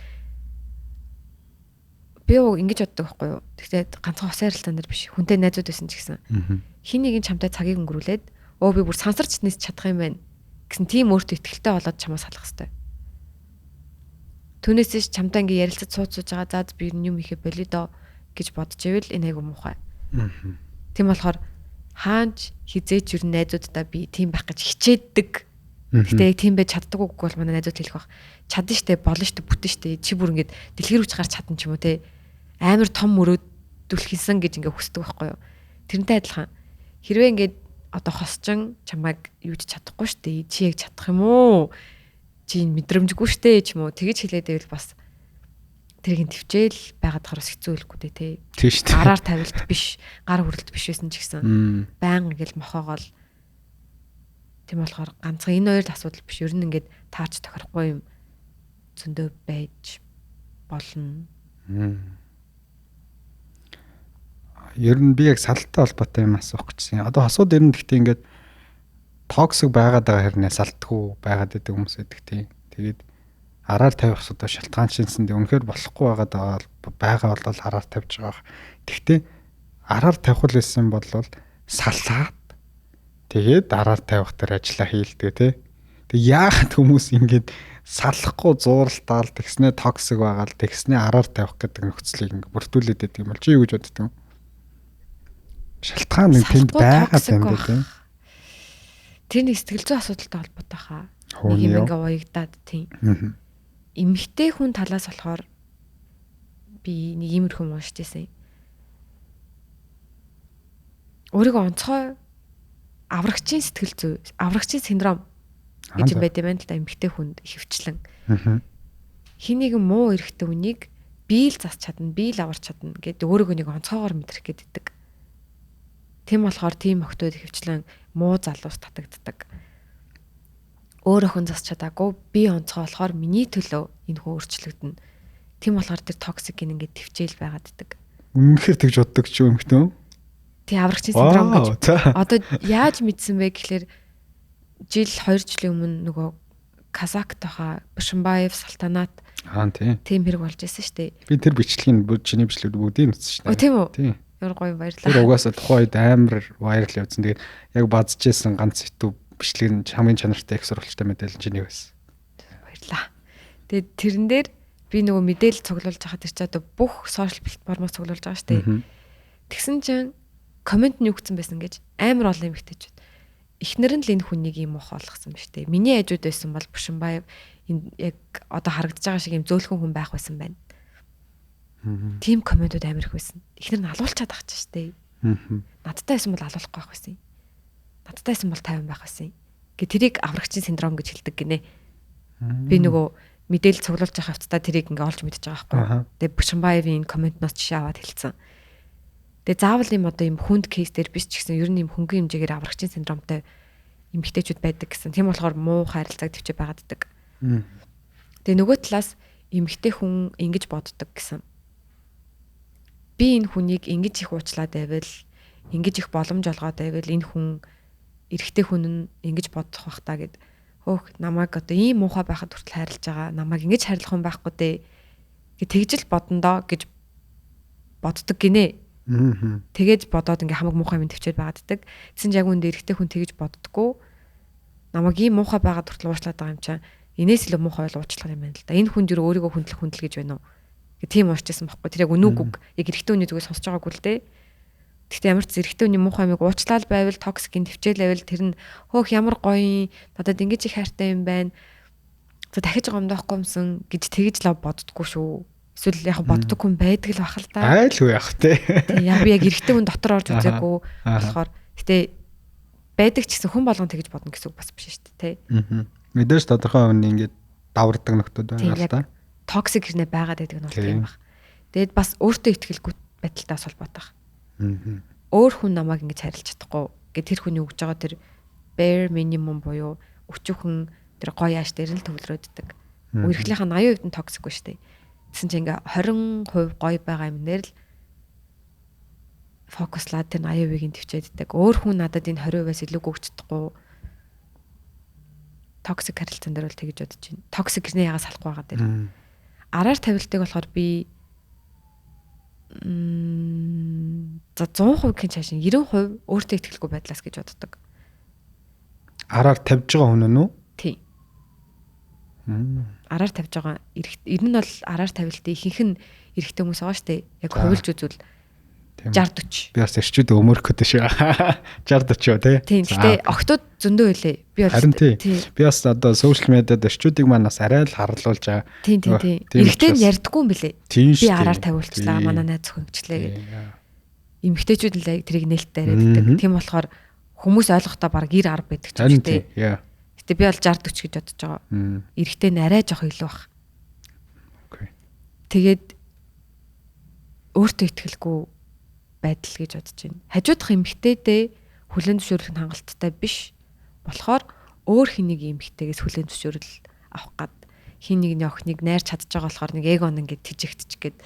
би ингэж боддог байхгүй юу. Гэхдээ ганцхан хос харилцаан дээр биш, хүнтэй найзууд байсан ч гэсэн хин нэгэн чамтай цагийг өнгөрүүлээд өө би бүр сансарч нисч чадах юм байна гэсэн тийм өөртөө ихтэй болоод чамаа салах хэвээр. Түүнээс ч чамтай ингээ ярилцаж сууж байгаа заа би юм ихэ болио доо гэж бодож ивэл энэ айгу муухай. Тийм болохоор хаанч хизээч юу найзуудтай би тийм байх гэж хичээддэг. Гэтэ яг тийм байж чаддаггүй бол манай найзууд хэлэх бах. Чадна штэ, болно штэ, бүтэн штэ. Чи бүр ингээд дэлхий рүү ч гарч чадна ч юм уу те. Амар том мөрөөдүүлэхсэн гэж ингээ хүсдэг байхгүй юу. Тэрнтэй адилхан. Хэрвээ ингээд одоо хосчин чамайг юу ч чадахгүй штэ. Чи яг чадах юм уу? Чи энэ мэдрэмжгүй штэ ч юм уу. Тэгэж хэлээд байвал бас тэрийг төвчээл байгаад хараас хэцүү хэлэхгүй дээ тий. Тийм штэ. Гараар тавилт биш, гар хүрэлт биш байсан ч гэсэн байнга ингээл мохоогоол. Тийм болохоор ганцхан энэ хоёр л асуудал биш. Ер нь ингээд таарч тохирохгүй юм зөндөө байж болно. Ер нь би яг салттай холбоотой юм асуух гэсэн. Одоо хосууд ер нь гэхдээ ингээд токсик байгаад байгаа хэрнээ салтгүй байгаад байдаг хүмүүс байдаг тий. Тэгээд араар тавих асуудал шалтгаан шинсэн дээ. Үнэхээр болохгүй байгаад байгаа бол араар тавьж байгаа. Гэхдээ араар тавих л байсан бол салаад тэгээд араар тавих дээр ажиллаа хийлдэг тий. Тэг яагаад хүмүүс ингээд салахгүй зууралтаал тэгснээ токсик байгаал тэгснээ араар тавих гэдэг нөхцөлийг ингээд бүртгүүлээд байдаг юм бол чи юу гэж боддөг юм? Шалтгаан нэг тэнд байгаад байна дээ тий. Тэр нэг сэтгэл зүйн асуудалтай холбоотой хаа. Нэг юм ингээ уягдаад тий. Эмэгтэй хүн талаас болохоор би нэг иймэрхүү юм уншиж байсан. Өөрийгөө онцгой аврагчийн сэтгэл зүй, аврагчийн синдром гэж юм байт юм байна л да эмэгтэй хүнд ихэвчлэн. Хин нэгэн муу эрэгтэй хүнийг би л засч чадна, би л аварч чадна гэд өөрийгөө нэг онцгойгоор мэдрэх гэдэг. Тийм болохоор тийм охтууд ихэвчлэн муу залуус татагддаг. Өөр охин засч чадаагүй, би онцгой болохоор миний төлөө энэ хүн өөрчлөгдөнө. Тийм болохоор тэр токсик ингээд төвчээл байгаад идэг. Үнэхээр тэгж боддог ч юм эмэгтэй. Тий, аврагчийн синдром гэж. Одоо яаж мэдсэн бэ гэхлээр жил 2 жилийн өмнө нөгөө Казактойхоо Бишимбаев Салтанат тий. Тийм хэрэг болж байсан шүү дээ. Би тэр бичлэгийг бүр чиний бичлэгүүд бүгдийг үзсэн шүү дээ. Тийм үү? Тий. Ямар гоё баярлалаа. Тэр угаасаа тухайн үед амар вайрал явсан. Тэгээд яг базжсэн ганц YouTube бичлэг нь хамгийн чанартай их сурвалжтай мэдээлэл чиний байсан. Баярлалаа. Тэгээд тэрэн дээр би нөгөө мэдээлэл цуглуулж байхад тэр чи одоо бүх сошиал платформоос цуглуулж байгаа шүү дээ. Тэгсэн чинь коммент нь юу гэсэн байсан гэж амар олон эмэгтэйчүүд. Эхнэр нь л энэ хүнийг ийм муухай болгосон ба штэ. Миний хажууд байсан бол Бушимбаев энэ яг одоо харагдаж байгаа шиг ийм зөөлхөн хүн байх байсан байна. Тийм комментууд амар их байсан. Эхнэр нь алуулчаад байгаа ч штэ. Надтай байсан бол алуулахгүй байх байсан. Надтай байсан бол 50 байх байсан. Гэ тэрийг аврагчийн синдром гэж хэлдэг гинэ. Би нөгөө мэдээлэл цуглуулж байгаа хавцдаа тэрийг ингээ олж мэдэж байгаа байхгүй. Тэгээ Бушимбаевын комментноос жишээ аваад хэлсэн. Тэгээ заавал юм одоо юм хүнд кейс дээр биш ч гэсэн ер нь юм хөнгөн хэмжээгээр аврагчийн синдромтой эмэгтэйчүүд байдаг гэсэн. Тийм болохоор муу харилцааг төвчөө байгааддаг. Тэгээ нөгөө талаас эмэгтэй хүн ингэж боддог гэсэн. Би энэ хүнийг ингэж их уучлаад байвал, ингэж их боломж олгоод байвал энэ хүн эрэгтэй хүн нь ингэж бодох бах та гэд. Хөөх намайг одоо ийм муухай байхад хүртэл хайрлаж байгаа. Намайг ингэж хайрлах хүн байхгүй дээ. Гэ тэгж л бодондоо гэж боддог гинэ. Тэгээд бодоод ингээ хамаг муухай юм төвчээд байгааддаг. Тэгсэн чинь яг үндэ эрэгтэй хүн тэгж боддгоо. Намайг ийм муухай байгаад хүртэл уучлаад байгаа юм чинь энээс илүү муухай бол уучлах юм байна л да. Энэ хүн юу өөрийгөө хүндлэх хүндэл гэж байна уу? Гэ тийм уурчсан байхгүй. Тэр яг үнүүг үг. Яг эрэгтэй хүний зүгээс сонсож байгаагүй л дээ. Гэхдээ ямар ч эрэгтэй хүний муухай юмыг уучлаад байвал токсикийн төвчээл байвал тэр нь хөөх ямар гоё надад ингэж их хайртай юм байна. За дахиж гомдоохгүй юмсан гэж тэгж лав боддгоо шүү. Эсвэл яг боддог хүн байдаг л бах л да. Айлгүй яах те. Тийм яг би яг эрэгтэй хүн дотор орж үзээгүй болохоор гэтээ байдаг ч гэсэн хүн болгон тэгж бодно гэсэн үг бас биш шүү дээ те. Мэдээж тодорхой хүн ингээд Давардаг нөхдүүд байгаа л да. Toxic хэрнээ байгаад байдаг нь бол тийм баг. Тэгээд бас өөртөө итгэлгүй байдалтай бас холбоотой баг. Өөр хүн намайг ингэж харилж чадахгүй гэ тэр хүний өгж байгаа тэр bare minimum буюу өчүүхэн тэр гоё ааш дээр нь л төвлөрөөддөг. Үерхлийнхаа 80% нь toxic ба штэ. Тэгсэн чинь ингээ 20% гоё байгаа юм нэр л фокуслаад тэр 80%-ийг нь төвчээддэг. Өөр хүн надад энэ 20%-аас илүү өгч чадахгүй. Toxic харилцаан дээр бол тэгж бодож байна. Toxic гэрнээ ягаа салахгүй байгаа дээр. Араар тавилтыг болохоор би за 100% гин цааш 90% өөртөө итгэлгүй байдлаас гэж боддог. Араар тавьж байгаа хүн үү? Тийм. Араар тавьж байгаа ер нь бол араар тавилтын ихэнх нь эрэгтэй хүмүүс байгаа шүү дээ. Яг хувилж үзвэл 60 40. Би бас эрчүүд өмөрөх гэдэг шиг 60 40 юу тий. Тийм. Гэтэ октод зөндөө байлээ. Би бол харин тий. Би бас одоо сошиал медиад эрчүүдийг маань бас арай л харлуулж байгаа. Тийм тийм тийм. Эрэгтэй нь ярьдаггүй юм бэлээ. Би араар тавиулчлаа. Манай найз зөвхөн гिचлээ гэдэг. Эмэгтэйчүүд л тэрийг нээлттэй яриад байдаг. Тийм болохоор хүмүүс ойлгохдоо баг 90 10 байдаг ч юм тий. Гэтэ би бол 60 40 гэж бодож байгаа. Эрэгтэй нь арай жоох илүү бах. Окей. Тэгээд өөртөө итгэлгүй байдал гэж бодож байна. Хажуудах эмэгтэйдээ хүлээн зөвшөөрөх нь хангалттай биш. Болохоор өөр хин нэг эмэгтэйгээс хүлээн зөвшөөрөл авах гад хин нэгний охиныг найрч чадж байгаа болохоор нэг эго ингээд тижигдчих гээд.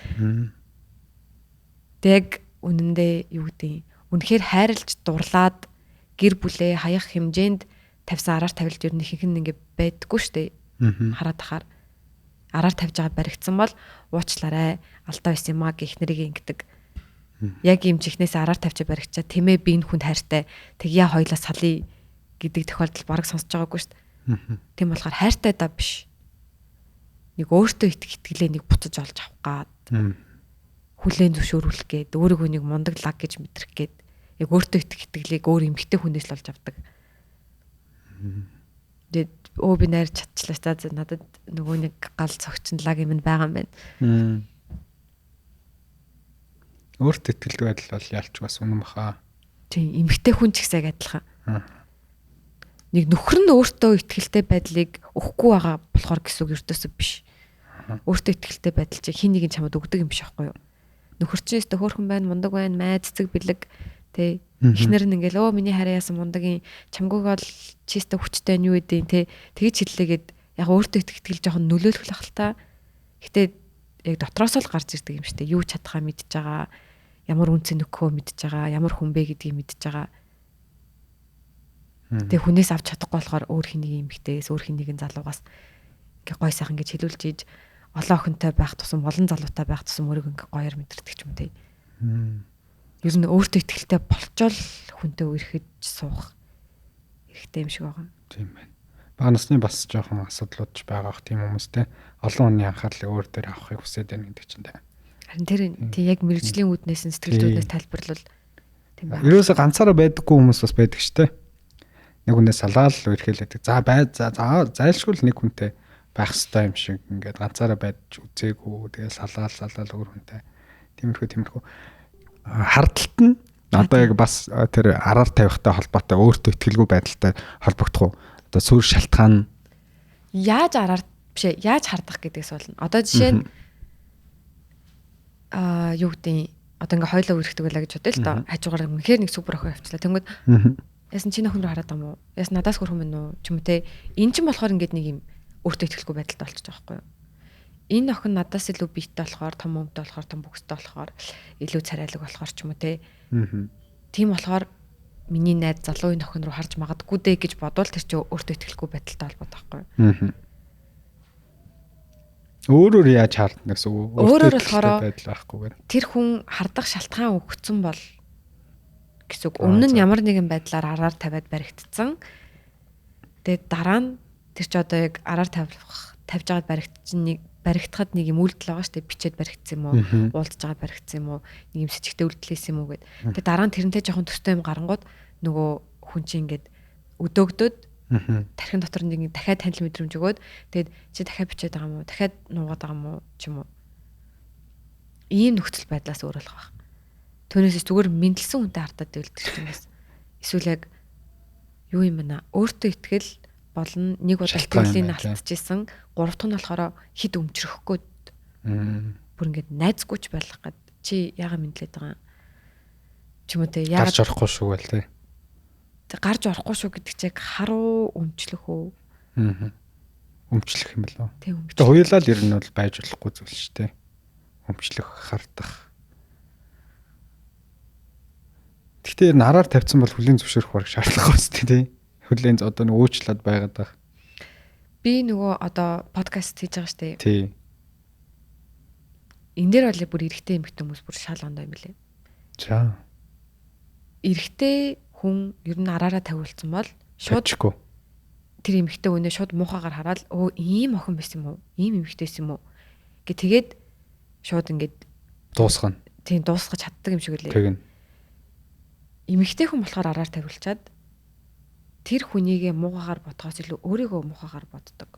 Тэг үнэндээ юу гэдэг үнэхээр хайрлж дурлаад гэр бүлээ хаях хэмжээнд тавьсан араар тавилт ер нь ихэнх нь ингээд байдаггүй шүү дээ. Хараад тахаар араар тавьж байгаа баригдсан бол уучлаарай алдаа байсан юм а гэх нэрийг ингэдэг. Яг юм чихнээс араар тавьчаа баригчаа тэмээ би энэ хүнд хайртай тэгье хоёлаа салъя гэдэг тохиолдол бараг сонсож байгаагүй шүү дээ. Тийм болохоор хайртай да биш. Нэг өөртөө итгэх итгэлээ нэг буцаж олж авах гад. Хүлээн зөвшөөрүүлэх гээд өөрийгөө нэг мундаг лаг гэж мэдрэх гээд яг өөртөө итгэх итгэлийг өөр эмэгтэй хүнээс л олж авдаг. Тэгээд өө би найрч чадчихлаа та надад нөгөө нэг гал цогчин лаг юм байгаа юм байна. Өөртөө итгэлгүй байдал бол ялч бас үнэн баха. Тийм, эмэгтэй хүн ч гэсэн яг адилхан. Нэг нөхөр нь өөртөө итгэлтэй байдлыг өгөхгүй байгаа болохоор гэсэн үг ердөөсөө биш. Өөртөө итгэлтэй байдал чинь хин нэг нь чамд өгдөг юм биш аахгүй юу? Нөхөр чинь өстө хөөрхөн байна, мундаг байна, май цэцэг бэлэг тэ. Эхнэр нь ингээл өө миний хараа яасан мундагийн чамгүйг бол чистэ хүчтэй нь юу гэдэг тэ. Тэгж хэллээгээд яг өөртөө итгэл жоохон нөлөөлөх л та. Гэтэ яг дотроос л гарч ирдэг юм шүү дээ. Юу чадхаа мэдж байгаа, ямар үнцэн нөхөө мэдж байгаа, ямар хүн бэ гэдгийг мэдж байгаа. Тэгээ хүнээс авч чадахгүй болохоор өөр хин нэг эмэгтэйгээс, өөр хин нэгэн залуугаас ингээ гой сайхан гэж хэлүүлж ийж олон охинтой байх тусам, олон залуутай байх тусам өөрийгөө ингээ гоёор мэдэрдэг ч юм те. Ер нь өөртөө итгэлтэй болчоол хүнтэй үерхэж суух хэрэгтэй юм шиг байгаа. Тийм байна. Бага насны бас жоохон асуудлууд ч байгаа х тийм хүмүүстэй олон хүний анхаарлыг өөр дээр авахыг хүсээд байна гэдэг чинь те. Харин тэр тий яг мэрэгжлийн үүднээс нь сэтгэл зүйнээс тайлбарлавал тийм байна. Ерөөсө ганцаараа байдаггүй хүмүүс бас байдаг шүү дээ. Нэг хүнээс салаал үерхэлээдэг. За бай за зайлшгүй л нэг хүнтэй байх ёстой юм шиг ингээд ганцаараа байж үзээгүй. Тэгээ салаал өөр хүнтэй. Тиймэрхүү. Хардталт нь одоо яг бас тэр араар тавихтай холбоотой өөртөө итгэлгүй байдалтай холбогдох уу? Одоо сүр шалтгаан яаж араар биш ээ яаж хардах гэдгээс болно. Одоо жишээ нь юу гэдэг одоо ингээ хоёлоо үерхдэг байлаа гэж бодъё л доо. Хажуугаар үнэхээр нэг супер охин явчлаа. Тэнгүүд яасан чи нөхөн рүү хараад байгаа юм уу? Яасан надаас хөрхөн мэн үү? Ч юм уу те. Эн чинь болохоор ингээд нэг юм өөртөө итгэлгүй байдалтай болчихж байгаа байхгүй юу? Энэ охин надаас илүү биетэй болохоор, том өмдтэй болохоор, том бүхстэй болохоор, илүү царайлаг болохоор ч юм уу те. Тийм болохоор миний найз залуу энэ охин руу харж магадгүй дээ гэж бодвол тэр чинь өөртөө итгэлгүй байдалтай холбоотой байхгүй юу? Өөрөөр яаж хардна гэсэн үг? Өөрөөр болохоор байдал байхгүйгээр. Тэр хүн хардах шалтгаан өгсөн бол гэсэн үг. Өмнө нь ямар нэгэн байдлаар араар тавиад баригдсан. Тэгээд дараа нь тэр чи одоо яг араар тавьж байгаад баригдсан нэг баригдахад нэг юм үйлдэл байгаа шүү дээ. Бичээд баригдсан юм уу? Уулзж байгаа баригдсан юм уу? Нэг юм сэжигтэй үйлдэл хийсэн юм уу гэд. Тэгээд дараа нь тэрнтэй жоохон төстэй юм гарангууд нөгөө хүн чинь ингээд өдөөгдөөд тархин дотор нэг дахиад танил мэдрэмж өгөөд тэгээд чи дахиад бичээд байгаа юм уу? Дахиад нуугаад байгаа юм уу? Ч юм уу. Ийм нөхцөл байдлаас өөр болох байх. Түүнээс зүгээр мэдлсэн хүнтэй хардаад байвал тэр чинь бас эсвэл яг юу юм бэ? Өөртөө итгэл Болон нэг удаа сэтгэлийг алдчихсан. Гурав дахь нь болохоор хид өмчрөх гээд. Бүр ингээд найзгүй ч байх гээд чи яага мэдлээд байгаа юм. Ч юм уу те яагаад гарч орохгүй шүү гэл те. Гарч орохгүй шүү гэдэг чинь харуу өмчлөх үү? Аа. Өмчлөх юм болов. Гэтэ хуйлаа л ер нь бол байж болохгүй зүйл шүү дээ. Өмчлөх, хардах. Гэхдээ ер нь араар тавьсан бол хүлийн зөвшөөрөх бараг шаардлагагүй шүү дээ тий. Хүлийн одоо нэг уучлаад байгаад байгаа. Би нөгөө одоо подкаст хийж байгаа шүү дээ. Тий. Энэ дээр бол бүр эрэгтэй эмэгтэй хүмүүс бүр шал ондоо юм лээ. За. Эрэгтэй хүн ер нь араараа тавиулсан бол шууд тэр эмэгтэй хүнээ шууд муухайгаар хараад өө ийм охин байсан юм уу? Ийм эмэгтэй байсан юм уу? Гэ тэгээд шууд ингээд дуусгана. Тийм дуусгаж чаддаг юм шиг үлээ. Тэгнь. Эмэгтэй хүн болохоор араар тавиулчаад тэр хүнийгээ муухайгаар бодхоос илүү өөрийгөө муухайгаар боддог.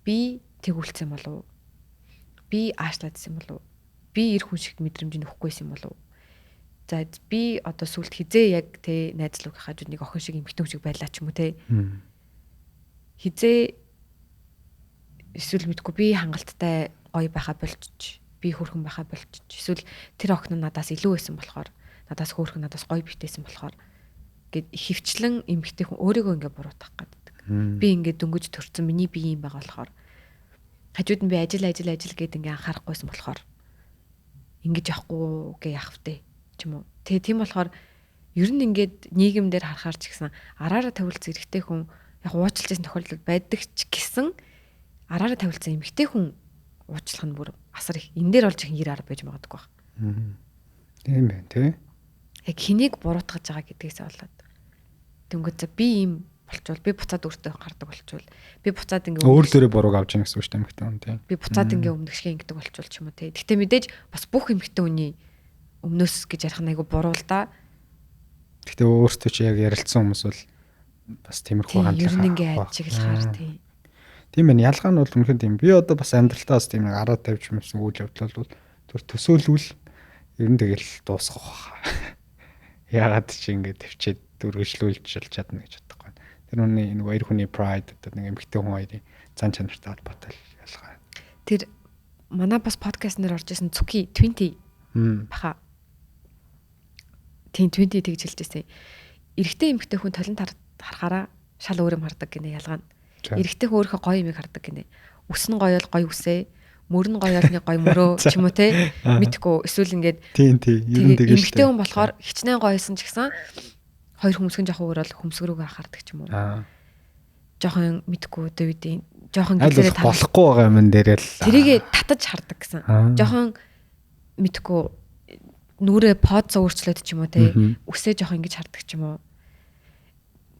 Би тэгүүлсэн болов уу? Би аашлаадсэн болов уу? Би эр хүн шиг мэдрэмж нь өгөхгүйсэн болов уу? За би одоо сүлд хизээ яг те найзлуугийнхаа хажууд нэг охин шиг эмэгтэй хүн шиг байлаа ч юм уу те. Хизээ эсвэл мэдгүй би хангалттай гоё байхаа болчих, би хөөрхөн байхаа болчих. Эсвэл тэр охин нь надаас илүү байсан болохоор, надаас хөөрхөн, надаас гоё битээсэн болохоор гэд хөвчлэн эмэгтэй хүн өөрийгөө ингээ буруутгах гэдэг. Би ингээ дөнгөж төрсөн, миний бие юм байгаа болохоор хажууд нь би ажил ажил ажил гэд ингээ анхаарахгүйсэн болохоор ингэж явахгүй гэ яах вэ ч юм уу. Тэгээ тийм болохоор ер нь ингээд нийгэмдэр харахаар ч гэсэн араараа тавиулсан эрэгтэй хүн яг уучлж байсан тохиолдол байдаг ч гэсэн араараа тавиулсан эмэгтэй хүн уучлах нь бүр асар их. Энэ дээр болж их 90 10 байж магадгүй баг. Тийм байна тий. Яг хэнийг буруутгаж байгаа гэдгээсээ болоод. Тэнгүүд за би ийм болчвол би буцаад өөртөө гардаг болчвол би буцаад ингээ өөр дөрөө бурууг авч яах гэсэн үг шүү дээ эмэгтэй хүн тий. Би буцаад ингээ өмнөх шиг ингэдэг болчвол ч юм уу тий. Гэтэ мэдээж бас бүх эмэгтэй хүний өмнөөс гэж ярих нь айгу буруу л да. Гэтэ өөртөө чи яг ярилцсан хүмүүс бол бас тиймэрхүү хандлага. Ер нь ингээ ажиглахаар тий. Тийм байна. Ялгаа нь бол үнэхээр тийм. Би одоо бас амьдралтаа бас тийм нэг араа тавьж юмсан үйл явдал бол түр төсөөлвөл ер нь тэгэл дуусгах баха. Яагаад чи ингэ тавьчиад үргэлжлүүлж чадна гэж бодохгүй. Тэр хүний нэг хоёр хүний pride одоо нэг эмэгтэй хүн хоёрын зан чанартай холбоотой ялгаа. Тэр манай бас подкаст нэр орж исэн Цуки 20 баха. Тийм 20 тэгж хэлж ирсэн. Эрэгтэй эмэгтэй хүн толон харахаараа шал өөр юм хардаг гинэ ялгаа нь. Эрэгтэй хүн өөрийнхөө гоё юмыг хардаг гинэ. Үс нь гоё бол гоё үсээ, мөр нь гоё бол нэг гоё мөрөө ч юм уу те. Мэдхгүй эсвэл ингээд тийм тийм ер нь тэгэж. Эмэгтэй хүн болохоор хичнээн гоёсэн ч гэсэн хоёр хөмсгөн жоохон өөр бол хөмсг рүүгээ анхаардаг ч юм уу. Жоохон мэдхгүй одоо юу гэдэг жоохон гэлээрээ болохгүй байгаа юм дээр л тэрийг татаж хардаг гэсэн. Жоохон мэдхгүй нүрээ подцоо өөрчлөөд ч юм уу те. Үсээ жоохон ингэж хардаг ч юм уу.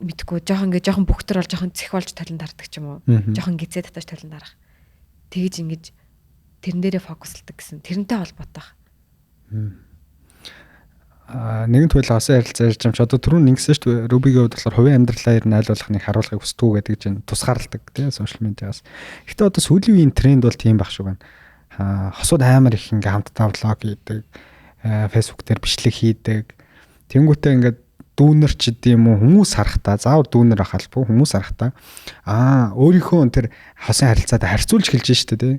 Мэдхгүй жоохон ингэ жоохон бөхтөр бол жоохон цэх болж толон дардаг ч юм уу. Жоохон гизээ татаж толон дарах. Тэгэж ингэж тэрэн дээрээ фокуслдаг гэсэн. Тэрнтэй холбоотой. Нэгэн туйл хасан ярилцаа ярьж юм чи одоо түрүүн нэгсэн шүү дээ. Рубигийн хувьд болохоор хувийн амьдралаа ер нь аль болох нэг харуулахыг хүсдэг гэдэг чинь тусгаарлдаг тий сошиал медиагаас. Гэхдээ одоо сүүлийн үеийн тренд бол тийм байх шиг байна. Хосууд амар их ингээ хамтдаа влог хийдэг, Facebook дээр бичлэг хийдэг. Тэнгүүтээ ингээд дүүнер ч гэдэм юм уу хүмүүс харахтаа заавал дүүнер ах албагүй хүмүүс харахтаа өөрийнхөө тэр хосын харилцаатай харьцуулж эхэлж штэ тий.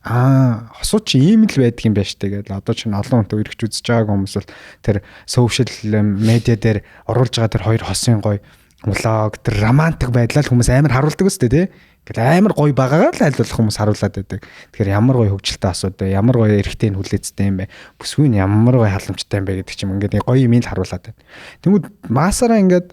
Хосууд чи ийм л байдаг юм байна штэ гэдэл одоо чинь олон хүнтэй өргөж үзэж байгааг хүмүүс бол тэр сошиал медиа дээр оруулж байгаа тэр хоёр хосын гоё влог тэр романтик байдлаа л хүмүүс амар харуулдаг өстэй тий. Ингээл амар гоё байгаагаа л аль болох хүмүүс харуулад байдаг. Тэгэхээр ямар гоё хөгжилтэй асуудаг, ямар гоё эрэгтэй нь хүлээцтэй юм бэ? Бүсгүй нь ямар гоё халамжтай юм бэ гэдэг чим ингээд гоё юм л харуулад байна. Тэнгүүд маасаараа ингээд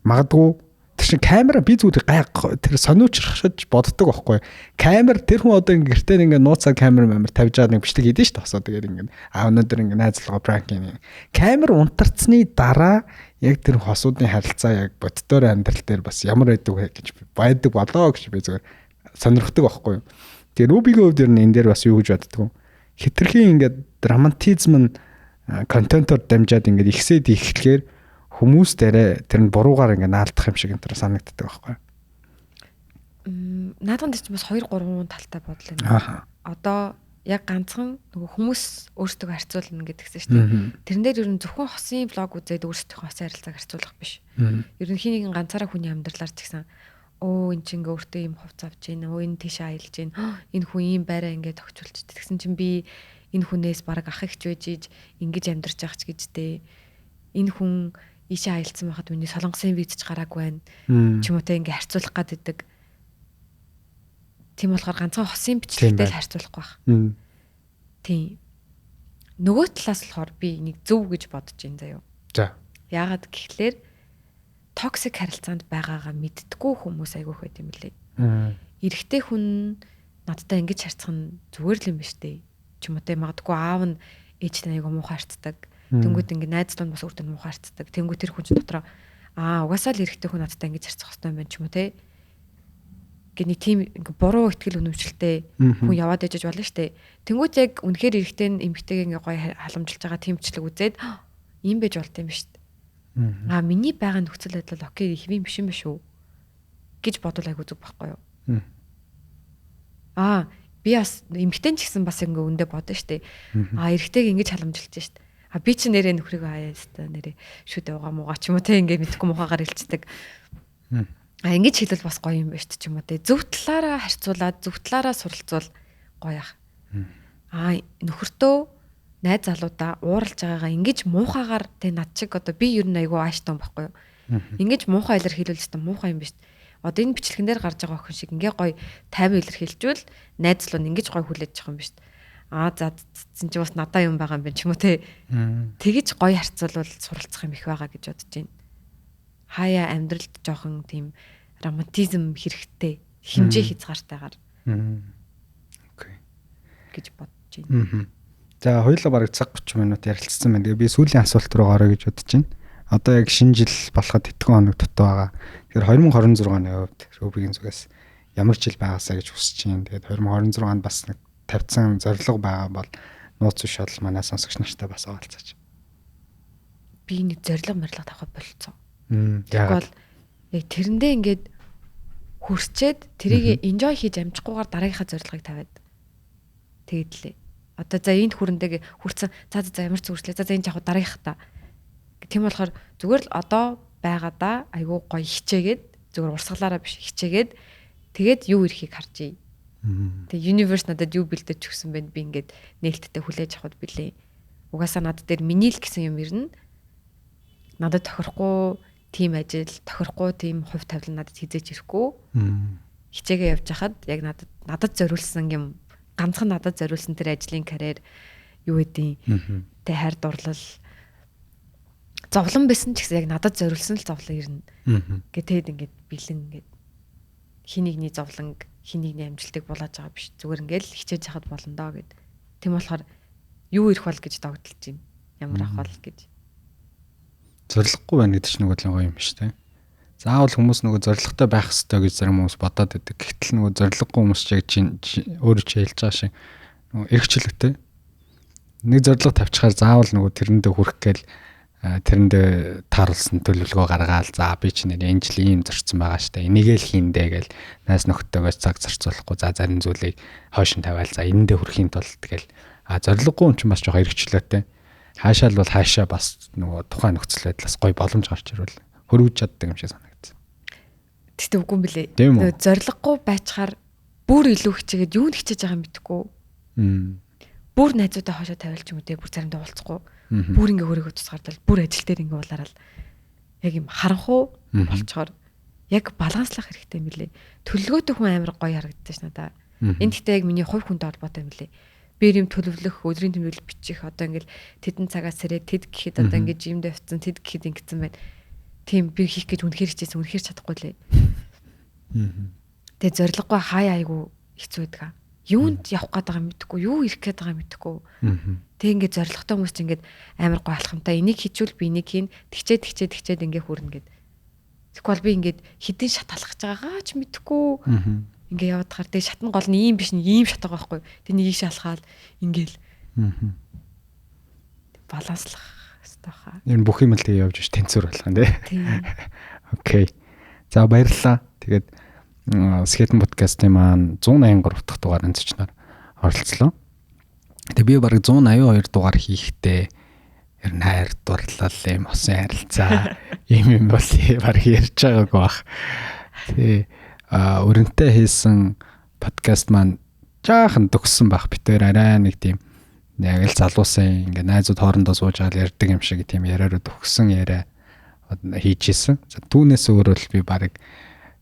магадгүй тэр чин камера би зүгээр гай тэр сониучрахшиж боддог байхгүй. Камер тэр хүн одоо ингээд гэртээ ингээд нууцаар камер мамер тавьж байгаа нэг бичлэг хийдэж шүү дээ. Хосоо тэгээд ингээд өнөөдөр ингээд найзлгаа пранк юм. Камер унтарцны дараа яг тэр хосуудын харилцаа яг боддоор амьдрал дээр бас ямар байдаг вэ гэж байдаг болоо гэж би зүгээр сонирхдаг байхгүй юу. Тэгээ Рубигийн хувьд ер нь энэ дээр бас юу гэж боддог вэ? Хитрхийн ингээд романтизм нь контентоор дамжаад ингээд ихсээд ихлэхээр хүмүүс дээрээ тэр нь буруугаар ингээд наалдах юм шиг энэ төр санагддаг байхгүй юу. Наадхан дээр чинь бас 2 3 талтай бодол байна. Одоо яг ганцхан нөгөө хүмүүс өөрсдөө харьцуулна гэдгсэн шүү дээ. Тэрэн дээр ер нь зөвхөн хосын влог үзээд өөрсдийнхөө хосын харилцааг харьцуулах биш. Ер нь хин нэгэн ганцаараа хүний амьдралаар ч гэсэн Өө эн чинь ингээ өөртөө ийм хувц авч гин, өө энэ тийшээ аялж гин, энэ хүн ийм байраа ингээ тохиолч. Тэгсэн чинь би энэ хүнээс бараг ах эгч байж иж ингэж амьдарч явах ч гэж дээ. Энэ хүн ийшээ аялцсан байхад миний солонгосын виз ч гараагүй байна. Ч юм уу те ингээ харьцуулах гад идэг. Тийм болохоор ганцхан хосын бичлэгтэй л харьцуулахгүй байх. Тийм. Нөгөө талаас болохоор би нэг зөв гэж бодож байна заяо. За. Яагаад гэхлээр toxic харилцаанд байгаагаа мэддэггүй хүмүүс айгүйх байт юм лээ. Эрэгтэй хүн надтай ингэж харьцах нь зүгээр л юм биш үү? Ч юм уу те магадгүй аав нь ээжтэй айгу муухай харьцдаг. Тэнгүүд ингээ найз дунд бас өөртөө муухай харьцдаг. Тэнгүүд тэр хүн чинь дотроо аа угаасаа л эрэгтэй хүн надтай ингэж харьцах хэрэгтэй юм байна ч юм уу те. Гэ нэг тийм ингээ буруу ихтгэл үнэмшилтэй хүн яваад ижиж болно штэ. Тэнгүүд яг үнэхээр эрэгтэй нь эмэгтэйг ингээ гоё халамжилж байгаа тийм бичлэг үзээд ийм байж болт юм биш. Аа миний байгаа нөхцөл байдал окей хэвийн биш юм биш үү гэж бодвол айгу зүг байхгүй юу? Аа би бас эмэгтэй ч гэсэн бас ингээ өндөө бодно штэ. Аа эрэгтэйг ингэж халамжилж штэ. А би чи нэрээ нөхрийг хаяа өстой нэрээ шүд явгаа муугаа ч юм уу те ингээ мэдхгүй муухайгаар хэлцдэг. А ингэж хэлвэл бас гоё юм байна шүү ч юм уу те. Зөв талаараа харьцуулаад зөв талаараа суралцвал гоё ах. Аа нөхөртөө найз залуудаа ууралж байгаагаа ингэж муухайгаар те над чиг одоо би ер нь айгүй ааштай юм байхгүй юу. Ингэж муухай илэрхийлвэл өстой муухай юм биш. Одоо энэ бичлэгэн дээр гарч байгаа охин шиг ингээ гоё тайван илэрхийлжвэл найз залуу нь ингэж гоё хүлээж авах юм биш. Аа за зэн чи бас надаа юм байгаа юм байна ч юм уу те. Тэгэж гоё харьцуулвал суралцах юм их байгаа гэж бодож байна. Хаяа амьдралд жоохон тийм романтизм хэрэгтэй, хэмжээ хязгаартайгаар. Окей. Гэж бодож байна. За хоёулаа бараг цаг 30 минут ярилцсан байна. Тэгээ би сүүлийн асуулт руу орё гэж бодож байна. Одоо яг шинэ жил болоход хэдхэн хоног дутуу байгаа. Тэгэхээр 2026 оны хувьд Рубигийн зүгээс ямар жил байгаасаа гэж хүсэж байна. Тэгээд 2026 онд бас нэг тавьсан зорилго байгаа бол нууц биш бол манай сонсогч нартай бас хаалцаач. Би нэг зорилго морилго тавихад болцсон. Яагаад? Яг тэрэндээ ингээд хүрчээд тэрийг enjoy хийж амжихгүйгээр дараагийнхаа зорилгыг тавиад тэгээд лээ. Одоо за энд хүрэндээ хүрсэн. За за ямар ч зүрслээ. За за энэ яг дараагийнх та. Тийм болохоор зүгээр л одоо байгаадаа айгүй гоё хичээгээд зүгээр урсгалаараа биш хичээгээд тэгээд юу ирэхийг харж ий. Тэгээ universe надад юу бэлдэж өгсөн бэ? Би ингээд нээлттэй хүлээж авахд билээ. Угаасаа над дээр миний л гэсэн юм ирнэ. Надад тохирохгүй тийм ажил, тохирохгүй тийм хувь тавилан надад хизээч ирэхгүй. Хичээгээ явж хахад яг надад зориулсан юм, ганцхан надад зориулсан тэр ажлын карьер юу гэдیں۔ Тэ хайр дурлал зовлон байсан ч гэсэн яг надад зориулсан л зовлон ирнэ. Гэтэд ингээд бэлэн ингээд хин нэгний зовлонг, хин нэгний амжилтыг булааж байгаа биш. Зүгээр ингээд л хичээж хахад болно доо гэд. Тийм болохоор юу ирэх бол гэж догдолж байна. Ямар ах бол гэж. Зорилгогүй байна гэдэг чинь нөгөө л гоё юм биш үү? Заавал хүмүүс нөгөө зорилготой байх ёстой гэж зарим хүмүүс бодоод байдаг. Гэтэл нөгөө зорилгогүй хүмүүс ч яг өөрөө чи хэлж байгаа шиг нөгөө эрхчлөлтэй. Нэг зорилго тавьчихаар заавал нөгөө тэрэндээ хүрэх гээл тэрэндээ тааруулсан төлөвлөгөө гаргаал за би чи нэр энэ жил ийм зорцсон байгаа штэ энийгээ л хийндэ гээл найз нөхдөдөө цаг зарцуулахгүй за зарим зүйлийг хойш нь тавиал за энэндээ хүрэхийн тулд гээл а зорилгогүй юм чинь бас жоохон эрхчлөөтэй. Хаашаа л бол хаашаа бас нөгөө тухайн нөхцөл байдлаас гоё боломж гарч ирвэл хөрвүүлж чаддаг юм шиг санагдсан. Тэгтээ үгүй юм билээ. Нөгөө зорилгогүй байчаар бүр илүү хичээгээд юунд хичээж байгаа юм мэдэхгүй. Бүр найзуудаа хойшоо тавиалч юм уу те бүр заримдаа уулзахгүй. Бүр ингээ хөрөөгөө тусгаардал бүр ажил дээр ингээ улаарал яг юм харанхуу болчоор яг баланслах хэрэгтэй юм билээ. Төлөвлөгөөтэй хүн амар гоё харагддаг ш надаа. Энэ гэхдээ яг миний хувь хүнтэй холбоотой юм билээ. Би юм төлөвлөх, өдрийн тэмдэглэл бичих одоо ингээл тэдэн цагаас сэрээд тэд гэхэд одоо ингээ жимдээ явцсан, тэд гэхэд ингэсэн байна. Тийм би хийх гэж үнэхээр хичээсэн, үнэхээр чадахгүй лээ. Тэгээ зорилгогүй хаяа айгу хэцүү байдаг. Юунд явах гээд байгаа мэдэхгүй, юу ирэх гээд байгаа мэдэхгүй. Тэг ингээд зорилготой хүмүүс чинь ингээд амар гой алхамтай энийг хичүүл би энийг хийн, тэгчээ тэгчээ тэгчээд ингээ хүрнэ гэд. Тэгвэл би ингээд хэдэн шат алхаж байгаагаа ч мэдэхгүй. Ингээ яваад хаар тэг шатн гол нь ийм биш нэг ийм шат байгаа байхгүй. Тэг нэг ийш алхаал ингээл. Баланслах хэрэгтэй хаа. Энэ бүх юм л тэг явж ш тэнцвэр болох юм тий. Окей. За баярлалаа. Тэгээд Skeleton podcast-ийн маань 183 дахь дугаар өнцөчнөр оролцлоо. Тэгээ би бараг 182 дугаар хийхдээ ер нь хайр дурлал юм осын харилцаа юм юм бол бараг ярьж байгаагүй бах. Тий. өрөнтэй хийсэн подкаст маань жаахан төгссөн байх. Бид хоёр арай нэг тийм яг л залуусын ингээ найзууд хоорондоо сууж байгаа л ярьдаг юм шиг тийм яриараа төгссөн яриа хийж исэн. За түүнээс өөр бол би барыг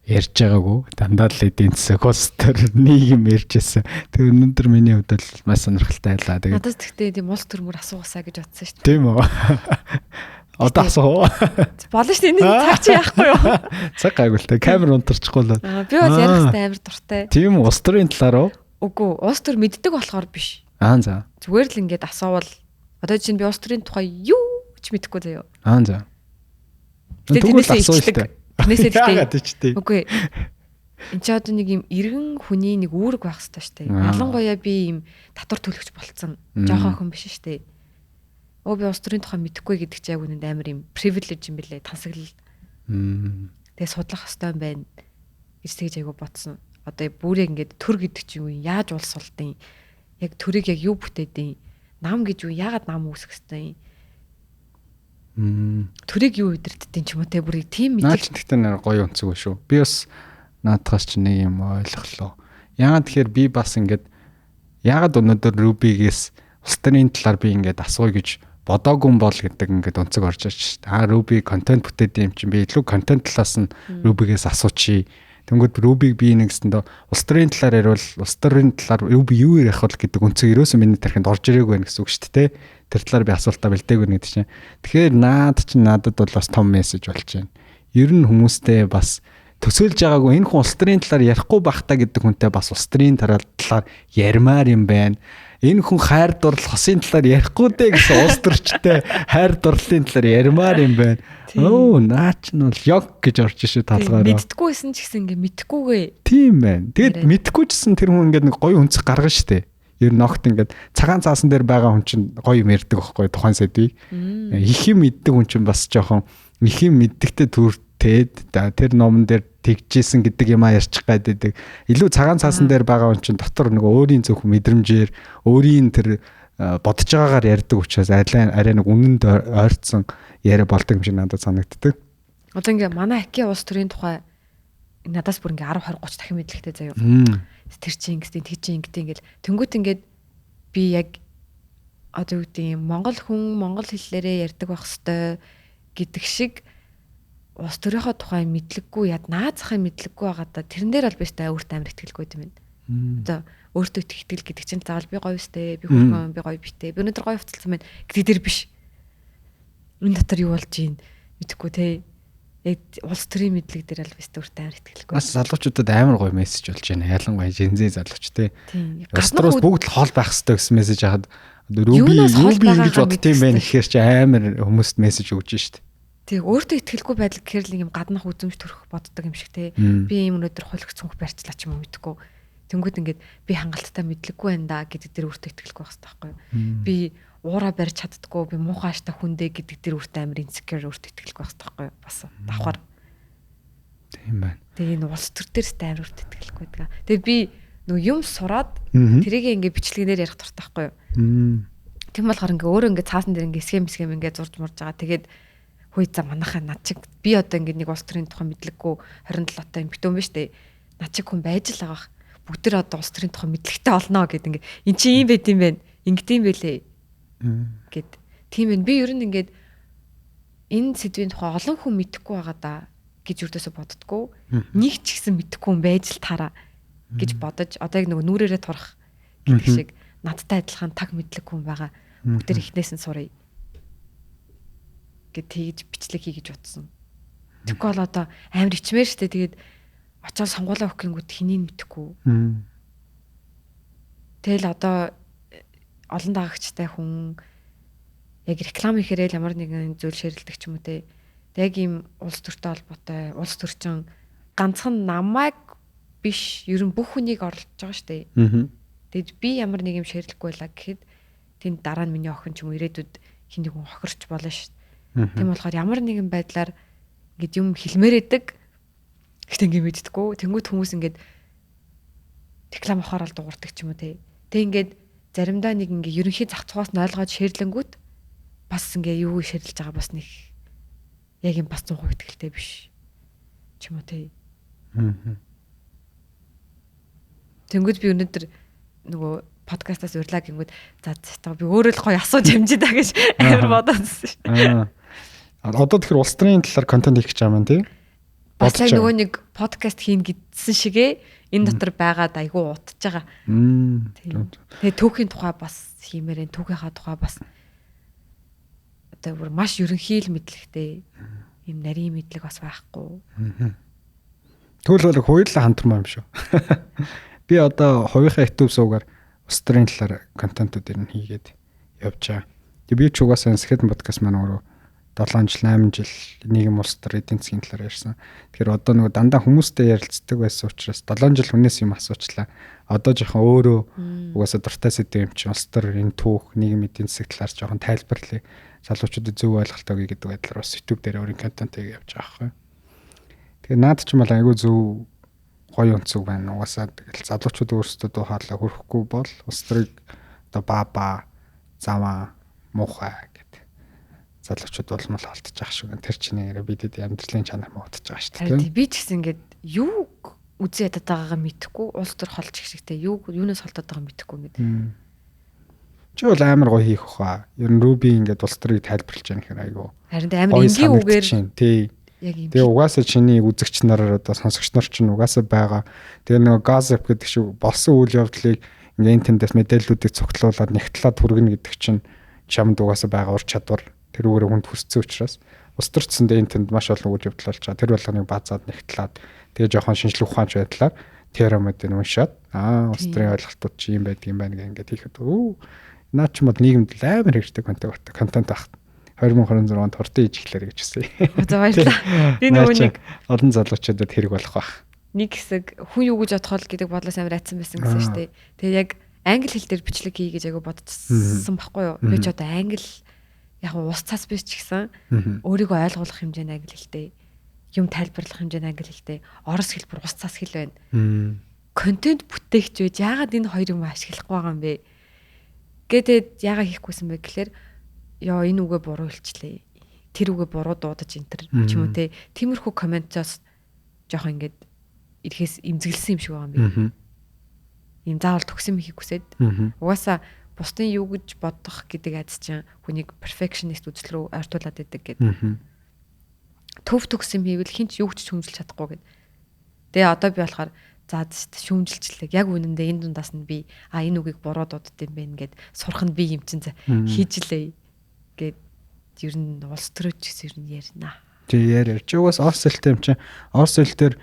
ярьж байгаагүй. Дандаа л эдийн засаг улс төр нийгэм ярьж исэн. Тэр өнөөдөр миний хувьд бол маш сонирхолтой байлаа. Тэгээд надад тэгтээ тийм улс төр мөр асуугасаа гэж бодсон шүү дээ. Тийм үү. Одоо асуу. Болно шүү дээ. Энэ цаг чи яахгүй юу? Цаг гайгүй л те. Камер унтарчихгүй л. Би бол ярих хэрэгтэй амар дуртай. Тийм үү? Улс төрийн талаар уу? Үгүй, улс төр мэддэг болохоор биш. Аа за. Зүгээр л ингээд асуувал одоо чинь би улс төрийн тухай юу ч мэдэхгүй заяа. Аа за. Тэгвэл асуу л те. Тэрнээсээ тэгтээ. Үгүй. Энд чи одоо нэг юм иргэн хүний нэг үүрэг байх хэрэгтэй шүү дээ. Ялангуяа би юм татвар төлөгч болцсон. Жохон охин биш шүү дээ. Өө би улс төрийн тухай мэдэхгүй гэдэг чи яг үнэнд амар юм privilege юм бэлээ. Тансаглал. Тэгээ судлах хэрэгтэй юм байна гэж тэгж айгу бодсон. Одоо бүрээ ингээд төр гэдэг чинь юу яаж улс болдیں۔ Яг төрийг яг юу бүтээдэв? Нам гэж юу яагаад нам үүсгэх хэвтэй юм? Төрийг юу удирддیں ч юм уу те бүр тийм мэдээ. Наач тэгтээ нэр гоё өнцөг шүү. Би бас наадхаас ч нэг юм ойлголоо. Яагаад тэгэхээр би бас ингээд яагаад өнөөдөр Ruby-гээс улс төрийн талаар би ингээд асууя гэж бодоогүй юм бол гэдэг ингээд өнцөг орж ирж шүү дээ. Аа Ruby контент бүтээдэг юм чинь би илүү контент талаас нь Ruby-гээс асуучий. Тэнгүүд Ruby-г би нэгсэндээ улс төрийн талаар яриул улс төрийн талаар Ruby юу ярих вэ гэдэг өнцөг ерөөсөө миний тархинд орж ирээгүй байх гэсэн үг шүү дээ. Тэр талаар би асуултаа бэлдээгүй гэдэг чинь. Тэгэхээр наад чинь надад бол бас том мессеж болж байна. Ер нь хүмүүстэй бас төсөөлж байгаагүй энэ хүн улс төрийн талаар ярихгүй байх та гэдэг хүнтэй бас улс төрийн талаар ярмаар юм байна. Энэ хүн хайр дурлал хосын талаар ярихгүй дээ гэсэн улс төрчтэй хайр дурлалын талаар ярмаар юм байна. Өө наа чинь бол йог гэж орж шүү талгаараа. Мэддэггүй байсан ч гэсэн ингээ мэдхгүйгээ. Тийм байна. Тэгэд мэдхгүй ч гэсэн тэр хүн ингээ нэг гоё өнцөг гаргана шүү дээ. Ер нь огт ингээд цагаан цаасан дээр байгаа хүн чинь гоё юм ярьдаг байхгүй тухайн сэдвийг. Их юм мэддэг хүн чинь бас жоохон их юм мэддэгтэй төртээд тэр номон дээр тэгжсэн гэдэг юм а ярьчих гад байдаг. Илүү цагаан цаасан дээр байгаа хүн чинь дотор нөгөө өөрийн зөвхөн мэдрэмжээр өөрийн тэр бодож байгаагаар ярьдаг учраас арай нэг үнэнд ойрцсон яриа болдог юм шиг надад санагддаг. Одоо ингээ манай аки улс төрийн тухай надаас бүр ингээ 10 20 30 дахин мэдлэгтэй заяа. Тэр чинь ингэсэн, тэр чинь ингэдэг ингээл тэнгуут ингээд би яг одоо юу гэдэг юм Монгол хүн монгол хэллээрээ ярьдаг байх хэвээр гэдэг шиг улс төрийнхөө тухай мэдлэггүй яд наад захын мэдлэггүй байгаа да тэрэн дээр бол би өстэй өөртөө амар итгэлгүй юм байна. Одоо өөртөө итгэл гэдэг чинь заавал би гоё өстэй, би хөрхөн, би гоё битээ, би өнөөдөр гоё хувцалсан байна гэдэг дээр биш. Энэ дотор юу болж ийн мэдэхгүй те. Яг улс төрийн мэдлэг дээр л би өстэй өөртөө амар итгэлгүй. Бас залуучуудад амар гоё мессеж болж байна. Ялангуяа Gen Z залууч те. Улс төрөөс бүгд л хол байх хэрэгтэй гэсэн мессеж хахад Ruby ингэж бодд юм байна гэхээр чи амар хүмүүст мессеж өгч шít. Тэг өөртөө итгэлгүй байдал гэхэр л юм гаднах үзэмж төрөх боддог юм шиг те. Би ийм өнөөдөр хулигц цүнх барьчлаа ч юм уу мэдэхгүй. Тэнгүүд ингээд би хангалттай мэдлэггүй байна да гэдэг дээр өөртөө итгэлгүй байх хэрэгтэй байхгүй юу. Би уура барьж чаддггүй, би муухай ааштай хүндээ гэдэг дээр өөртөө амар insecure өөртөө итгэлгүй байх хэрэгтэй байхгүй юу. Бас давхар. Тийм байна. Тэгээ энэ улс төр дээр амар өөртөө итгэлгүй байдаг. Тэгээ би нөгөө юм сураад тэрийг ингээд бичлэгнээр ярих дуртай байхгүй юу. Тийм болохоор ингээ өөрөө ингээ цаасан дээр ингээ схем схем ингээ зурж мурж байгаа. Тэгээд хүй за манайхаа над чиг би одоо ингээ нэг улс төрийн тухай мэдлэггүй 27 таа эмэгтэй хүн биш үү? Над чиг хүн байж л байгаа. Бүгд тэр одоо улс төрийн тухай мэдлэгтэй олноо гэд ингээ эн чинь ийм байд юм байна. Ингэдэм байлээ. Гэд. Тийм ээ. Би ер нь ингээд энэ сэдвийн тухай олон хүн мэдэхгүй байгаа да гэж юрдөөсө боддгоо. Нэг ч гэсэн мэдэхгүй хүн байж л таараа гэж бодож одоо яг нөгөө нүрээрээ турах гэдэг шиг надтай адилхан таг мэдлэг хүн байгаа. Бүгд тэр эхнээс нь сурыг гэд тэгж бичлэг хий гэж бодсон. Тэгэхгүй бол одоо амар ичмээр штэ тэгээд очоод сонгуулаа өгөх гингүүд хэнийг мэдэхгүй. Тэгэл одоо олон дагагчтай хүн яг реклам хийхээрээ л ямар нэгэн зүйл ширэлдэг ч юм уу те. Тэг яг ийм улс төртэй холбоотой улс төрчин ганцхан намайг биш ер нь бүх хүнийг оролдож байгаа штэ. Тэгэд би ямар нэг юм ширлэхгүй байлаа гэхэд тэнд дараа нь миний охин ч юм уу ирээдүйд хин нэг хүн хохирч болно шүү. Тийм болохоор ямар нэгэн байдлаар ингээд юм хэлмээр идэг. Гэхдээ ингээд мэддэггүй. Тэнгүүд хүмүүс ингээд реклам авахаар л дуурдаг ч юм уу те. Тэг ингээд заримдаа нэг ингээд ерөнхий зах зугаас нь ойлгоод шеэрлэнгүүт бас ингээ юу шеэрлэж байгаа бас нэг яг юм бас 100% итгэлтэй биш ч юм уу те. Тэнгүүд би өнөөдөр нөгөө подкастаас урьлаа гингүүд за за би өөрөө л гоё асууж амжи та гэж амар бодоодсэн шүү. Одоо тэгэхээр улс төрийн талаар контент хийх гэж байгаа юм тий? Бас яг нөгөө нэг подкаст хийн гэдсэн шигээ энэ дотор байгаад айгүй удаж байгаа. Тэгээ түүхийн тухай бас хиймээр энэ түүхийнхаа тухай бас одоо бүр маш ерөнхий л мэдлэгтэй юм нарийн мэдлэг бас байхгүй. Тэгвэл бол хоёулаа хамтармаа юм шүү. Би одоо хувийнхаа YouTube суугаар улс төрийн талаар контентууд ер нь хийгээд явж байгаа. Тэгээ би ч угаасаа Skeleton podcast маань өөрөө 7 жил 8 жил нийгэм улс төр эдийн засгийн талаар ярьсан. Тэгэхээр одоо нөгөө дандаа хүмүүстэй ярилцдаг байсан учраас 7 жил хүнээс юм асуучлаа. Одоо жоохон өөрөө угаасаа дуртай сэдв юм чинь улс төр энэ түүх нийгэм эдийн засаг талаар жоохон тайлбарлая. Залуучуудад зөв ойлголт өгье гэдэг байдлаар бас YouTube дээр өөрийн контентыг явж байгаа байхгүй. Тэгэхээр наад ч юм бол айгүй зөв гоё өнцөг байна. Угаасаа тэгэл залуучууд өөрсдөө дуу хоолой хөрөхгүй бол улс төрийг одоо баба заваа муухай гэд залуучууд улмал холдож байгаа шүү. Тэр чинь нэрээ бидэд амьдралын чанар муудаж байгаа шүү дээ. Би ч гэсэн ингээд юу үзээ ядаад байгаагаа мэдэхгүй улс төр холж их шигтэй юу юунаас холдоод байгааг мэдэхгүй ингээд. Чи бол амар гоё хийх баха. Ер нь Ruby ингээд улс төрийг тайлбарлаж байгаа гэхээр айгүй. Харин амар энгийн үгээр тий. Яг юм. Тэгээ угаасаа чиний үзэгч нар одоо сонсогч нар чинь угаасаа байгаа. Тэгээ нөгөө gossip гэдэг шиг болсон үйл явдлыг ингээ энэ тэндээс мэдээллүүдийг цогцлуулад нэгтлаад хүргэнэ гэдэг чинь чамд угаасаа байгаа ур чадвар тэрүүгээр хүнд хүрсэн учраас улс төрчсөндөө энэ тэнд маш олон үйл явдал болж байгаа. Тэр болгоныг базаад нэгтлаад тэгээ жоохон шинжлэх ухаанч байдлаар теоремуудыг уншаад улс төрийн ойлголтууд чи юм байдаг юм байна гэх ингээд хийхэд наа ч юм бол нийгэмд амар хэрэгтэй контент байх. 2026 онд хурдан хийж эхлээрэй гэж хүсье. За баярлалаа. Би нөгөө нэг олон залуучуудад хэрэг болох байх. Нэг хэсэг хүн юу гэж бодох бол гэдэг бодлоос амар айцсан байсан гэсэн шүү дээ. Тэгээ яг англи хэл дээр бичлэг хий гэж айгу бодчихсон байхгүй юу? Би ч одоо англи яг улс цаас биш ч гэсэн өөрийгөө ойлгуулах хэмжээний англи хэлтэй, юм тайлбарлах хэмжээний англи хэлтэй, орос хэл бүр улс цаас хэл байна. Контент бүтээгч байж яагаад энэ хоёр юм ашиглахгүй байгаа юм бэ? Гэдэг яагаад хийхгүйсэн бэ гэхлээр ёо энэ үгээ буруу хэлчлээ. Тэр үгээ буруу дуудаж энэ төр ч юм уу те. Тиймэрхүү комментоос жоохон ингээд ирэхээс имзэглсэн юм шиг байгаа юм би. Ийм заавал төгсөн юм хийх хүсээд. Угаасаа бусдын юу гэж бодох гэдэг айдас чинь хүнийг perfectionist үзэл рүү ойртуулад идэг гэдэг. Төв төгсөн юм хийвэл хинч юу ч шүүмжилж чадахгүй гэд. Тэгээ одоо би болохоор за шүүмжилчлээ. Яг үнэндээ энэ дундаас нь би энэ үгийг буруу дуудд юм бэ гэд сурах нь би юм чинь хийжлээ гэд ер нь улс төрөөч гэсэн ер нь ярина. Тий яриа. Чи угаас орос хэлтэй юм чинь орос хэл дээр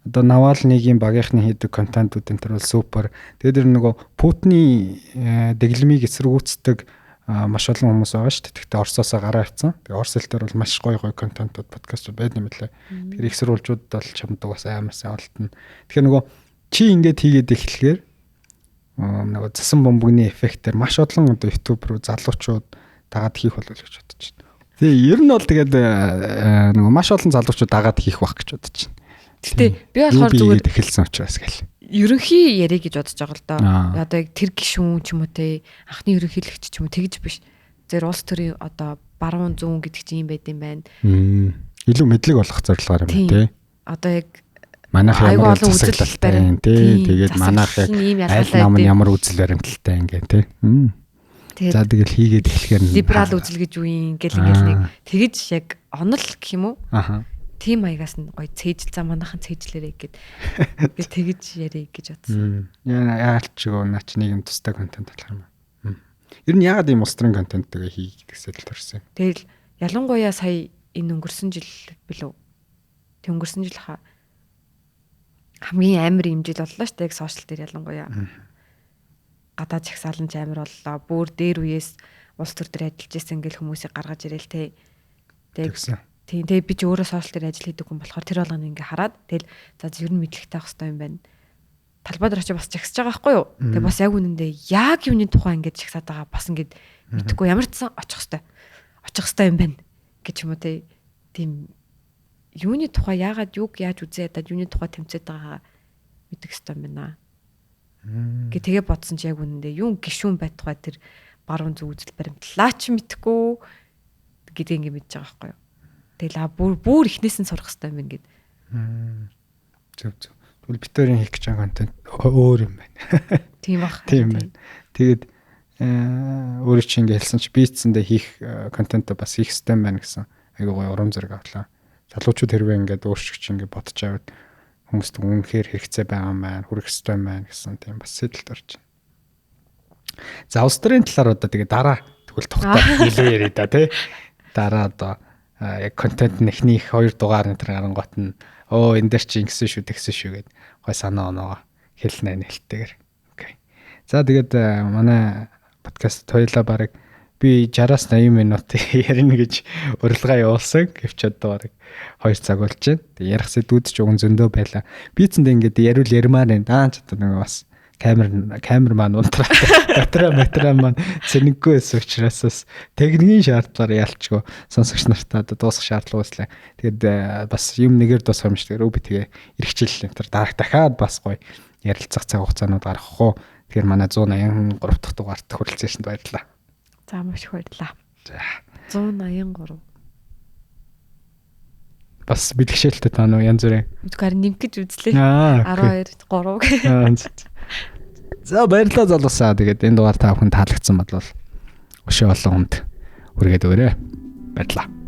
одоо Навальныгийн багийнхны хийдэг контентууд энэ төр бол супер. Тэгээд тэр нөгөө Путиний дэглэмийг эсэргүүцдэг маш олон хүмүүс байгаа шүү дээ. Тэгтээ Оросоосоо гараа авцсан. Тэгээ орос хэл дээр бол маш гоё гоё контентууд подкастууд байд юм лээ. Тэгэхээр их сурвалжууд бол чамд угаас амар сайн олдно. Тэгэхээр нөгөө чи ингээд хийгээд эхлэхээр нөгөө засан бөмбөгний эффектээр маш олон одоо YouTube руу залуучууд дагаад хийх болов гэж бодож байна. Тэгээ ер нь бол тэгээд нөгөө маш олон залуучууд дагаад хийх байх гэж бодож байна. Гэтэ би болохоор зүгээр эхэлсэн учраас гэл. Ерөнхий яриа гэж бодож байгаа л доо. Одоо яг тэр гишүүн ч юм уу те анхны ерөнхийлөгч ч юм уу тэгж биш. Зэр улс төрийн одоо баруун зүүн гэдэг чинь юм байд юм байна. Илүү мэдлэг олох зорилгоор юм те. Одоо яг манайх ямар үзэл баримталтай те. Тэгээд манайх яг аль нам нь ямар үзэл баримталтай ингээ те. За тэгэл хийгээд эхлэхээр либерал үзэл гэж юу юм гэл ингээл нэг тэгэж яг онол гэх юм уу? Аха. Тим маягаас нь гоё цээжл за манайхан цээжлэрэй гэд би тэгэж ярив гэж бодсон. Яагаад ч юу наа чи нэг юм тустай контент болох юм аа. Ер нь яагаад ийм улс төрийн контент тэгээ хий гэдгсээ л төрсөн. Тэгэл ялангуяа сая энэ өнгөрсөн жил билүү? Тэг өнгөрсөн жил хаа хамгийн амар юм жил боллоо шүү дээ яг сошиал дээр ялангуяа. Гадаа жагсаал нь ч амар боллоо. Бүр дээр үеэс улс төр дээр ажиллаж исэн ингээл хүмүүсийг гаргаж ирээл те. Тэгсэн. Тийм тэгээ би ч өөрөө сошиал дээр ажил хийдэг хүн болохоор тэр болгоныг ингээ хараад тэгэл за ер нь мэдлэгтэй авах хэрэгтэй юм байна. Талбай дээр очиж бас жагсаж байгаа байхгүй юу? Тэгээ бас яг үнэндээ яг юуны тухай ингээд жагсаад байгаа бас ингээд мэдэхгүй ямар ч сан очих хэрэгтэй. Очих хэрэгтэй юм байна гэж юм уу те. Тийм юуны тухай яагаад юуг яаж үзээ ядаад юуны тухай тэмцээд байгаа мэдэх хэрэгтэй юм байна. Гэ тэгээ бодсон чи яг үнэндээ юун гişүүн байтугай тэр баруун зүүн үзэл баримтлаа ч мэдэхгүй гэдгийг ингээ мэдж байгаа байхгүй юу? Тэгэл бүр эхнээс нь сурах хэрэгтэй юм байна гэд. Зөв зөв. Тэгвэл бид хоёрын хийх гэж байгаа контент өөр юм байна. Тийм бах. Тийм байна. Тэгээд өөрөө чи ингэ хэлсэн чи би эцэндээ хийх контентоо бас хийх ёстой юм байна гэсэн айгуу гоё урам зориг авлаа. Залуучууд хэрвээ ингээд өөрчлөгч ингэ бодож аваад хүмүүст үнэхээр хэрэгцээ байгаа юм байна, хүрэх ёстой юм байна гэсэн тийм бас сэдэлт орж байна. За улс төрийн талаар одоо тэгээ дараа тэгвэл тухтай илүү яриа да тий. Дараа одоо яг контент нэхнийх хоёр дугаар энэ төр гарангуут нь өө энэ дээр чи ингэсэн шүү тэгсэн шүү гэд гой санаа оноогоо хэлнэ нээлттэйгээр. Окей. За тэгээд манай подкаст хоёлаа бараг би 60-аас 80 минут ярина гэж урилга явуулсан. Гэвч одоо бараг 2 цаг болж байна. Тэг ярих сэдвүүд ч уган зөндөө байлаа. Би цэндээ ингээд яриул ярмаар байна. Даа ч одоо нэг бас камер маань унтраа. Батарей маань цэнэггүй байсан учраас бас техникийн шаардлагаар ялчгүй сонсогч нартаа одоо дуусгах шаардлага үүслээ. Тэгээд бас юм нэгээр дуусах юм шиг би тэгээ эргэжил энэ төр дахиад бас гоё ярилцах цаг хугацаанууд гаргах уу. Тэгэхээр манай 183 дахь дугаарт хүрэлцээсэнд баярлалаа. За маш их баярлалаа. За 183. Бас бэлгшээлтэй та нөө янз бүрийн. Зүгээр нэмэх гэж үзлээ. 12 3. За баярлалаа залуусаа. Тэгээд энэ дугаар та бүхэн таалагдсан бол өшөө олон хүнд хүргээд өгөөрэй. Баярлалаа.